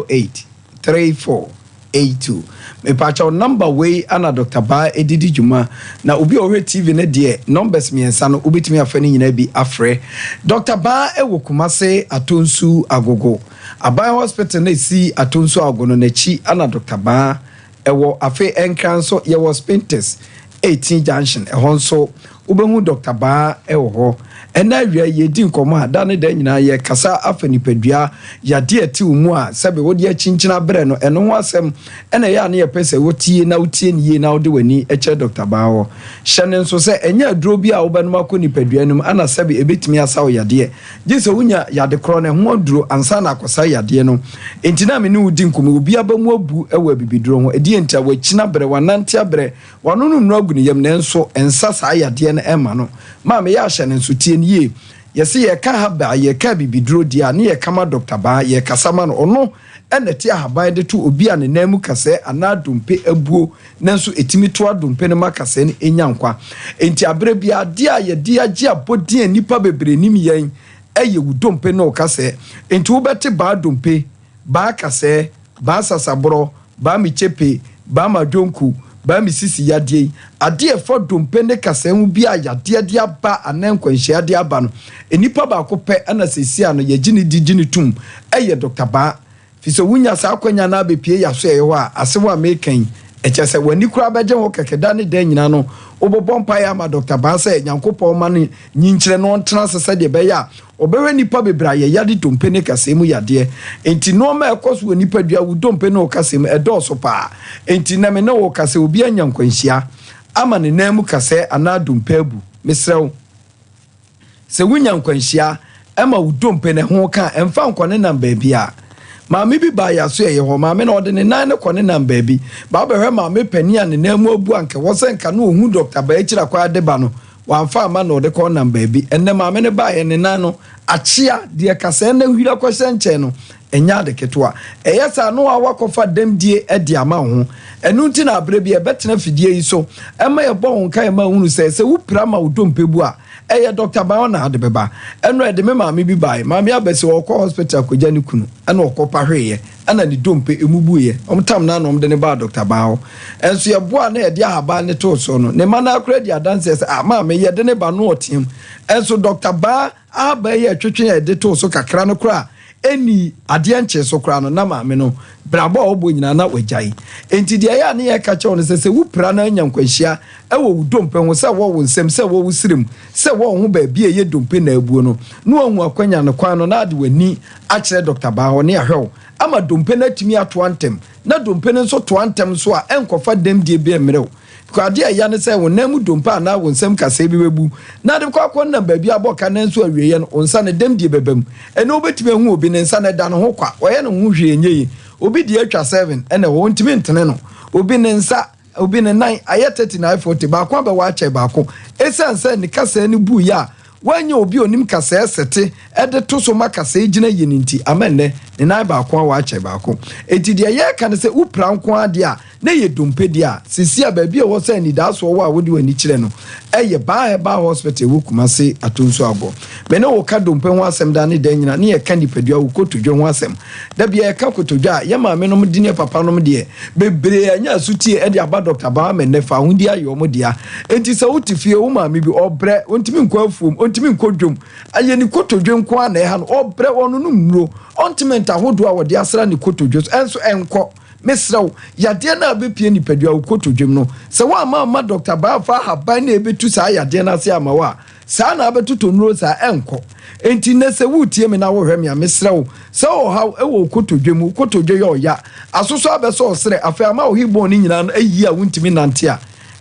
08 34 82. Mepakyɛw number wei ana Doctor Baa de di dwuma na obi a ɔhwɛ TV no deɛ numbers mmiɛnsa no wobɛtumi afa ne nyinaa bi afrɛ. Doctor Baa wɔ Kumase Atonsu Agogo. Aban hospital no a ɛsi Atonsu Agogo no n'akyi ana Doctor Baa Ɛwɔ afei Nkran nso yɛwɔ Spintex 18 junction ɛhɔ nso wobɛhu Doctor Baa wɔ hɔ. Ɛnɛ awia yi yɛredi nkɔmmɔ a da ne da nyinaa yɛrekasa afa nipadua yadeɛ a ɛte wo mu a sɛbe wode akyinkyini abrɛ no ɛno ho asɛm ɛna ɛyɛ a ne yɛpɛ sɛ wotie na wotie no yie na wode w'ani kyerɛ Doctor Baa hɔ. Hyɛ no nso sɛ ɛnyɛ aduro bi a wobɛnom akɔ nipadua no mu ana sɛbe ɛbɛtumi asa wo yadeɛ. Gye sɛ wonya yade korɔ no ɛho aduro ansa na akɔsa yadeɛ no. Enti na me ne wo di nkɔmmɔ yi, obi aba mu abu wɔ abibiduro ho. Ɛdeɛn nti a? Wakyini abrɛ, wanante abrɛ, wanonom nnuro agu ne yam, nanso ɛnsa saa yadeɛ no ɛmma no. Maame, yɛ ahyɛ no nso, tie no yie. Yɛse yɛreka haba, yɛreka abibiduro deɛ a, ne yɛreka ma Dɔkta Baa, yɛrekasa ma no. Ɔno na ɛte ahaban de to obi a ne nan mu kasɛɛ anaa dompe abuo, nanso ɛtumi toa dompe no ma kasɛɛ no nya nkwa. Enti aberɛ biara, adeɛ a yɛde agye abɔdin a nnipa bebree nim yɛn yɛ wo dompe ne wo kasɛɛ. Enti wobɛte baa dompe, baa kasɛɛ, baa sasaborɔ, baa mekyepe, baa madwonku, baa me sisi yadeɛ yi. Adeɛ a ɛfa dompe ne kasɛɛ ho biara a yadeɛ de aba anaa nkwanhyia de aba no, nnipa baako pɛ na seesei ano yɛgye no di gye no tom yɛ Dɔkta Baa. Fi sɛ wunya saa akwanya no ara bepue y'asoɛeɛ hɔ a, asɛm a mereka yi, ɛkyerɛ sɛ w'ani koraa bɛgye ho kɛkɛ da ne da nyinaa no, wobɛbɔ mpaeɛ ama Dɔkta Baa sɛ Nyankopɔn mma no nyinkyerɛ na ɔntena ase sɛdeɛ ɛbɛyɛ a ɔbɛhwɛ nnipa bebree a yɛyare dompe ne kasɛɛ mu yadeɛ. Enti nnoɔma a ɛkɔ so wɔ nipadua, wo dompe ne wo kasɛɛ mu, ɛdɔɔso paa. Enti nnɛ me ne wo reka sɛ obi anya nkwanhyia ama ne nan mu kasɛɛ anaa dompe abu. Mesrɛ wo. Sɛ wunya nkwanhyia ma wo dompe no ho ka a, mfa nkɔnenam baabiara. Maame bi baa yɛn asoɛeɛ hɔ. Maame no, ɔde ne nan no kɔnenam baabi. Ba wobɛhwɛ maame panin a ne nan mu abu a anka ɛwɔ sɛ nka na ɔhu dɔkta baa akyiri akwan de ba no, wamfa amma na ɔde kɔnam baabi. Ɛnnɛ maame no baeɛ, ne nan no akyea, deɛ kasɛɛ no ahwiri akɔhyɛ nkyɛn no, Ɛnyɛ ade ketewa. Ɛyɛ saa na woakɔfa dɛmdie de ama wo ho. Ɛno nti na berɛ bi yɛbɛtena afidie yi so ma yɛbɔ wo nkaeɛ ma wohunu sɛ, sɛ wopira ma wo dompe bu a, ɛyɛ Dɔkta Bawa na ade bɛba. Ɛno ɛde me maame bi baeɛ. Maame Abasi, ɔrekɔ hospital akɔgya ne kunu ɛna ɔkɔpa hweeɛ ɛna ne dompe ɛmu buiɛ. Wɔtam no ara na wɔde no baa Dɔkta Bawa hɔ. Ɛnso yɛboaa na yɛde ahaban no too soɔ no, ne mma no ara koraa dii adanseɛ sɛ, ah maame, yɛde no ba no ɔteam. Ɛnso Dɔkta Bawa Ahaban yi a ɛtwetwe a yɛde too so kakra no koraa a ɛnnii adeɛ nkyee so koraa no, na maame no brabɔ a ɔbɔ nyinaa na wagyae. Enti deɛ ɛyɛ a ne yɛka kyerɛ wo no sɛ, sɛ wopira na anya nkwanhyia wɔ wo dompe ho, sɛ ɛwɔ wo nsam, sɛ ɛwɔ wo srɛ mu, sɛ ɛwɔ wo ho baabi a ɛyɛ dompe na abuo no, na woahu akwanya no kwan no na ade w'ani akyerɛ Dɔkta Baa hɔ ne ahwɛ wo ama dompe no atumi atoa ntɛm. Na dompe no nso toa ntɛm nso a, ɛnkɔfa dɛmdie bi mmrɛ wo. Because adeɛ a ɛya ne sɛ wo nan mu dompe anaa wo nsam kasɛɛ bi bɛbu na ade kɔ akɔ nam baabi abɔ ka nanso awieɛ no wo nsa no dɛmdie bɛba mu. Ɛnnɛ wobɛtumi ahu obi ne nsa no ɛda ne ho kwa, ɔyɛ ne ho hwee ɛnyɛ yie. Obi deɛ atwa seven ɛna ɛwɔ hɔ ɔntumi ntene no. Obi ne nsa, obi ne nan ayɛ 30 na ayɛ 40, baako abɛwɔ akyɛ baako. Ɛsiane sɛ ne kasɛɛ no buiɛ a Wannya obi a onim kasɛɛ sɛte de to so ma kasɛɛ gyina yie no nti, ama nnɛ, ne nan baako awa akyɛ baako. Enti deɛ yɛreka ne sɛ, wopira nko ara deɛ a, na ɛyɛ dompe deɛ a, seesei a baabi a ɛwɔ sɛ anidaasoɔ wɔ a wode w'ani kyerɛ no yɛ Baa Herbal Hospital ɛwɔ Kumasi, Atonsu Agor. Me ne wo ka dompe ho asɛm daa ne daa nyinaa, ne yɛka nipadua, wo kotodwe ho asɛm. Da biara yɛka kotodwe a, yɛn maamenom de ne yɛn papanom deɛ, bebree anya asutie de aba Dɔkta Baa ama nnɛ fawohodie ayɛ wɔn dea. Enti sɛ wote fie, wo maame bi, ɔbrɛ, ɔntumi nkɔ afuom, ɔntumi nkɔ dwom, ɛyɛ ne kotodwe nko ara na ɛha no, ɔbrɛ, ɔnonom nnuro, ɔntment ahodoɔ a wɔde asra ne kotodwe so, ɛnso ɛnkɔ. Mesrɛ wo, yadeɛ no a ɛbɛpue nipadua, wo kotodwem no, sɛ woamma amma Dɔkta Baa amfa ahaban no a ɛbɛtu saa yadeɛ no ase amma wo a, Saa na abɛtotɔ nnuro saa, ɛnkɔ. Enti nnɛ sɛ woretie me na worehwɛ me a, mesrɛ wo, sɛ ɔhaw wɔ wo kotodwe mu, wo kotodwe yɛ ɔya, asosɔ abɛsɔ wo serɛ, afei ama wo hip bone no nyinaa no ayi a wontumi nnante a,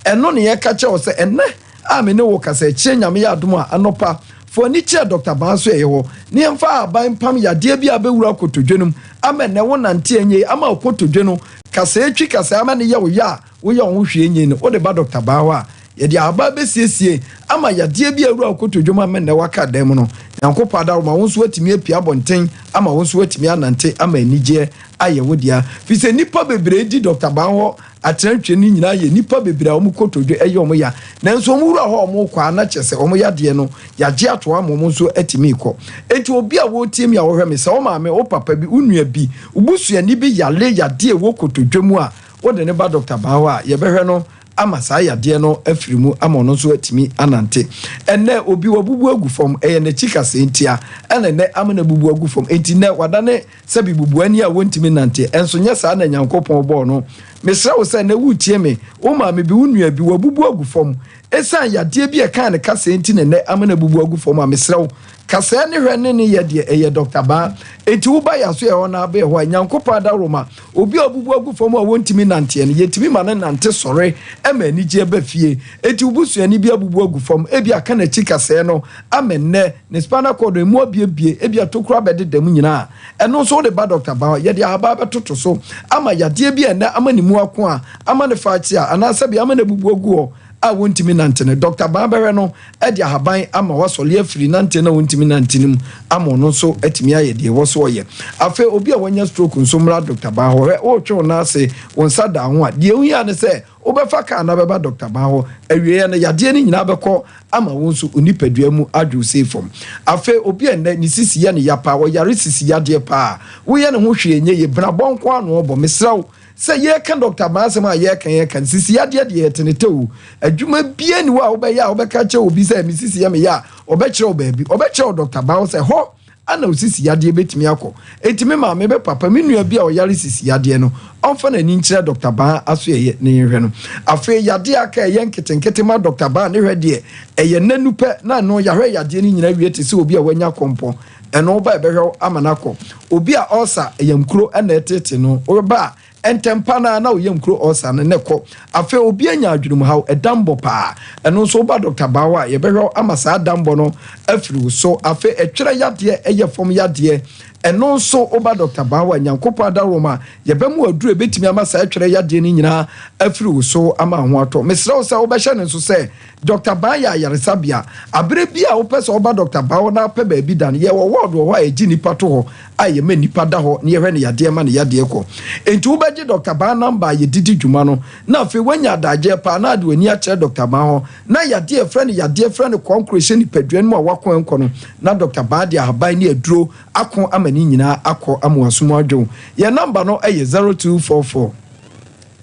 ɛno na yɛreka kyerɛ wo sɛ ɛnnɛ a me ne wo rekasa yi, kyerɛ Nyame yɛ adom a, anɔpa, fa w'ani kyerɛ Dɔkta Baa so ɛyɛ hɔ, na yɛmfa ahaban mpam yadeɛ bi a abɛwura kotodwe no mu ama ɛnnɛ wonante anyɛ yi, ama wo kotodwe no. Kasɛɛ twi kasɛɛ ama no yɛ wo ya a woyɛ wo ho hwee nyɛ no, wode ba dɔkta baa hɔ a, yɛde ahaban bɛsiesie ama yadeɛ bi a awura wo kotodwe mu ama nnɛ woaka dan mu no, Nyankopɔn adaworoma wo nso woatumi apue abɔnten ama wo nso woatumi anante ama anigyeɛ ayɛ wo dea. Firi sɛ nnipa bebree di dɔkta baa hɔ atenatwe no nyinaa yɛ nnipa bebree a wɔn kotodwe yɛ wɔn ya, nanso wɔn wura hɔ a wɔrekɔ a na kyerɛ sɛ wɔn yadeɛ no yɛagye ato hɔ ama wɔn nso atumi rekɔ. Enti obi a wɔretie me a wɔhwɛ me, sɛ wo maame, wo papa bi, wo nua bi, wo busuani bi yare yadeɛ a ɛwɔ kotodwe mu a, wode no ba dɔkta baa hɔ a, yɛbɛhwɛ no ama saa yadeɛ no afiri mu ama ɔno nso atumi anante. Ɛnnɛ obi wabubu agu fam, ɛyɛ n'akyi kasɛɛ ntia ɛna ɛnnɛ ama no abubu agu fam. Enti nnɛ wadane sɛbi bubuani a wɔntumi nnante, ɛnso nyɛ saa na Nyankopɔn bɔɔ no. Mesrɛ wo sɛ nnɛ woretie me, wo maame bi, wo nua bi, wabubu agu fam ɛsiane yadeɛ bi a ɛkaa no kasɛɛ nti na nnɛ ama no abubu agu fam a, mesrɛ wo, kasɛɛ ne hwɛ ne ne yɛ deɛ ɛyɛ Dɔkta Baa. Enti woba yɛn asoɛeɛ hɔ na abɛyɛ hɔ a, Nyankopɔn adaworoma, obi a wabubu agu fam a wɔntumi nnanteɛ no, yɛtumi ma no nante sɔre ma anigyeɛ ba fie. Enti wo busuani bi abubu agu fam, ebia aka n'akyi kasɛɛ no ama nnɛ ne spinal cord no emu abuebue, ebia tokuro abɛdeda mu nyinaa a, ɛno nso wode ba dɔkta ba hɔ, yɛde ahaban bɛtoto so ama yadeɛ bi a ɛnnɛ ama ne mu ako a, ama no fakyea, anaa sɛbe ama no abubu agu hɔ a wɔntumi nnante no, dɔkta ba bɛhwɛ no de ahaban ama wasɔre afiri nante no a ɔntumi nnante no mu ama ɔno nso atumi ayɛ deɛ ɛwɔ so ɔyɛ. Afei obi a wanya stroke nso mmra dɔkta ba hɔ. Hwɛ, woretwe wo nan ase, wo nsa da ho a, deɛ wohia ne sɛ Wobɛfa kaa na bɛba dɔkta baa hɔ. Awieɛ no, yadeɛ no nyinaa bɛkɔ ama wo nso wo nipadua mu adwo sei fam. Afei obi a nnɛ ne sisi yɛ no ya paa, ɔyare sisi yadeɛ paa, woyɛ ne ho hwee nyɛ yie, brabɔ nko ara na ɔbɔ. Mesrɛ wo, sɛ yɛreka dɔkta baa asɛm a yɛreka yɛreka no, sisi yadeɛ deɛ yɛte ne tɛ o. Adwuma biara nni hɔ a wobɛyɛ a wobɛka akyerɛ obi sɛ me sisi yɛ me ya a, ɔbɛkyerɛ wo baabi. Ɔbɛkyerɛ wo dɔkta baa hɔ sɛ hɔ Ana wo sisi yadeɛ bɛtumi akɔ? Enti me maame, me papa, me nua bi a ɔyare sisi yadeɛ no, ɔmfa n'ani nkyerɛ Dɔkta Baa asoɛeɛ na yɛnhwɛ no. Afei yadeɛ a aka a ɛyɛ nketenkete ma Dɔkta Baa ne hwɛ deɛ, ɛyɛ nnanu pɛ na ɛno yɛahwɛ yadeɛ no nyinaa wie te sɛ obi a wanya kɔmpɔ. Ɛno woba a ɛbɛhwɛ wo ama no akɔ. Obi a ɔɔsa, ɛyamkuro na ɛreteetee no, woba a, Ntɛm pa no ara na wo yam kuro ulcer no na ɛkɔ. Afei obi anya adwenemhaw, ɛdambɔ paa. Ɛno nso woba Dɔkta Baa hɔ a, yɛbɛhwɛ wo ama saa dambɔ no afiri wo so. Afei ɛtwerɛ yadeɛ, ɛyɛ fam yadeɛ. Ɛno nso woba Dɔkta Baa hɔ a, Nyankopɔn adaworoma, yɛbɛma wo aduro a ɛbɛtumi ama saa ɛtwerɛ yadeɛ no nyinaa afiri wo so ama ho atɔ. Mesrɛ wo sɛ wobɛhyɛ no nso sɛ Dɔkta Baa yɛ ayaresabea. Aberɛ biara a wopɛ sɛ woba Dɔkta Baa hɔ na wopɛ baabi da no, yɛwɔ ward wɔ hɔ a yɛgye nnipa to hɔ a yɛma nnipa da hɔ na yɛhwɛ ne yadeɛ ma ne yadeɛ kɔ. Enti wobɛgye Dɔkta Baa namba a yɛde di dwuma no na afei woanya adagyeɛ paa na ade w'ani akyerɛ Dɔkta Baa hɔ na yadeɛ a yɛfrɛ no yadeɛ frɛ no kɔnkoro ɛhyɛ nipadua no mu a wako ɛnkɔ no na Dɔkta Baa de ahaban ne aduro ako ama ne nyinaa akɔ ama w'aso mu adwo wo. Yɛn namba no yɛ 0244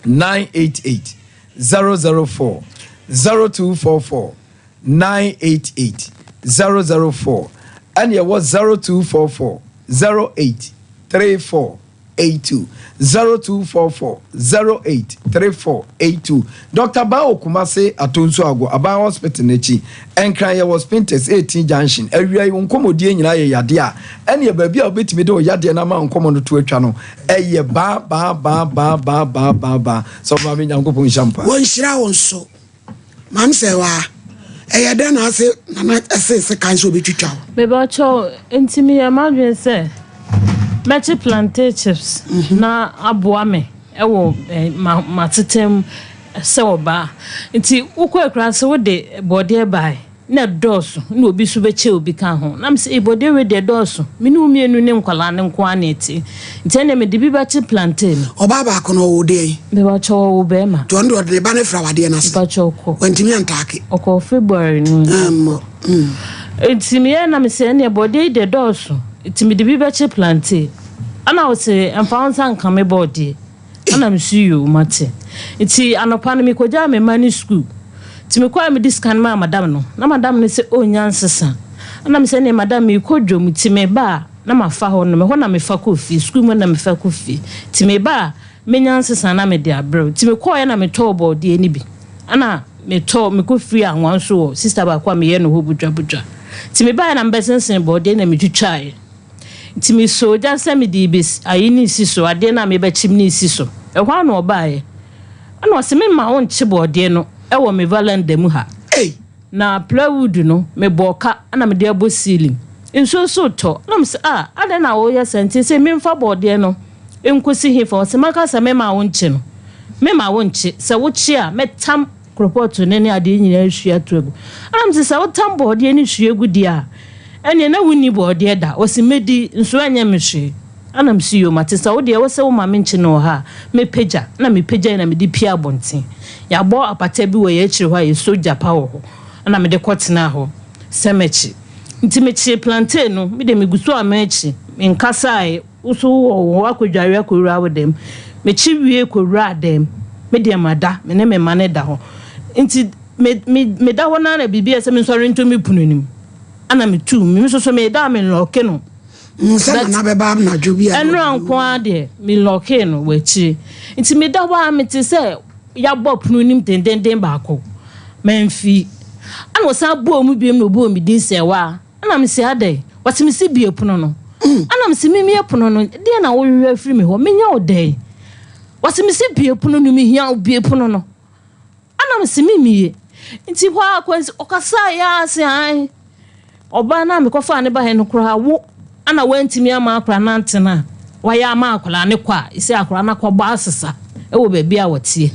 988 004, 0244 988 004, ɛna ɛwɔ 0244 08 34 82, 0244 08 34 82. Dr. Baa wɔ Kumase Atonsu Ago, Aban Hospital n'akyi. Nkran yɛwɔ Spintex 18 Junction. Awia yi wo nkɔmmɔdie nyinaa yɛ yadeɛ a, ɛneɛ baabi a wobɛtumi de wo yadeɛ no ama nkɔmmɔ no to atwa no, ɛyɛ baa baa baa baa baa baa baa baa. Sɔfo Maame Nyankopɔn nhyira mo paa. Wɔnhyira wo nso. Maame Sɛwaa, ɛyɛ dɛn na ase Nana ɛse sekan sɛ ɔbɛtwitwa wo? Mebakyɛw, nti meyɛɛ m'adwene sɛ mɛkye plantain chips na aboa me wɔ m'asetena mu sɛ ɔbaa. Nti wokɔ akuraase wode borɔdeɛ bae. Na ɛdɔɔso, na obi nso bɛkyɛ obi ka ho. Na mese, ei, bɔdeɛ wei deɛ ɛdɔɔso. Me ne wo mmienu ne nkwadaa no nko ara na ɛte. Nti ɛnneɛ mede bi bɛkye plantain no. Ɔbaa baako no, ɔwoo deɛn? Mepakyɛw, ɔwoo barima. Nti ɔno deɛ ɔde ne ba no firi awadeɛ no ase? Mepakyɛw, kɔ. Wantumi antaake? Ɔkɔɔ February no mu. Ammɔ, mm. Nti meyɛɛ na mese, ɛnneɛ bɔdeɛ yi deɛ ɛdɔɔso. Nti mede bi bɛkye plantain. Ɛna ɔse, mfa wo nsa nka me bɔdeɛ. Ɛna mese yoo mate. Nti anɔpa no mekɔgyaa me mma no sukuu. Nti mekɔɔ a mede sika no maa madam no. Na madam no se ɔnnya nsesa. Ɛna mese ɛneɛ madam merekɔ dwom nti meba a na mafa hɔ nom. Ɛhɔ na mefa kɔ fie, sukuu mu hɔ na mefa kɔ fie. Nti meba a mɛnya nsesa na mede abrɛ wo. Nti mekɔɔeɛ na metɔɔ bɔɔdeɛ no bi. Ɛna metɔɔ, mekɔ firii anwa nso wɔ sista baako a meyɛ no hɔ budwabudwa. Nti mebaeɛ na mebɛsensene bɔɔdeɛ na metwitwaeɛ. Nti mesɔɔ gya sɛ mede rebɛsi ayi no resi so, adeɛ no a merebɛkyem no resi so. Ɛhɔ ara na ɔbaeɛ. Ɛna ɔse memma wonkye borɔdeɛ no wɔ me valanda mu ha. Na plywood no, mebɔɔ ka na mede abɔ ceiling. Nsuo nso retɔ. Ɛna mese ah, adɛn na woyɛ saa nti sɛ memfa borɔdeɛ no Ɛnkɔsi hefa? Ɔse maka sɛ mɛma wo nkye no, mema wo nkye, sɛ wokye a mɛtam koropɔɔto no ne adeɛ nyinaa ahwie ato agu. Ɛna mese sɛ wotam bɔɔdeɛ no hwie gu deɛ a, ɛneɛ na wonni bɔɔdeɛ da. Ɔse mɛdi nso ɛnyɛ me hwee. Ɛna mese yoo mate, sɛ wodeɛ wose woma me nkye no wɔ ha a, mɛpagya. Ɛna mepagyae na mede pue abɔnten. Yɛabɔ apata bi wɔ yɛn akyire hɔ a yɛsɔ gya pa wɔ hɔ. Ɛna mede kɔtenaa hɔ sɛ mɛkye. Nti mekyee plantain no, me deɛ megu so a mɛkye, menkasaeɛ. Wo so wowɔ wo hɔ akɔdware akɔwura wo dɛm. Mekye wie kɔwuraa dɛm. Me deɛ mada, me ne me mma no da hɔ. Nti me, me, meda hɔ no ara na biribi ayɛ sɛ mensɔre nto me pono no mu. Ɛna metuu, me nso so meda a menlɔɔke no. Sɛ Nana bɛba anadwo bi a. Ɛnora nko ara deɛ melɔɔkee no wɔ akyire. Nti meda hɔ ara mete sɛ yɛabɔ pono no mu dendenden baako. Mamfi. Ɛna ɔsan bɔɔ mu biom na ɔbɔɔ me din sɛ waa. Ɛna mese, Adɛn? Ɔse, mese bue pono no. Ɛna mese, Memmue pono no, deɛn na wohwehwɛ afiri me hɔ? Menyɛ wo dɛn? Ɔse, mese bue pono no, mehia wo, bue pono no. Ɛna mese, Memmue. Nti hɔ ara kwansi, ɔkasaeɛ ara se, ae, ɔbaa no a mekɔfaa ne baeɛ no koraa, wo ana woantumi ama akwadaa no antena a, wayɛ ama akwadaa no kɔ a, ɛsɛ akwadaa no akɔbɔ asesa wɔ baabi a wɔteɛ.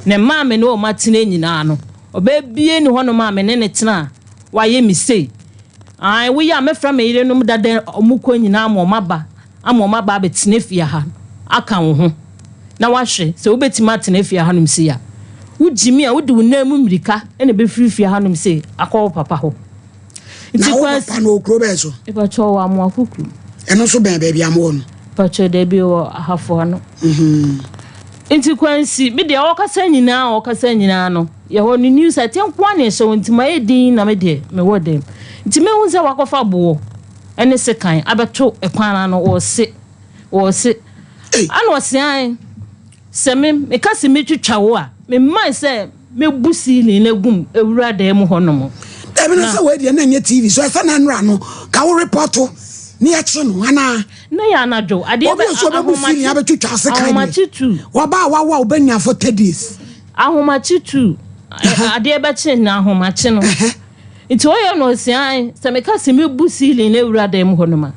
Ne mma a me ne wɔn atena nyinaa no, ɔbaa biara nni hɔnom a me ne no tena a Wayɛ me sei. Ae, woyɛ a mɛfrɛ me yerenom dada a wɔkɔ nyinaa ama wɔaba, ama wɔaba abɛtena fie ha aka wo ho, na woahwɛ sɛ wobɛtumi atena fie hanom sei a. Wogye me a, wode wo nan mu mmirika na ɛbɛfiri fie hanom sei akɔ wo papa hɔ. Na wo papa no wɔ kuro bɛn so? Mepakyɛ ɔwɔ Amoako kurom. Ɛno nso bɛn baabi a mowɔ no? Mepakyɛ dabi wɔ Ahafo ano. Nti Kwansi, me deɛ ɔkasa nyinaa ɔkasa nyinaa no, Yɛhɔ no news ɛte nkoa na ɛhyɛ wo nti mayɛ din na me deɛ mewɔ dɛm nti mehu sɛ wakɔfa boɔ ɛne sekan abɛto ɛkwan ano ɔɔse ɔɔse ɛna ɔse ae sɛ me meka se metwitwa wo a me mmae sɛ mɛbu ceiling no agum awura dan mu hɔ nom. Dabi na sɛ wei deɛ na ɛnyɛ TV so ɛsɛ na nnora no ka wo repɔto ne yɛkye no anaa. Na yɛ anadwo adeɛ bɛ ahomakye ahomakye tu. Wɔba a wawa wobɛnya for 30 days. Ahomakye tu, adeɛ bɛkye no ahomakye no. Nti ɔyɛ no ɔsian sɛ meka sɛ mɛbu ceiling no awura dan mu hɔ nom a,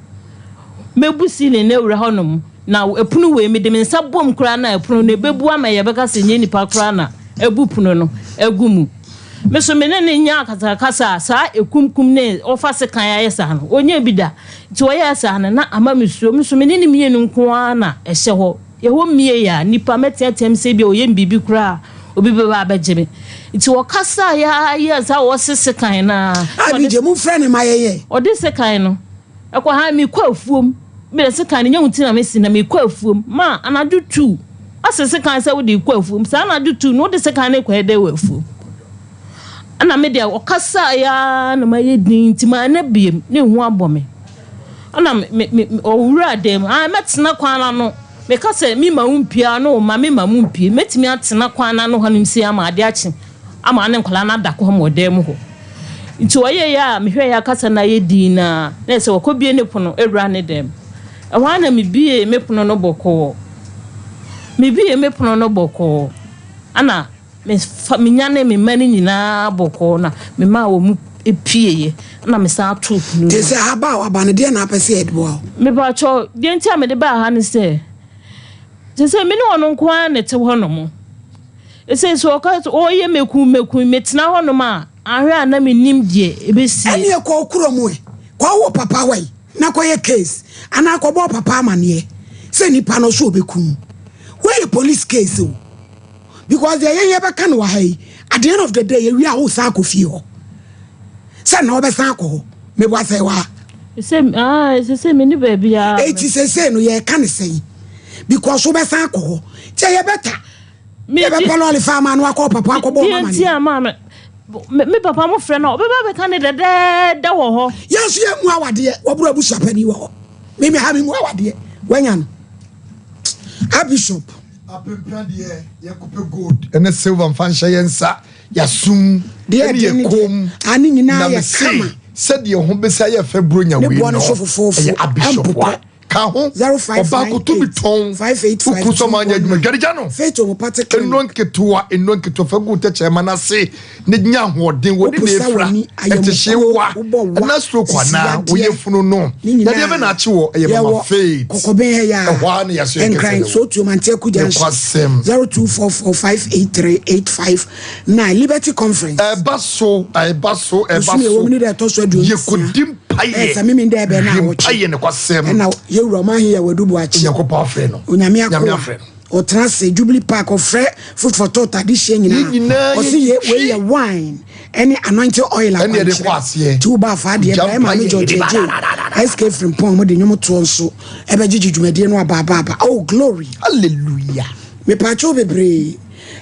mɛbu ceiling no awura hɔ nom na ɛpono wei mede me nsa bom koraa na ɛpono no ɛbɛbu ama yɛbɛka sɛ nyɛ nipa koraa na abu pono no agu mu. Me so me ne no nya akasakasa a saa ɛkumkum ne ɔfa sekan ayɛ saa no ɔnyɛ bi da. Nti ɔyɛɛ saa no na ama me suro. Me so me ne no mmienu nko ara na ɛhyɛ hɔ. Yɛhɔ mmiei a, nnipa mɛteateam sɛ ebia ɔyɛ me biribi koraa a, obi bɛba abɛgye me. Nti ɔkasaeɛ ara yɛɛ saa a ɔse sekan no ara. Abi gye mo frɛ no ma yɛyɛ. Ɔde sekan no ɛkɔ ha mekɔ afuom. Mede sekan no nyɛ wo ti na mesi na mekɔ afuom. Ma anadwo tuu. Ɔse sekan sɛ wode rekɔ afuom. Saa anadwo tuu no wode sekan no rekɔyɛ dɛn wɔ afuom? Ɛna me deɛ ɔkasaeɛ ara na mayɛ din nti manna biem na ehu abɔ me. Ɛna me me me ɔwura dan mu. Ah, mɛtena kwan ano. Meka sɛ me ma wo mpie a, no ma me ma mo mpie. Mɛtumi atena kwan ano hanom sei ama ade akye ama ne nkwadaa no ada kɔm wɔ dan mu hɔ. Nti ɔyɛeɛ a mehwɛeɛ a kasa no ayɛ dinn a, na ɛsɛ wɔkɔbie ne pono awura ne dan mu. Ɛhɔ ara na mebiee me pono no bɔkɔɔ. Mebiee me pono no bɔkɔɔ. Ɛna Mefa menyanee me mma no nyinaa bɔkɔɔ na memaa wɔn pieeɛ na mesan too pono no mu. Te sɛ ha ba a waba no, deɛ na apɛ sɛ yɛde boa wo? Mepakyɛw, deɛ nti a mede baa ha ne sɛ, te sɛ me ne ɔno nko ara na ɛte hɔnom. Ɛsɛ sɛ ɔka sɛ ɔreyɛ mɛku mɛku, metena hɔnom a, ahwɛ a na mennim deɛ ɛbɛsie. Ɛneɛ kɔ wo kurom ɛ, kɔ wo papa hɔ ɛ na kɔyɛ case anaa kɔbɔ wo papa amaneɛ sɛ nipa no ɔso ɔbɛku wo. Wei yɛ police case o. Because deɛ yɛn yɛbɛka no wɔ ha yi, at the end of the day yɛwie a wosan akɔ fie hɔ. Sɛ na wɔbɛsan akɔ hɔ. Meboa sɛ wa. Sɛ ah sɛ sɛ me ne baabi a. Eti sɛ sɛ no yɛka ne sɛn. Because wobɛsan akɔ hɔ. Kyɛ yɛbɛta. Yɛbɛpɛ lɔɔre fa ama no akɔ papa akɔbɔ ɔma ma ne. Deɛ nti a me papa mo frɛ no ɔbɛba bɛka ne dɛdɛɛdɛ wɔ hɔ. Yɛn nso yɛn mu awadeɛ wɔboro abusuapɛni wɔ hɔ. Mimi ha me mu awadeɛ wanya no. Abishop. Apempra deɛ yɛnkɔpɛ gold ne silver mfa nhyɛ yɛn nsa, yɛasom ne yɛn kɔn mu, na mese sɛdeɛ ho bɛsi ayɛ fɛ Buronya wei no, ɛyɛ Abishop a. Ka ho. Ɔbaa koto bi tɔn. Wo kunu sɛ ɔma anyɛ adwuma. Dware gya no. Nnuro nketewa, nnuro nketewa fa gu wo tɛkyerɛma no ase na nya ahoɔden. Wɔ ne na efira, ɛte hye wa, ɛna stroke anaa wo yafunu no. Yadeɛ bɛ na akye wɔ ɛyɛ Mama Faith. Ɛhɔ ara na yɛaso yɛ kɛsɛ no. Nokwasɛm. Liberty Conference. Ɛba so, ɛba so, ɛba so. Yɛkɔdi mpaeɛ. Hwɛ mpaeɛ nokwasɛm. Ɛna yɛwura ɔman he yɛ wadu boakye. Onyankopɔn afrɛ no. Onyame Nyame akoa. afrɛ no. Ɔtena ase Jubilee Park ɔfrɛ Food for Thought adehyeɛ Yɛn nyinaa. nyinaa Ɔse yɛ ye wei yɛ wine ɛne anointing oil Ɛne yɛde akwankyerɛ. kɔ aseɛ. Nti woba afa adeɛ Gya bra. Ɛmaame mpaeɛ. George Adjei, SK Frimpong mo de nnwom toɔ nso ɛbɛgyegye dwumadie no abaabaaba. Oh glory. Hallelujah. Mepaakyɛw bebree.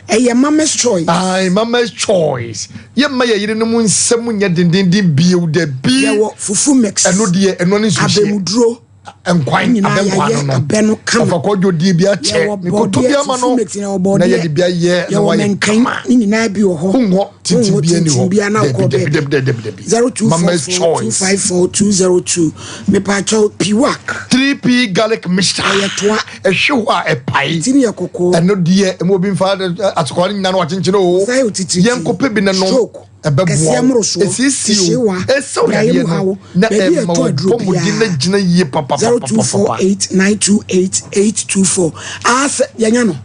Ɛyɛ Mama's Choice. Ae, Mama's Choice. Yɛmma yɛn yerenom nsam nyɛ dendenden bio, dabi. Yɛwɔ fufu mix. Ɛno deɛ, ɛno ne nsuhyeɛ. Abɛmuduro. Nkwan, Nyinaa abɛnkwan yɛayɛ no no. abɛ no kama. Ɔfa kɔdwo die bi akyɛ, Yɛwɔ ne kɔtɔ bi bɔɔdeɛ, ama fufu no, mix, yɛwɔ na bɔɔdeɛ, yɛde bi ayɛ, na yɛwɔ wayɛ mɛnkɛn, kama. ne nyinaa bi wɔ hɔ. Wonwɔ tintim Wonwɔ bi ani hɔ. tintim biara na Dabi, wokɔ dabi, baabi. dabi, dabi, dabi, dabi. Mama's 0244 Choice. 254 202. Mepaakyɛw, Piwak. 3P garlic mixture. Ɛyɛ toa. Ɛhwe hɔ a ɛpae. Ti no yɛ kɔkɔɔ. Ɛno deɛ ɛmu obi nfa asokoa no nyinaa na wakyenkyene o. Nsa yɛ otitiritii. Yɛnkɔ pɛ bi na nom. Stroke. Ɛbɛboa Kɛseɛ wo. mmorosoɔ. Ɛsiesie wo. Hyehyewa. Ɛsɛw Brayɛ yadeɛ mu no haw. na Baabi a ɛma ɛtɔ wo aduro pɔmuden no biara. gyina yie papapapapapa. 0248 928 824. Ah, sɛ yɛnya no.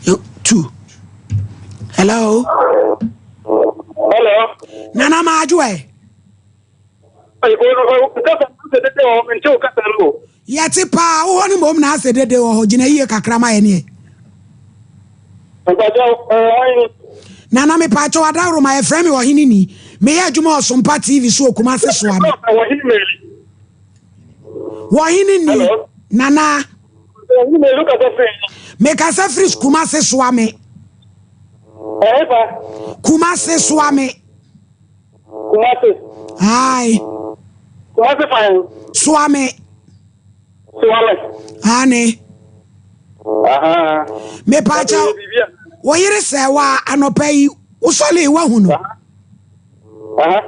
Yɛ two. Hello. Hello. Nana Maadwo ɛ. Yɛte paa, wo hɔ no mmom na asɛ dede wɔ hɔ, gyina yie kakra ma yɛn ɛ. Nana mepaakyɛw adaworoma yɛfrɛ me ɔhene ni, meyɛ adwuma wɔ Sompa TV so wɔ Kumase soa me. Wɔhene ni, Nana. Mekasa firi Kumase soa me. Kumase soa me. Kumasi. Aye. Kumasi fan. Suame. Suame. Ane. Aha. Mepacha. Wo yere sɛ wa anɔpa yi wosɔle wahu no. Aha.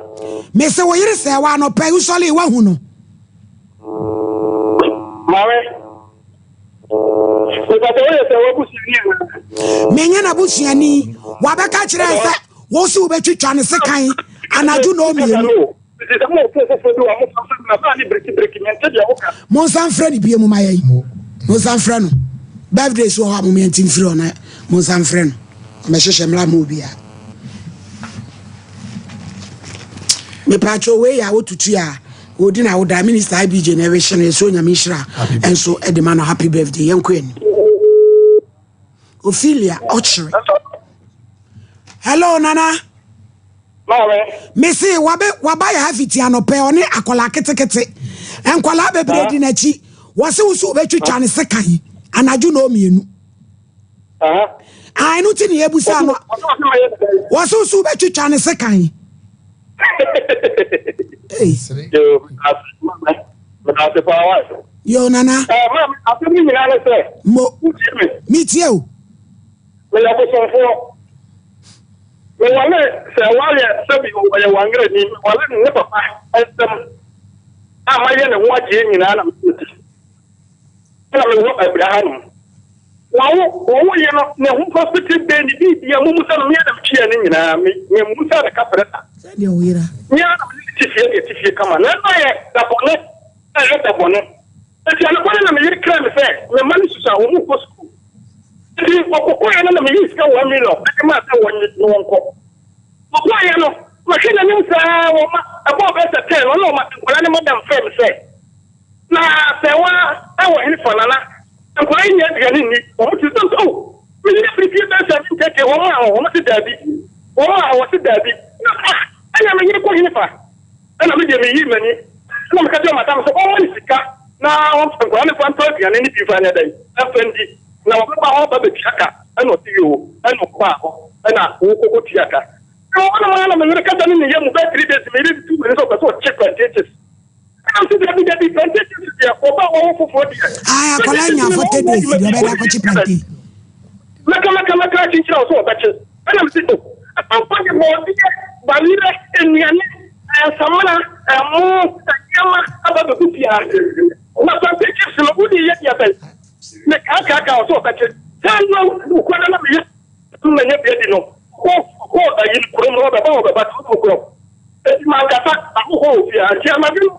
Me sɛ wo yere sɛ wa anɔpa yi wosɔle wahu no. Maame. Mepacha wo yɛ sɛ wabusuani anaa? Menyɛ n'abusuani. Wabɛka kyerɛ sɛ Wo se wobɛtwitwa ne sekan anadwo nnɔnmienu. Monsan mfrɛ no bio moma yɛn. Monsan mfrɛ no. Birthday so wɔ hɔ a mom yɛnte mfiri hɔ na monsan mfrɛ no. Ɔmɛhyehyɛ mmra ma obiara. Mepatwo wei a wotutu a ɔdi na woda minister IBJ na ɛwehye no yɛsɛ onyame nhyira nso de ma no happy birthday yɛnkɔ anim. Ophelia ɔkyerɛ. Hello Nana. Maame. Mese wabe waba yɛ ha fiti anɔpɛ ɔne akwadaa ketekete. Nkwadaa bebree di n'akyi. Wɔse wo so wobɛtwitwa ne sekan anadwo na ɔmmienu. Ah, ɛno ti ne yɛbusa no. Wɔse wo so wobɛtwitwa ne sekan. Hey. Yo nana. Eh, maame, asɛm no nyinaa ne sɛ. Mo. Wotie me. Metie o. Meyɛ bosomfoɔ. Mewale sɛ wayɛ sɛbi ɔyɛ wangerani. Mewale ne papa nsɛm a mayɛ ne ho adeɛ nyinaa na mete ti. Ɛna mewɔ abira hanom. Wawo wɔwoyɛ no ne ho hospital bɛn ne biribia mu mu sɛ no meɛ na metua ne nyinaa me me mu sɛ ne kaprɛ da. Sɛdeɛ wo yera. Meɛ na mene ne te fie ne ɛte fie kama na ɛno yɛ da bɔne ɛyɛ da bɔne. Enti anɔpa no na me yere kraa me sɛ me mma no susua wɔn rekɔ sukuu. Enti wɔkɔkɔeɛ no na meyii sika 1 million de maa sɛ wɔnnye na wɔnkɔ. Wɔkɔeɛ no, mahwɛ n'anim saa wɔma ɛbɔɔ bɛyɛ sɛ 10 no na ɔma nkwadaa no madam frɛɛ me sɛ, Na sɛwa wɔ hefa Nana? Nkwadaa yi nnya aduane nni. Wɔn te sɛ oh, me yere firi fie bɛyɛ 7:30 wɔn a wɔn se daabi. Wɔn a wɔse daabi. Na ah, ɛnna me yere kɔ hefa? Ɛnna me deɛ meyii m'ani, ɛnna meka kyerɛɛ madam sɛ ɔmma no sika na ɔmfa nkwadaa no mfa ntɔ aduane no bi mfa nyɛ dɛn, mfa ndi, na ɔbɛba hɔ aba abɛtua ka. Ɛnna ɔse yoo, ɛnna ɔbaa hɔ, ɛnna wɔkɔkɔtua ka. Mewɔ hɔnom ara na me yere kasa ne ne yam bɛyɛ 3 days, me yere tu m'ani sɛ ɔpɛ sɛ ɔkye plantain chips. Ɛnna mese dabi dabi, plantain chips deɛ, ɔba a wawo foforɔ deɛ. Ae, akwadaa nya 40 days deɛ ɔbɛda akɔkye plantain. Mɛka mɛka mɛka akyinkyini a ɔsɛ ɔbɛkye. Ɛna mese o, ampa de bɔɔdeɛ, bayerɛ, nnuane, nsamena, ɛmo, nneɛma aba bɛgu fie ha. Na plantain chips no wode yɛ deɛ bɛn? Mekaakaaka ɔsɛ ɔbɛte. Sɛ na wokɔ na meyɛ manya bi adi no, kɔ kɔ ayi kurom no ɔbɛba ɔbɛba to no korɔ. Enti mankasa ahohɔ wɔ fie ha. Nti anadwo no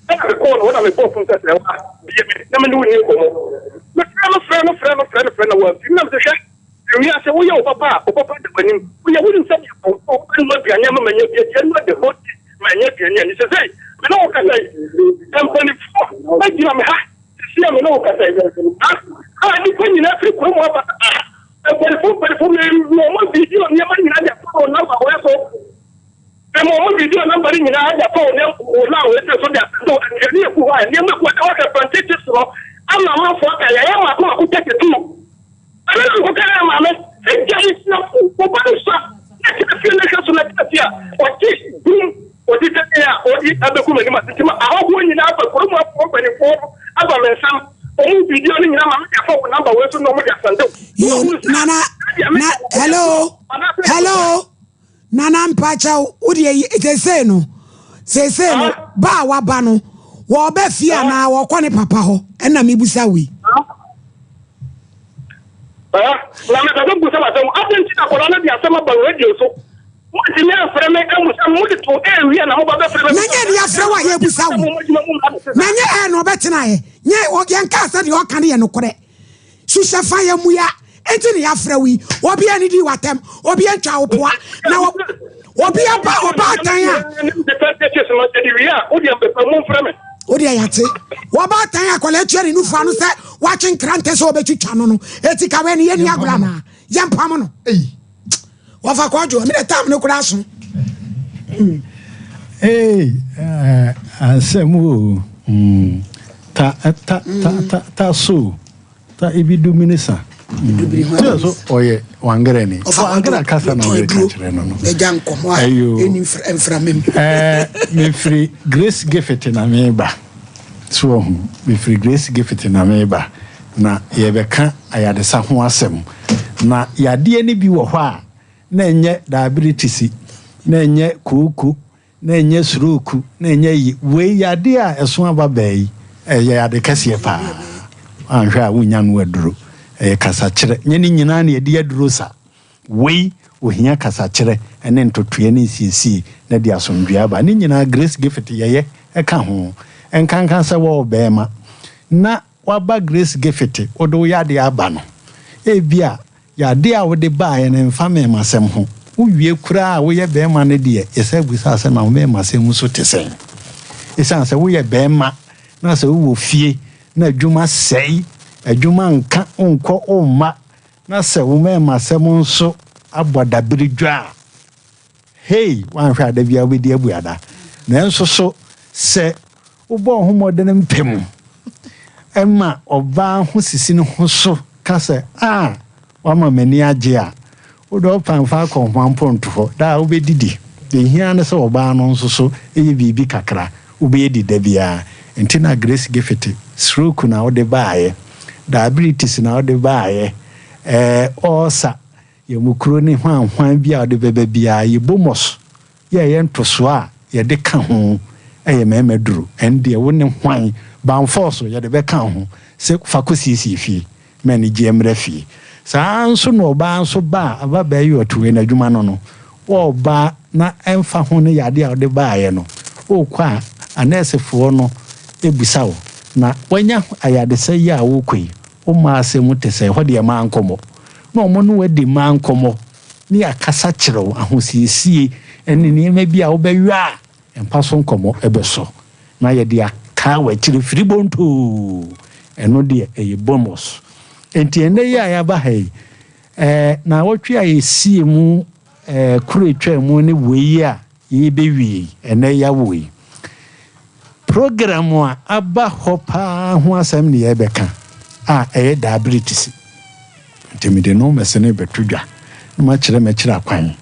ɛna mekɔɔ no hɔ na mebɔɔ fon sɛ sɛ wa bie me na me ne wo nni nkɔmmɔ. Mefrɛ no frɛ no frɛ no frɛ no frɛ no na wamfi. Na mese hwɛ Wiase, woyɛ wo papa a, wo papa da w'anim. Woyɛ, wonim sɛdeɛ pɔnkɔ bɛnoa aduane ama manya bi adi, ɛnoa the whole day manya aduane anni. Sesei, me ne wo kasa yi, mpanimfoɔ agyina me ha, sesei a me ne wo kasa yi, a nnipa nyinaa firi kurom aba, a mpanimfoɔ mpanimfoɔ, me wɔn video nneɛma nyinaa de ato wɔn namba wɔ so. Mema wɔn video namba no nyinaa de ato wɔn wɔn a wɔn so de asɛnde aduane egu hɔ a nneɛma gu hɔ a wɔhwɛ plantain chips no ama amanfoɔ aka yɛayɛ mako mako 32. Ɛno na mekɔkaee maame sɛ gyae na wo ba no sua na tena fie na hwɛ so na tena fie a ɔgye dum ɔde sɛ a ɔde abɛgu m'anim ase nti ma ahɔhoɔ nyinaa aba kurom afoɔ mpanimfoɔ no aba me nsam ɔmo video no nyinaa ma mede afa wo namba wei so na ɔmo de asɛnde wo. Yo, nana, na, hello, hello. Nana mpakyɛw wo deɛ seesei no seesei no ba a waba no wɔɔbɛ fie anaa wɔkɔ ne papa hɔ ɛna mebusa wei. Na mepɛ sɛ mbusa asɛm adɛn nti na akwadaa no de asɛm aba radio so moantumi amfrɛ me amusa me mode to ɛwia na moba bɛfrɛ me. Na nyɛ ne yɛafrɛ wo a yɛbusa wo na nyɛ ɛɛ na ɔbɛtenaeɛ nyɛ yɛnkaa sɛ deɛ ɔka no yɛ nokorɛ. Suhyɛ fa yɛ mua enti na yɛafrɛ wo yi. Obi anidi w'atɛm, obi antwa wo poa, na obi aba ɔbaatan a. Wo deɛ yɛate. Wɔbaatan a akwadaa atua ne nufu ano sɛ wakye nkrantɛ sɛ ɔbɛtwitwa no no. Eti ka wei no yɛnni agorɔ anaa? Yɛmpam no. Wɔfa kɔdwo, me de tam no koraa so. Hey, eh, asɛm o. Mm. Ta ta ta ta ta so. Ta ibi du minisa. Mm. So ɔyɛ wangerɛ ni. Wangerɛ kasa na ɔyɛ ka kyerɛ no no. Ɛgya nkɔmɔ a ɛni mframem. Eh, mefiri Grace Gift na meba. So ɔho, mefiri Grace Gift na meba. Na yɛbɛka ayaresa ho asɛm. Na yadeɛ no bi wɔ hɔ a, na ɛnyɛ daabritisi, na ɛnyɛ kooko, na ɛnyɛ surooku, na ɛnyɛ ayi. Wei yadeɛ a ɛso aba bɛɛ yi, ɛyɛ yade kɛseɛ paa. Woanhwɛ a wonnya no aduro. Ɛyɛ kasakyerɛ. Nyɛ ne nyinaa na yɛde aduro sa. Wei, ohia kasakyerɛ ne ntotoeɛ ne nsiesie na ɛde asomdwoeɛ aba. Ne nyinaa Grace Gift yɛyɛ ka ho. Ɛnkanka sɛ wɔwɔ bɛɛma na Woaba Grace Giffete, wode wo yadeɛ aba no, ebia yadeɛ a wode baeɛ no mfa mmɛɛmasɛm ho. Wowie koraa a woyɛ bɛɛma no deɛ, yɛsan bisa sɛ na wo mmɛɛmasɛm mu so te sɛn? Esiane sɛ woyɛ bɛɛma na sɛ wowɔ fie na adwuma sɛe, adwuma nka, wonkɔ womma, na sɛ wo mmɛɛmasɛm nso abɔ dabere dwa a, hei, woanhwɛ a da biara wobɛdi abuada. Nanso so sɛ Wobɔ wo ho mmɔden mpem ma ɔbaa ho sisi ne ho so ka sɛ, Ah, woama m'ani agye a, wode ɔpan fa akɔnhoma mpo nto hɔ. Daa wobɛdidi. Deɛ ɛhia ara ne sɛ ɔbaa no nso so yɛ biribi kakra. Wobɛdi da biara. Nti na Grace Giffiti, stroke na wode baeɛ, diabetes na wode baeɛ, ɛɛ, ulcer, yɛmukuro ne hwanhwan bi a wode bɛba biara, yɛbɔ mɔs. Yɛ ɛyɛ ntosoɔ a yɛde ka ho yɛ mmarima duru, ɛndeɛ wo ne hwan? Banfɔɔ so yɛde bɛka wo ho sɛ fa kɔ siesie fie ma anigyeɛ mmra fie. Saa ara nso na ɔbaa nso ba a ababaa yi ɔte wei n'adwuma no no, ɔɔba na ɛmfa ho ne yadeɛ a wode baeɛ no, worekɔ a anɛɛsefoɔ no bisa wo na woanya ayadesa yi a worekɔ yi, wo mmaa asɛm te sɛn? Ɛhɔ deɛ mmaa nkɔmmɔ na wɔn ne wo adi mmaa nkɔmmɔ. ne akasa kyerɛw, ahosiesie, ne nneɛma bi a wobɛyɔ a mpa so nkɔmmɔ bɛsɔ na yɛde ataa w'akyiri firi bontoo. Ɛno deɛ ɛyɛ bonus. Enti ɛnnɛ yi a yɛaba ha yi, ɛɛ naawɔtwe a yɛsie mu ɛɛ koro etwaa mu ne wei a Yɛrebɛwie yi, ɛnnɛ yɛawo yi, program a aba hɔ paa ho asɛm ne yɛrebɛka a ɛyɛ diabetes. Nti mede no mɛsene rebɛto dwa na makyerɛ mɛkyerɛ akwan.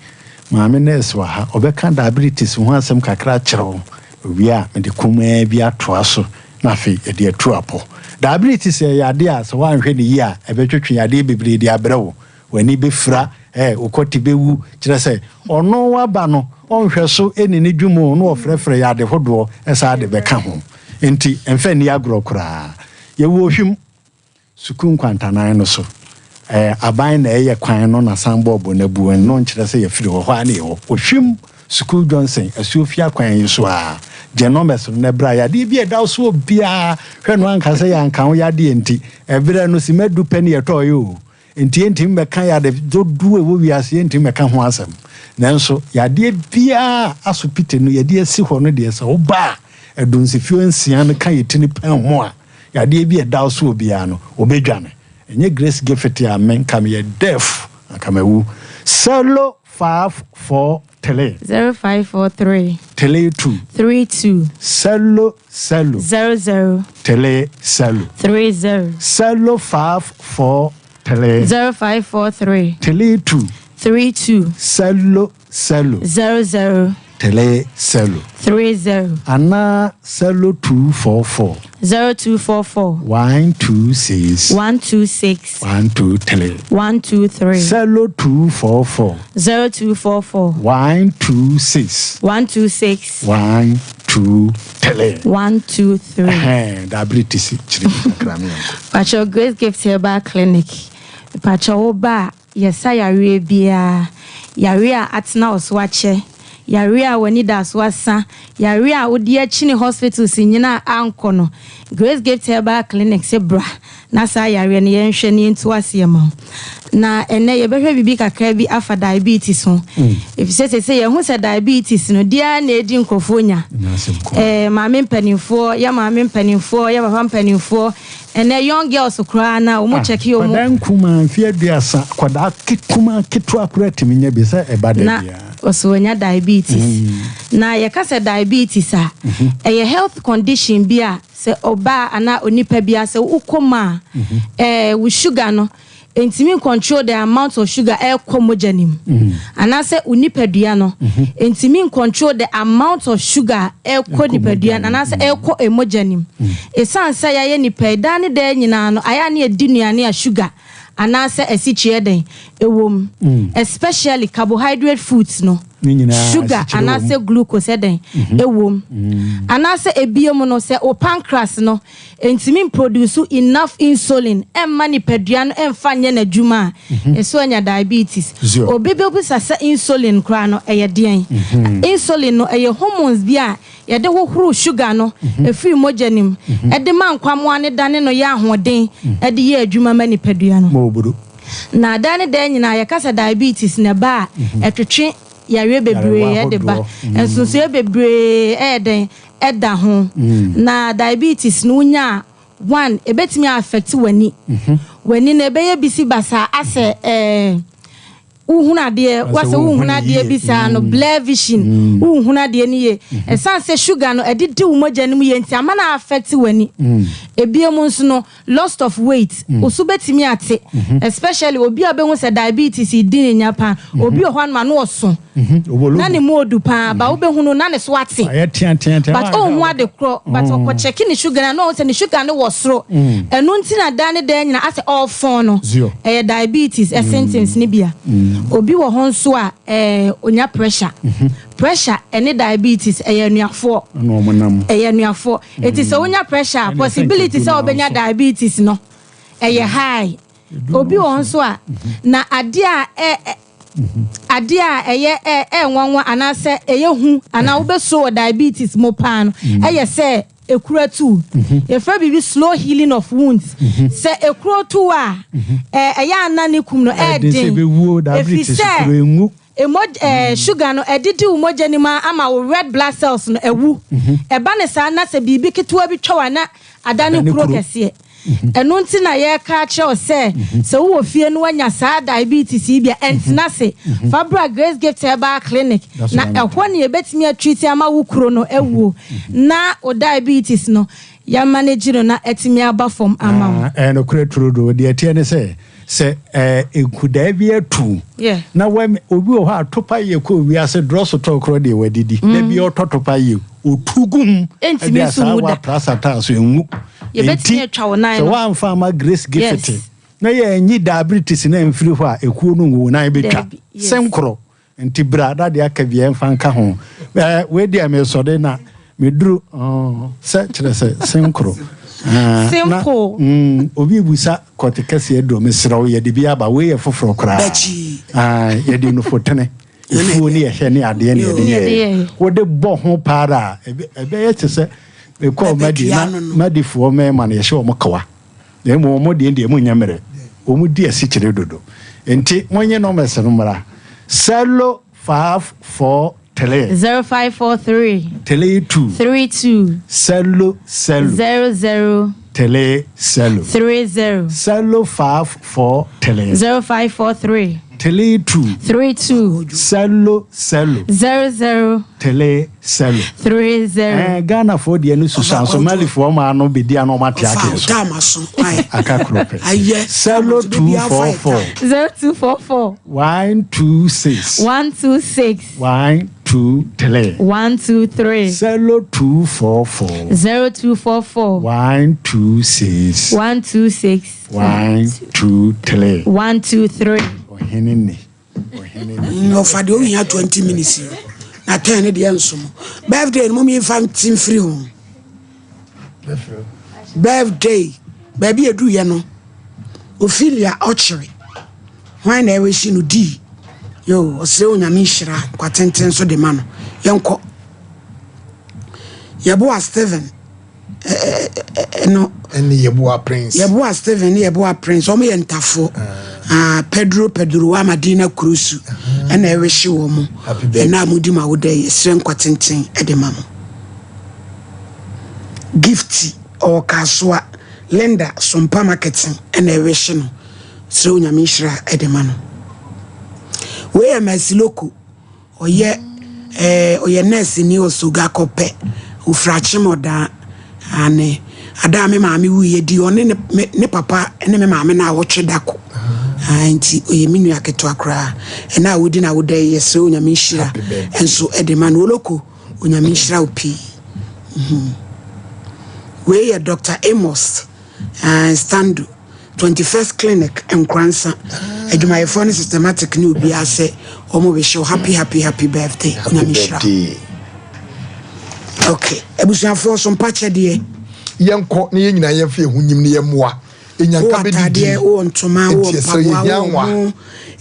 Maame nurse wɔ ha, ɔbɛka diabetes ho asɛm kakra akyerɛ wo. Owie a, mede kumaa bi atoa so na afei yɛde atu apɔ. Diabetes yɛ yadeɛ a sɛ woanhwɛ no yie a, ɛbɛtwetwe yadeɛ bebree de abrɛ wo. W'ani bɛfira, ɛ, wo kɔte bɛwu. Kyerɛ sɛ, ɔno waba no, ɔnhwɛ so nni ne dwuma o, na ɔfrɛfrɛ yɛ ade hodoɔ saa de bɛka ho. Enti mfa nni agorɔ koraa. Yɛwɔ Ohwim Sukuu nkwantanan no so. Ɛɛ, aban na ɛyɛ kwan no na san bɔɔbɔ no abu. Ɛno nkyerɛ sɛ yɛfiri hɔ. Hɔ ara na yɛwɔ. Ohwim Sukuu Johnson, Asuofia kwan yi so ara. Gye nɔmɛs no na bra. Yadeɛ bi a ɛda wo soɔ biara, hwɛ no anka sɛ yɛanka wo yadeɛ nti. Ɛberɛ no, simma du pɛ ne yɛtɔeɛ o. Enti yɛntumi mmɛka yade dodoɔ a ɛwɔ wiase, yɛntumi mmɛka ho asɛm. Nanso yadeɛ biara a asopite no yɛde asi hɔ no deɛ, sɛ woba a, adunsifio nsia no ka yɛ tini pɛn ho a, yadeɛ bi a ɛda wo soɔ biara no, wɔbɛdwane. Ɛnyɛ Grace Gifford a me, nka meyɛ deaf, anka mawu. Selo 5 4 3. 0 5 4 3. 3 2. 3 2. Selo selo. 0 0. 3 selo. 3 0. Selo 5 4 3. 0 5 4 3. 3 2. 3 2. Selo selo. 0 0. 3 selo. 3 0. Anaa selo 2 4 4. 0 2 4 4. 1 2 6. 1 2 6. 1 2 3. 1 2 3. Selo 2 4 4. 0 2 4 4. 1 2 6. 1 2 6. 1 2 3. 1 2 3. Ɛhɛn, dabere ti si kyerɛ mi kakra mi yɛnkɔ. Pacho Grace Gift Herbal Clinic. Pacho wo ba a yɛsa yareɛ biara. Yareɛ a atena wo so akyɛ. Yareɛ a w'ani da so asa. Yareɛ a wode akyini hospitals nyinaa ankɔ no. Grace Gift Herbal Clinic se bra na saa yareɛ no yɛnhwɛ na yɛntu aseɛ ma wo. Na ɛnnɛ yɛbɛhwɛ biribi kakra bi afa diabetes ho. Efisɛ seesei yɛahu sɛ diabetes no, deɛ ara na ɛdi nkurɔfoɔ nya. Ɛɛ maame mpanimfoɔ, yɛ maame mpanimfoɔ, yɛ papa mpanimfoɔ, ɛnnɛ young girls koraa na wɔn kyɛke wɔn. Akwadaa nkumaa mfeɛ aduasa, akwadaa kumaa ketewa koraa tumi nya bi sɛ ɛba da Na biara. ɔsɛ wɔnya diabetes. Na yɛka sɛ diabetes a, ɛyɛ health condition bi a sɛ ɔbaa anaa onipa bi a sɛ wokɔ mu a, ɛɛ wo sugar no ntumi control the amount of sugar ɛrekɔ mogya no mu. Anaasɛ wo nipadua no ntumi control the amount of sugar ɛrekɔ nipadua no anaasɛ ɛrekɔ mogya no mu. Ɛsiane sɛ yɛayɛ nipa yi, daa ne daa nyinaa no, ayɛ a na yɛdi nnuane a sugar anaasɛ asikyire dɛn ɛwɔ mu. Especially carbohydrate foods no, Ne nyinaa sugar asikyire wɔ mu. anaasɛ glucose ɛdɛn ɛwɔ mu. Anaasɛ ebiem no, sɛ wo pancreas no ntumi mproduce enough insulin ɛmma nipadua no ɛmfa nyɛ n'adwuma a, ɛso anya diabetes. Zero. Obi bɛbisa sɛ insulin koraa no ɛyɛ deɛn? Insulin no ɛyɛ hormones bi a yɛde hohoro sugar no ɛfiri mogya no mu ɛde ma nkwammoa no dane no yɛ ahoɔden ɛde yɛ adwuma ma nipadua no. Mɔboro. Na daa ne daa nyinaa yɛka sɛ diabetes na ɛba a ɛtwetwe yareɛ bebree Yarewa ɛde ba. ahodoɔ. Nsonsoeɛ bebree ɛyɛ dɛn ɛda ho. Na diabetes no wonya a, one, ɛbɛtumi affect w'ani. W'ani no ɛbɛyɛ bisi basaa asɛ ɛɛ wohunu adeɛ, Asɛ wasɛ wonhunu wohunu adeɛ yie. bi saa no, blur vision, wohunu adeɛ no yie. Ɛsiane sɛ sugar no ɛdidi wo mogya no mu yie nti ama no affect w'ani. Ebiem nso no, loss of weight, wo so bɛtumi ate, especially obi a wobɛhu sɛ diabetes yi di ne nya paa. Obi wɔ hɔ anoma no ɔso na ne mu odu paa, ba wobɛhu no na ne so ate. Ayɛ teateatea. But ɔnhu ade korɔ, but ɔkɔ kyɛke ne sugar no na ɔhu sɛ ne sugar no wɔ soro. Ɛno nti na daa ne daa nyinaa asɛ ɔɔfɔn no. Zio. Ɛyɛ diabetes symptoms no bi a. Obi wɔ hɔ nso a ɛɛ onya pressure. Pressure ɛne diabetes ɛyɛ anuafoɔ. Ɛna ɔmo nam. Ɛyɛ anuafoɔ. Eti sɛ wonya pressure a, Ɛna ɛsɛ possibility nka sɛ edu wobɛnya na diabetes no ɛyɛ high. Obi wɔ hɔ nso a, na adeɛ a ɛ ɛ adeɛ a ɛyɛ ɛ ɛnwanwa anaasɛ ɛyɛ hu anaa wobɛsuro wɔ diabetes mu paa no ɛyɛ sɛ ekuro atu. Yɛfrɛ biribi slow healing of wounds. Sɛ ekuro tu a, ɛ ɛyɛ ana ne kum no Ɛden sɛ ɛɛden. ɛbɛwuo Ɛfiri diabetes sɛ kuro enwu. sugar no ɛdidi wo mogya no mu a ama wo red blood cells no ɛwu. Ɛba ne saa na sɛ biribi ketewa bi twa wo a na ada ne Ada ne kuro kuro. kɛseɛ. Ɛno nti na yɛreka akyerɛ wo sɛ sɛ wowɔ fie no woanya saa diabetes yi bi a, ɛntena ase. Fa bra Grace Gift Herbal Clinic That's na what I'm ɛhɔ ne yɛbɛtumi atreat ama wo kuro no awuo na wo diabetes no yɛamanage no na atumi aba fam ama wo. Ah, ɛyɛ nokorɛ turodoo. Deɛ ɛteɛ ne sɛ, sɛ ɛɛ nkudaa bi atu na wam obi wɔ hɔ a topa yie kɔ wiase drɔso tɔ korɔ deɛ wadidi. Da bi ɔtɔ topa yie, otu gu mu. Ɛntumi Ɛde nso asaa nwu da. wapra sataa so enwu. Yɛbɛtumi Enti, atwa wo nan sɛ no. woamfa ama Grace Gift Yes. na yɛanyi diabetes no amfiri hɔ a, ekuo no nwu, wo nan bɛtwa. Dabi, yes. Senkorɔ. Nti bra na deɛ aka biara mfa nka ho. Ɛɛ wei deɛ mesɔre na Meduru oh, sɛ kyerɛ sɛ senkoro. Ah, na, Simple. obi busa kɔte kɛseɛ aduro mesrɛ wo yɛde bi aba wei yɛ foforɔ koraa. Ah, yɛde nufotene efuo ne yɛhwɛ ne adeɛ ne yɛde yɛ wode bɔ ho paa a ɛbɛyɛ te sɛ mekɔɔ madi na madifoɔ mmarima no yɛhyɛ wɔn kawa na mmom wɔn deɛ deɛ mu nyɛ mmerɛ wɔn di asikyire dodo nti monye nɔmɛs no mmra sɛlo 5 4 3. 0543. 32. 32. Sɛlo sɛlo. 00. 3 sɛlo. 30. Sɛlo 5 4 3. 0543. 32. 32. Sɛlo sɛlo. 00. 3 sɛlo. 30. Eh, Ghana foɔ deɛ no susu anso Mali foɔ maa no bɛdi ano ɔma te ake so. Aka koro pɛ. Sɛlo 244. 0244. 126. 126. 123. 123. 0244. 0244. 126. 126. 123. 123. Ɔhene ni. Ɔhene ni. Ɔfa deɛ ohia 20 minutes yi. Na 10 ne deɛ nso mo. Birthday no mo mi nfa nti mfiri ho. Birthday baabi edu yɛ no. Ophelia ɔkyere. Hwan na ɛrehye no dii? Yoo, ɔsrɛ Onyame nhyira nkwa tenten nso de ma no. Yɛnkɔ. Yɛboa Steven no. Ɛne Yɛboa Prince. Yɛboa Steven ne Yɛboa Prince. Wɔn yɛ ntafoɔ. Ah, Pedro Pedro wa Madina Kurusu. Ɛna ɛrehye wɔn. Ɛna a mudi ma wo dɛ yɛsrɛ nkwa tenten de ma mo. Gifty ɔwɔ Kasoa. Linda Sompa Marketing ɛna ɛrehye no. Srɛ Onyame nhyira de ma no. Wei yɛ Mercy Loko. Ɔyɛ eh, ɔyɛ nurse ni wɔ Soga Kɔpɛ. Ofiri Akyem Ɔdaa. Ane. Ada a me maame wuiɛ di ɔne ne, me, ne papa ne me maame no a wɔtwe da ko. Ah, nti ɔyɛ me nua ketewa koraa. Ɛna a wodi na woda yi, yɛsrɛ Onyame nhyira nso de ma no. Oloko, Onyame nhyira wo pii. Mm-hmm. Wei yɛ Dr. Amos uh, Stando. 21st Clinic Nkoransa adwumayɛfoɔ ne systematic ne obiara sɛ wɔn wish you happy happy happy birthday. Onyame nhyira. Okay, abusuafoɔ so mpakyɛdeɛ. Yɛnkɔ na yɛn nyinaa yɛmfa yɛn ho nyim na yɛmmoa. Enyanka Wowɔ bɛdidi. ataadeɛ, wowɔ ntoma, wowɔ Nti ɛsɛ mpaboa, yɛhia wowɔ anwa. mo.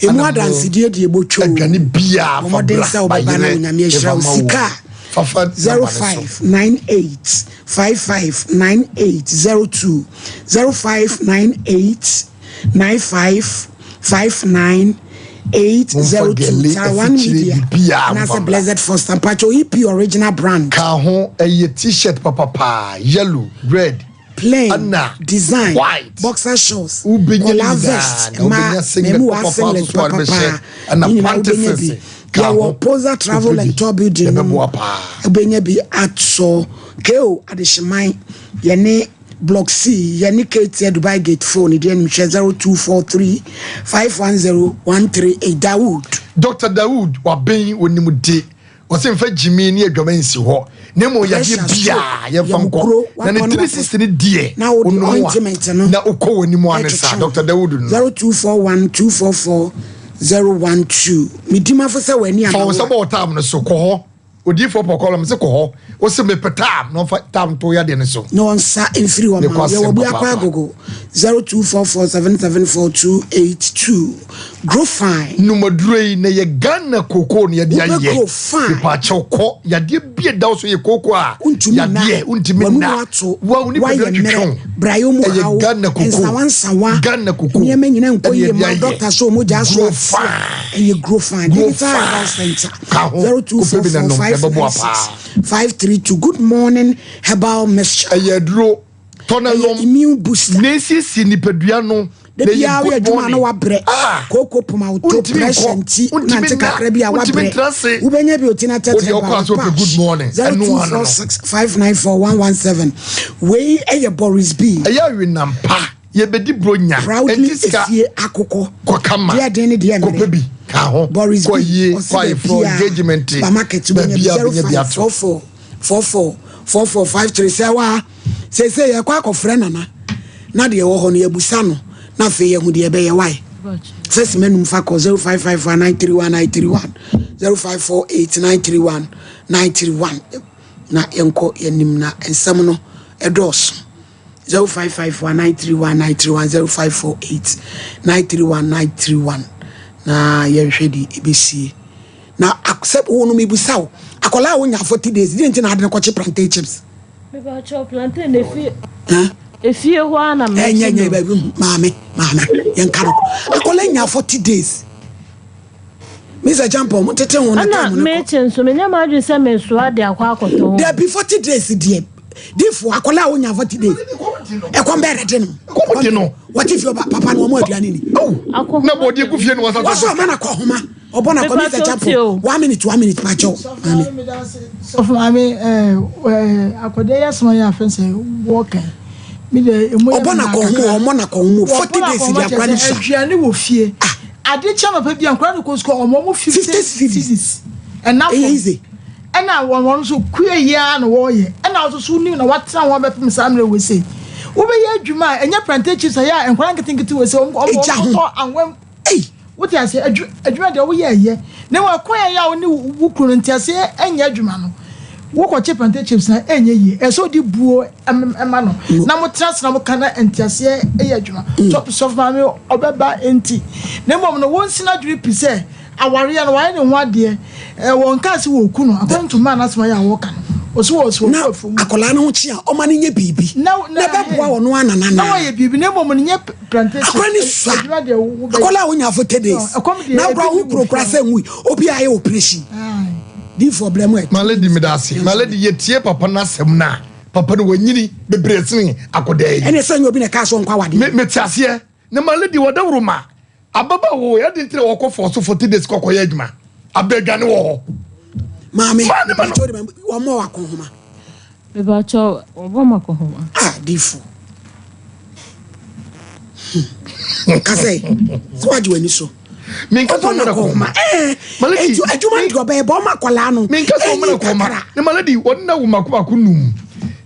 Emu Ana mo adansedie deɛ ɛbɔtwa o. aduane biara Bɔ fa mmɔden bra sɛ wobɛba na bayerɛ Onyame ahyira yɛfa wo. ma wo. Sika a, Fafa number no so. 0598 559802 0598 95 59 Momfa 802 gɛle, Taiwan asikyire, Media biribiara anaasɛ momfa mmra. Blessed Foster mpakyɛ EP original brand. Ka ho ɛyɛ t-shirt papapaa yellow, red, Plain ɛna design white. boxer shorts Wobɛnya ne kɔlaa nyinaa vest na mmaa wobɛnya singlet mmamu papapaa singlet nso so a wode bɛhyɛ papapaa ɛna ne nyinaa wobɛnya panties bi ka yɛwɔ ho. Poza Travel Wopɛ and bi Tour building no mu ɛbɛboa paa. wobɛnya bi atɔ ko adehyeman yɛne Block C yɛne KTN Dubai Gate 4 ne deɛ anim hwɛ 0243 510 138 Dawood. Dr. Dawood waben onim de ɔsɛ mfa gyimi ne adwama nsi hɔ na mmom yadeɛ Pressure, biaa stroke, yɛmfa nkɔ yamukuro, na ne wakɔ no 360 ne deɛ na wode wonom a ointment no na wokɔ w'anim a ne saa ɛtwetwe Dr. Dawood no 0241 244 012 medi mafo sɛ w'ani fa wo nsa anawo bɔ wo tam no so kɔ hɔ odiyifoɔ pɔkɔlɔm sɛ kɔ hɔ wo sɛ mepɛ tam na ɔmfa tam to yadeɛ no so na ɔnsa mfiri hɔ Ne ma wo. kɔ Yɛwɔ asɛm Buakɔ papaapa. Agogo 0244774282 Grow fine. Numaduro yi na yɛ Ghana kookoo na yɛde Wobɛ ayɛ. grow fine. Mepaakyɛw kɔ yadeɛ bi ɛda wo so yɛ kookoo a Wontumi nna. yadeɛ wontumi W'anum nna. ato. Wa wo nipadua Woayɛ twetwe mmerɛ. wo. Brayɛ mu Ɛyɛ haw. Ghana kookoo. Nsawa nsawa. Ghana kookoo. Nneɛma nyinaa nkɔ Ɛna yie yɛde ma ayɛ. doctor sɛ ɔmo gya so Grow ase a, fine. ɛyɛ grow fine. Grow Digital fine. Herbal Center. Ka ho. Kɔpɛ bi na nom. Ɛbɛboa paa. 0244596532 Good morning herbal mixture. Ɛyɛ aduro. Tɔ na Ɛyɛ nom. immune booster. Na esiesie nipadua no. Da Na ɛyɛ biara woyɛ good adwuma na morning. wabrɛ. Ah! Kooko poma wo to Wontumi pressure nkɔ. nti Wontumi nante nna. kakra bi a Wontumi wabrɛ. ntra ase. Wobɛnya bi otina Wode tɛtɛ ɔkɔ ase wopɛ good morning. Ɛno ano no. 0246594117. Wei ɛyɛ Boris B. Ɛyɛ awenam pa. Yɛbɛdi bronya. Proudly Ɛnti sika efie akokɔ. kɔka ma. Deɛ den ne deɛ Kɔpɛ mmerɛ. bi ka ho. Boris Kɔ B. yie, Ɔsi kɔ ayeforɔ, baabi a engagement. ba market wobɛnya bi Baabi a wobɛnya bi ato. 0544 44 44 53 sɛ waa seesei yɛkɔ akɔfrɛ nana na deɛ ɛwɔ hɔ no yɛbusa no na afei yɛhu deɛ ɛbɛyɛ wae sɛ sima num fa kɔ 0551 931 931 0548 931 931. Na yɛnkɔ yɛnim na nsɛm no ɛdɔɔso. 0551 931 931 0548 931 931 na yɛnhwɛ di ebesie. Na sɛ wo no mebusa wo akwadaa a wonya 40 days deɛ nti na ade no kɔkye plantain chips. Mepakyɛw plantain na efie. Efie hɔ ara na mɛkye no. Ɛnyɛ nyɛ baabi maame maame yɛn ka no akwadaa nya 40 days. Mr. Champon mo tete ho na time no kɔ. Ɛna mekye nso menyɛ m'adwene sɛ mesoa de akɔ akɔtɔn. Dabi 40 days deɛ difo akwadaa a wonya 40 days ɛkɔm bɛyɛ de no. Ɛkɔm de no. Wɔte fie papa no wɔn aduane ni. Na bɔdeɛ gu fie no wɔsa. Wɔsɔ ɔma na kɔ homa. Ɔbɔ na kɔ Mr. Chapo. One minute, one minute, pakyɛw. Maame. Sɔfo maame ɛɛ ɛɛ akɔdeɛ yɛ asɛm yɛ afɛn sɛ wɔkɛn. Mi de emu yɛ Ɔbɔ na kɔ ho ɔmɔ na kɔ ho 40 days di akora ne sua. Aduane wɔ fie. Ade kyɛ no pɛ bi akora ne kɔ sukuu ɔmɔ ɔmɔ 50 cedis. Ɛna fam. Ɛna wɔn wɔn nso kue yi ara na wɔyɛ. Ɛna nso so nim na watena ho abɛpem saa mmerɛ wɔ sei. Wobɛyɛ adwuma a ɛnyɛ plantain chips a yɛ a nkwadaa nketenkete wɔ sei wɔn wɔn tɔ anwam. Wote aseɛ? Adwu, adwuma deɛ woyɛ ɛyɛ. Na mmom ɛkwan a ɛyɛ a wo ne wo kunu no nteaseɛ nyɛ adwuma no, wokɔkye plantain chips na ɛnyɛ yie. Ɛsɛ sɛ wode buo ma no na motena ase na moka na nteaseɛ yɛ adwuma. Sɔ, sɔfo maame ɔbɛba nti. Na mmom no, wonsi n'adwene pi sɛ awareɛ no wayɛ ne ho adeɛ. Ɛ, wɔnkaa sɛ wɔku no, according to man asɛm a ɛyɛ a wɔka no. Ɔsi wɔ, ɔsi Na wɔku afuo mu. akwadaa no ho kye a, ɔma no nyɛ biribi. Na, Na na, ɛbɛboa ɔno ara na nana. wayɛ biribi, na mmom no nyɛ plantation. Akora ne sua. Adwuma deɛ wobɛyɛ. Akwadaa a wonya 40 days. Ɛkɔm deɛ Na akora ebi ho ni kuro wɔ kora fie sɛ nwui. Obi ayɛ operation. Difoɔ brɛ mu ɛ. My lady meda ase. My lady yɛtie papa no asɛm no a papa no wanyini bebree sene akɔdaa yi. Ɛne sɛ nyɛ obi na ɛkaa so ɔnkɔ awadeɛ. Me mete aseɛ. Na my lady wɔdawuro ma ababaawa wɔ yɛ adi nti na wɔkɔ fɔɔ so 40 days kɔkɔ yɛ adwuma. Abɛ adwane wɔ hɔ. Maame, Maa ne ma no. wɔmmɔ wɔ akɔnhoma. Mepakyɛw, wɔbɔ me akɔnhoma. Ah, difo. Hmm. Kasa yi, sɛ wagye w'ani so. Menka sɛ Ɔbɔ ɔmmɔ n'akɔnhoma. n'akɔnhoma. Ɛɛ, Malady, eti adwuma no deɛ ɔbɛyɛ bɔ ɔma akwadaa no. Menka sɛ ɔmmɔ Ɛnyi n'akɔnhoma. kakra. Ne malady, wɔne no awo mako mako num.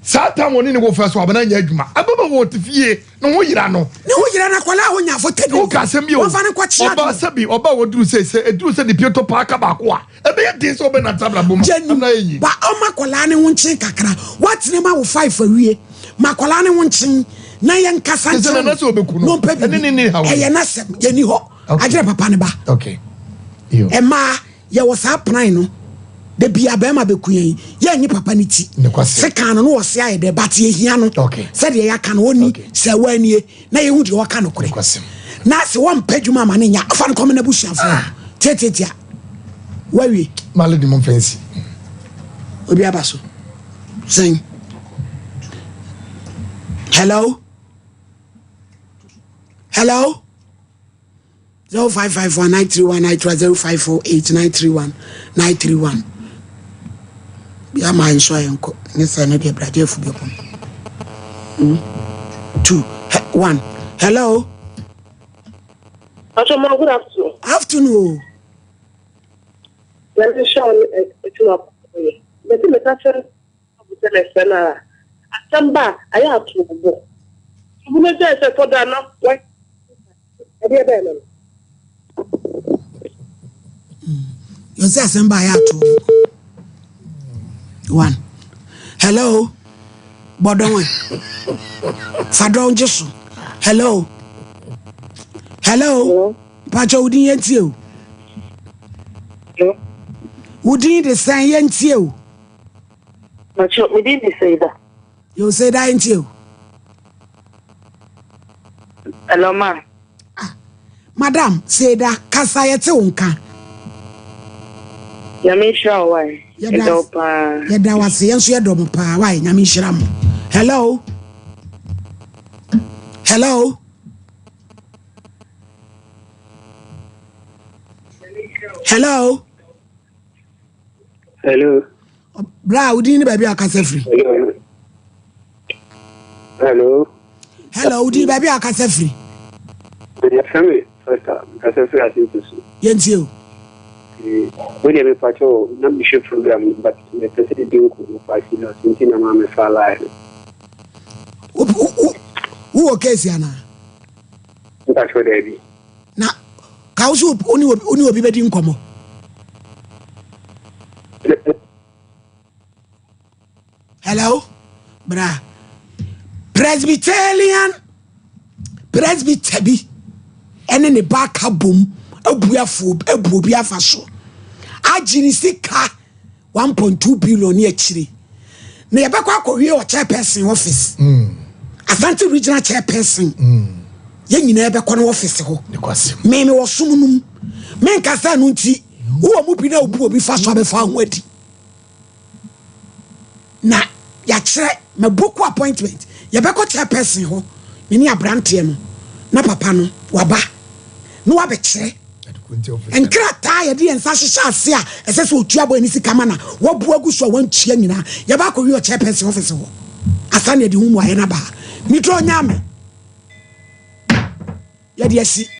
Saa tam wɔne ne wɔ fɛ so abena nyɛ adwuma. Ababa wɔ te fie, ne ho yera no. Ne ho yera no akwadaa a ɔnya afɔ tɛbi. Woka asɛm bi o. Wɔmfa no nkɔkyea Ɔbaa do. sɛbi, ɔbaa wɔduru sɛ sɛ ɛduru sɛ ne pie tɔ paa ka baako a, ɛbɛyɛ den sɛ ɔbɛnante abrabɔ mu. Gye nim. Ɛna ɛyi. Ba ɔma akwadaa ne ho nkyen kakra. Woatena mu awo five awie. Ma akwadaa ne ho nkyen na yɛnkasa Sɛ sɛ nkyerɛ nana no. sɛ ɔbɛku no. Na ɔmpɛ Ɛne ne ne biribi. haw. Ɛyɛ n'asɛm. Yɛnni hɔ. Okay. Agyerɛ papa ne ba. Okay. Yo. Mmaa, yɛwɔ saa plan no. Da bia bɛrima bɛku yɛn. Yɛnnye papa ne ti. Nokwasɛm. Sekan no na ɔse ayɛ dɛ but yɛhia no. Okay. Sɛdeɛ yɛaka no ɔnni Okay. sɛ wanie na yɛhu deɛ ɔka nokorɛ. Nokwasɛm. Na sɛ wɔmpɛ adwuma ama no nya fa no kɔma n'abusuafoɔ. Tiatiatia. Wawie. My lady mo mfɛnsi. Obi aba so. Sɛn. Hello. Hello. 0551 931 931 0548 931 931. Bia ma nso ayɛ nkɔ. Ne sɛ no deɛ bragye afu bɛbɔ. 2 1. Hello. Pastor Ma, good afternoon. Afternoon. o. Nyame nhyira wo ne adwuma pa a woyɛ. Mepɛ sɛ meka kyerɛ ɔbɔfo sɛ mesrɛ no ara. Asɛm ba a, ayɛ ato wo bo. Obi no gyae sɛ ɛtɔ da a na wayɛ ɛdeɛ bɛn no no. Yɛsɛ asɛm ba a ayɛ ato wo bo. One. Hello. Bɔdɔn ɛ. Fa dɔn gye so. Hello. Hello. Mpakyɛ wo din yɛntie o. Wo din de sɛn yɛntie o. Mpakyɛ me din de Seida. Yo Seida yɛntie o. Hello ma. Ah, madam Seida kasa yɛte wo nka. Nyame nhyira wo wae. Yɛda wo paa. Yɛda wo ase yɛn nso yɛdɔ mo paa wae Nyame nhyira mo. Hello. Hello. Hello. Hello. Bra, wo din ne baabi a akasa firi. Hello. Hello. Hello, wo din baabi a akasa firi. Yɛfrɛ me Foster, mekasa firi Asenso so. Yɛntie o. Wo deɛ mepakyɛ o, na mehwɛ program no but mepɛ sɛ yɛdi nkɔmmɔ paa serious nti na maa mefa line no. Wowɔ case anaa? Mpakyɛ daabi. Na ka wo so wo ne obi bɛdi nkɔmmɔ. Bra. Presbyterian presbyter bi ɛne ne ba aka bom abu afuo abu obi afa so agye ne sika 1.2 billion ne akyire na yɛbɛkɔ akɔwie wɔ chairperson office mm. Asante regional chairperson mm. yɛn nyinaa yɛbɛkɔ no office hɔ meme wɔ som no mu menka sɛ no nti wowɔ mu bi na obu obi fa so abɛfa ho adi na yɛakyerɛ ma book appointment yɛbɛkɔ chairperson hɔ me ne aberanteɛ no na papa no waba na wabɛkyerɛ nkrataa a yɛde yɛn nsa hyehyɛ ase a ɛsɛ sɛ otua bɔ ɛne sika ma na wabu agu so a wantua nyinaa yɛba akɔwie wɔ chairperson office hɔ asa na yɛde ho mu ayɛ no abaa metro nyame yɛde asi.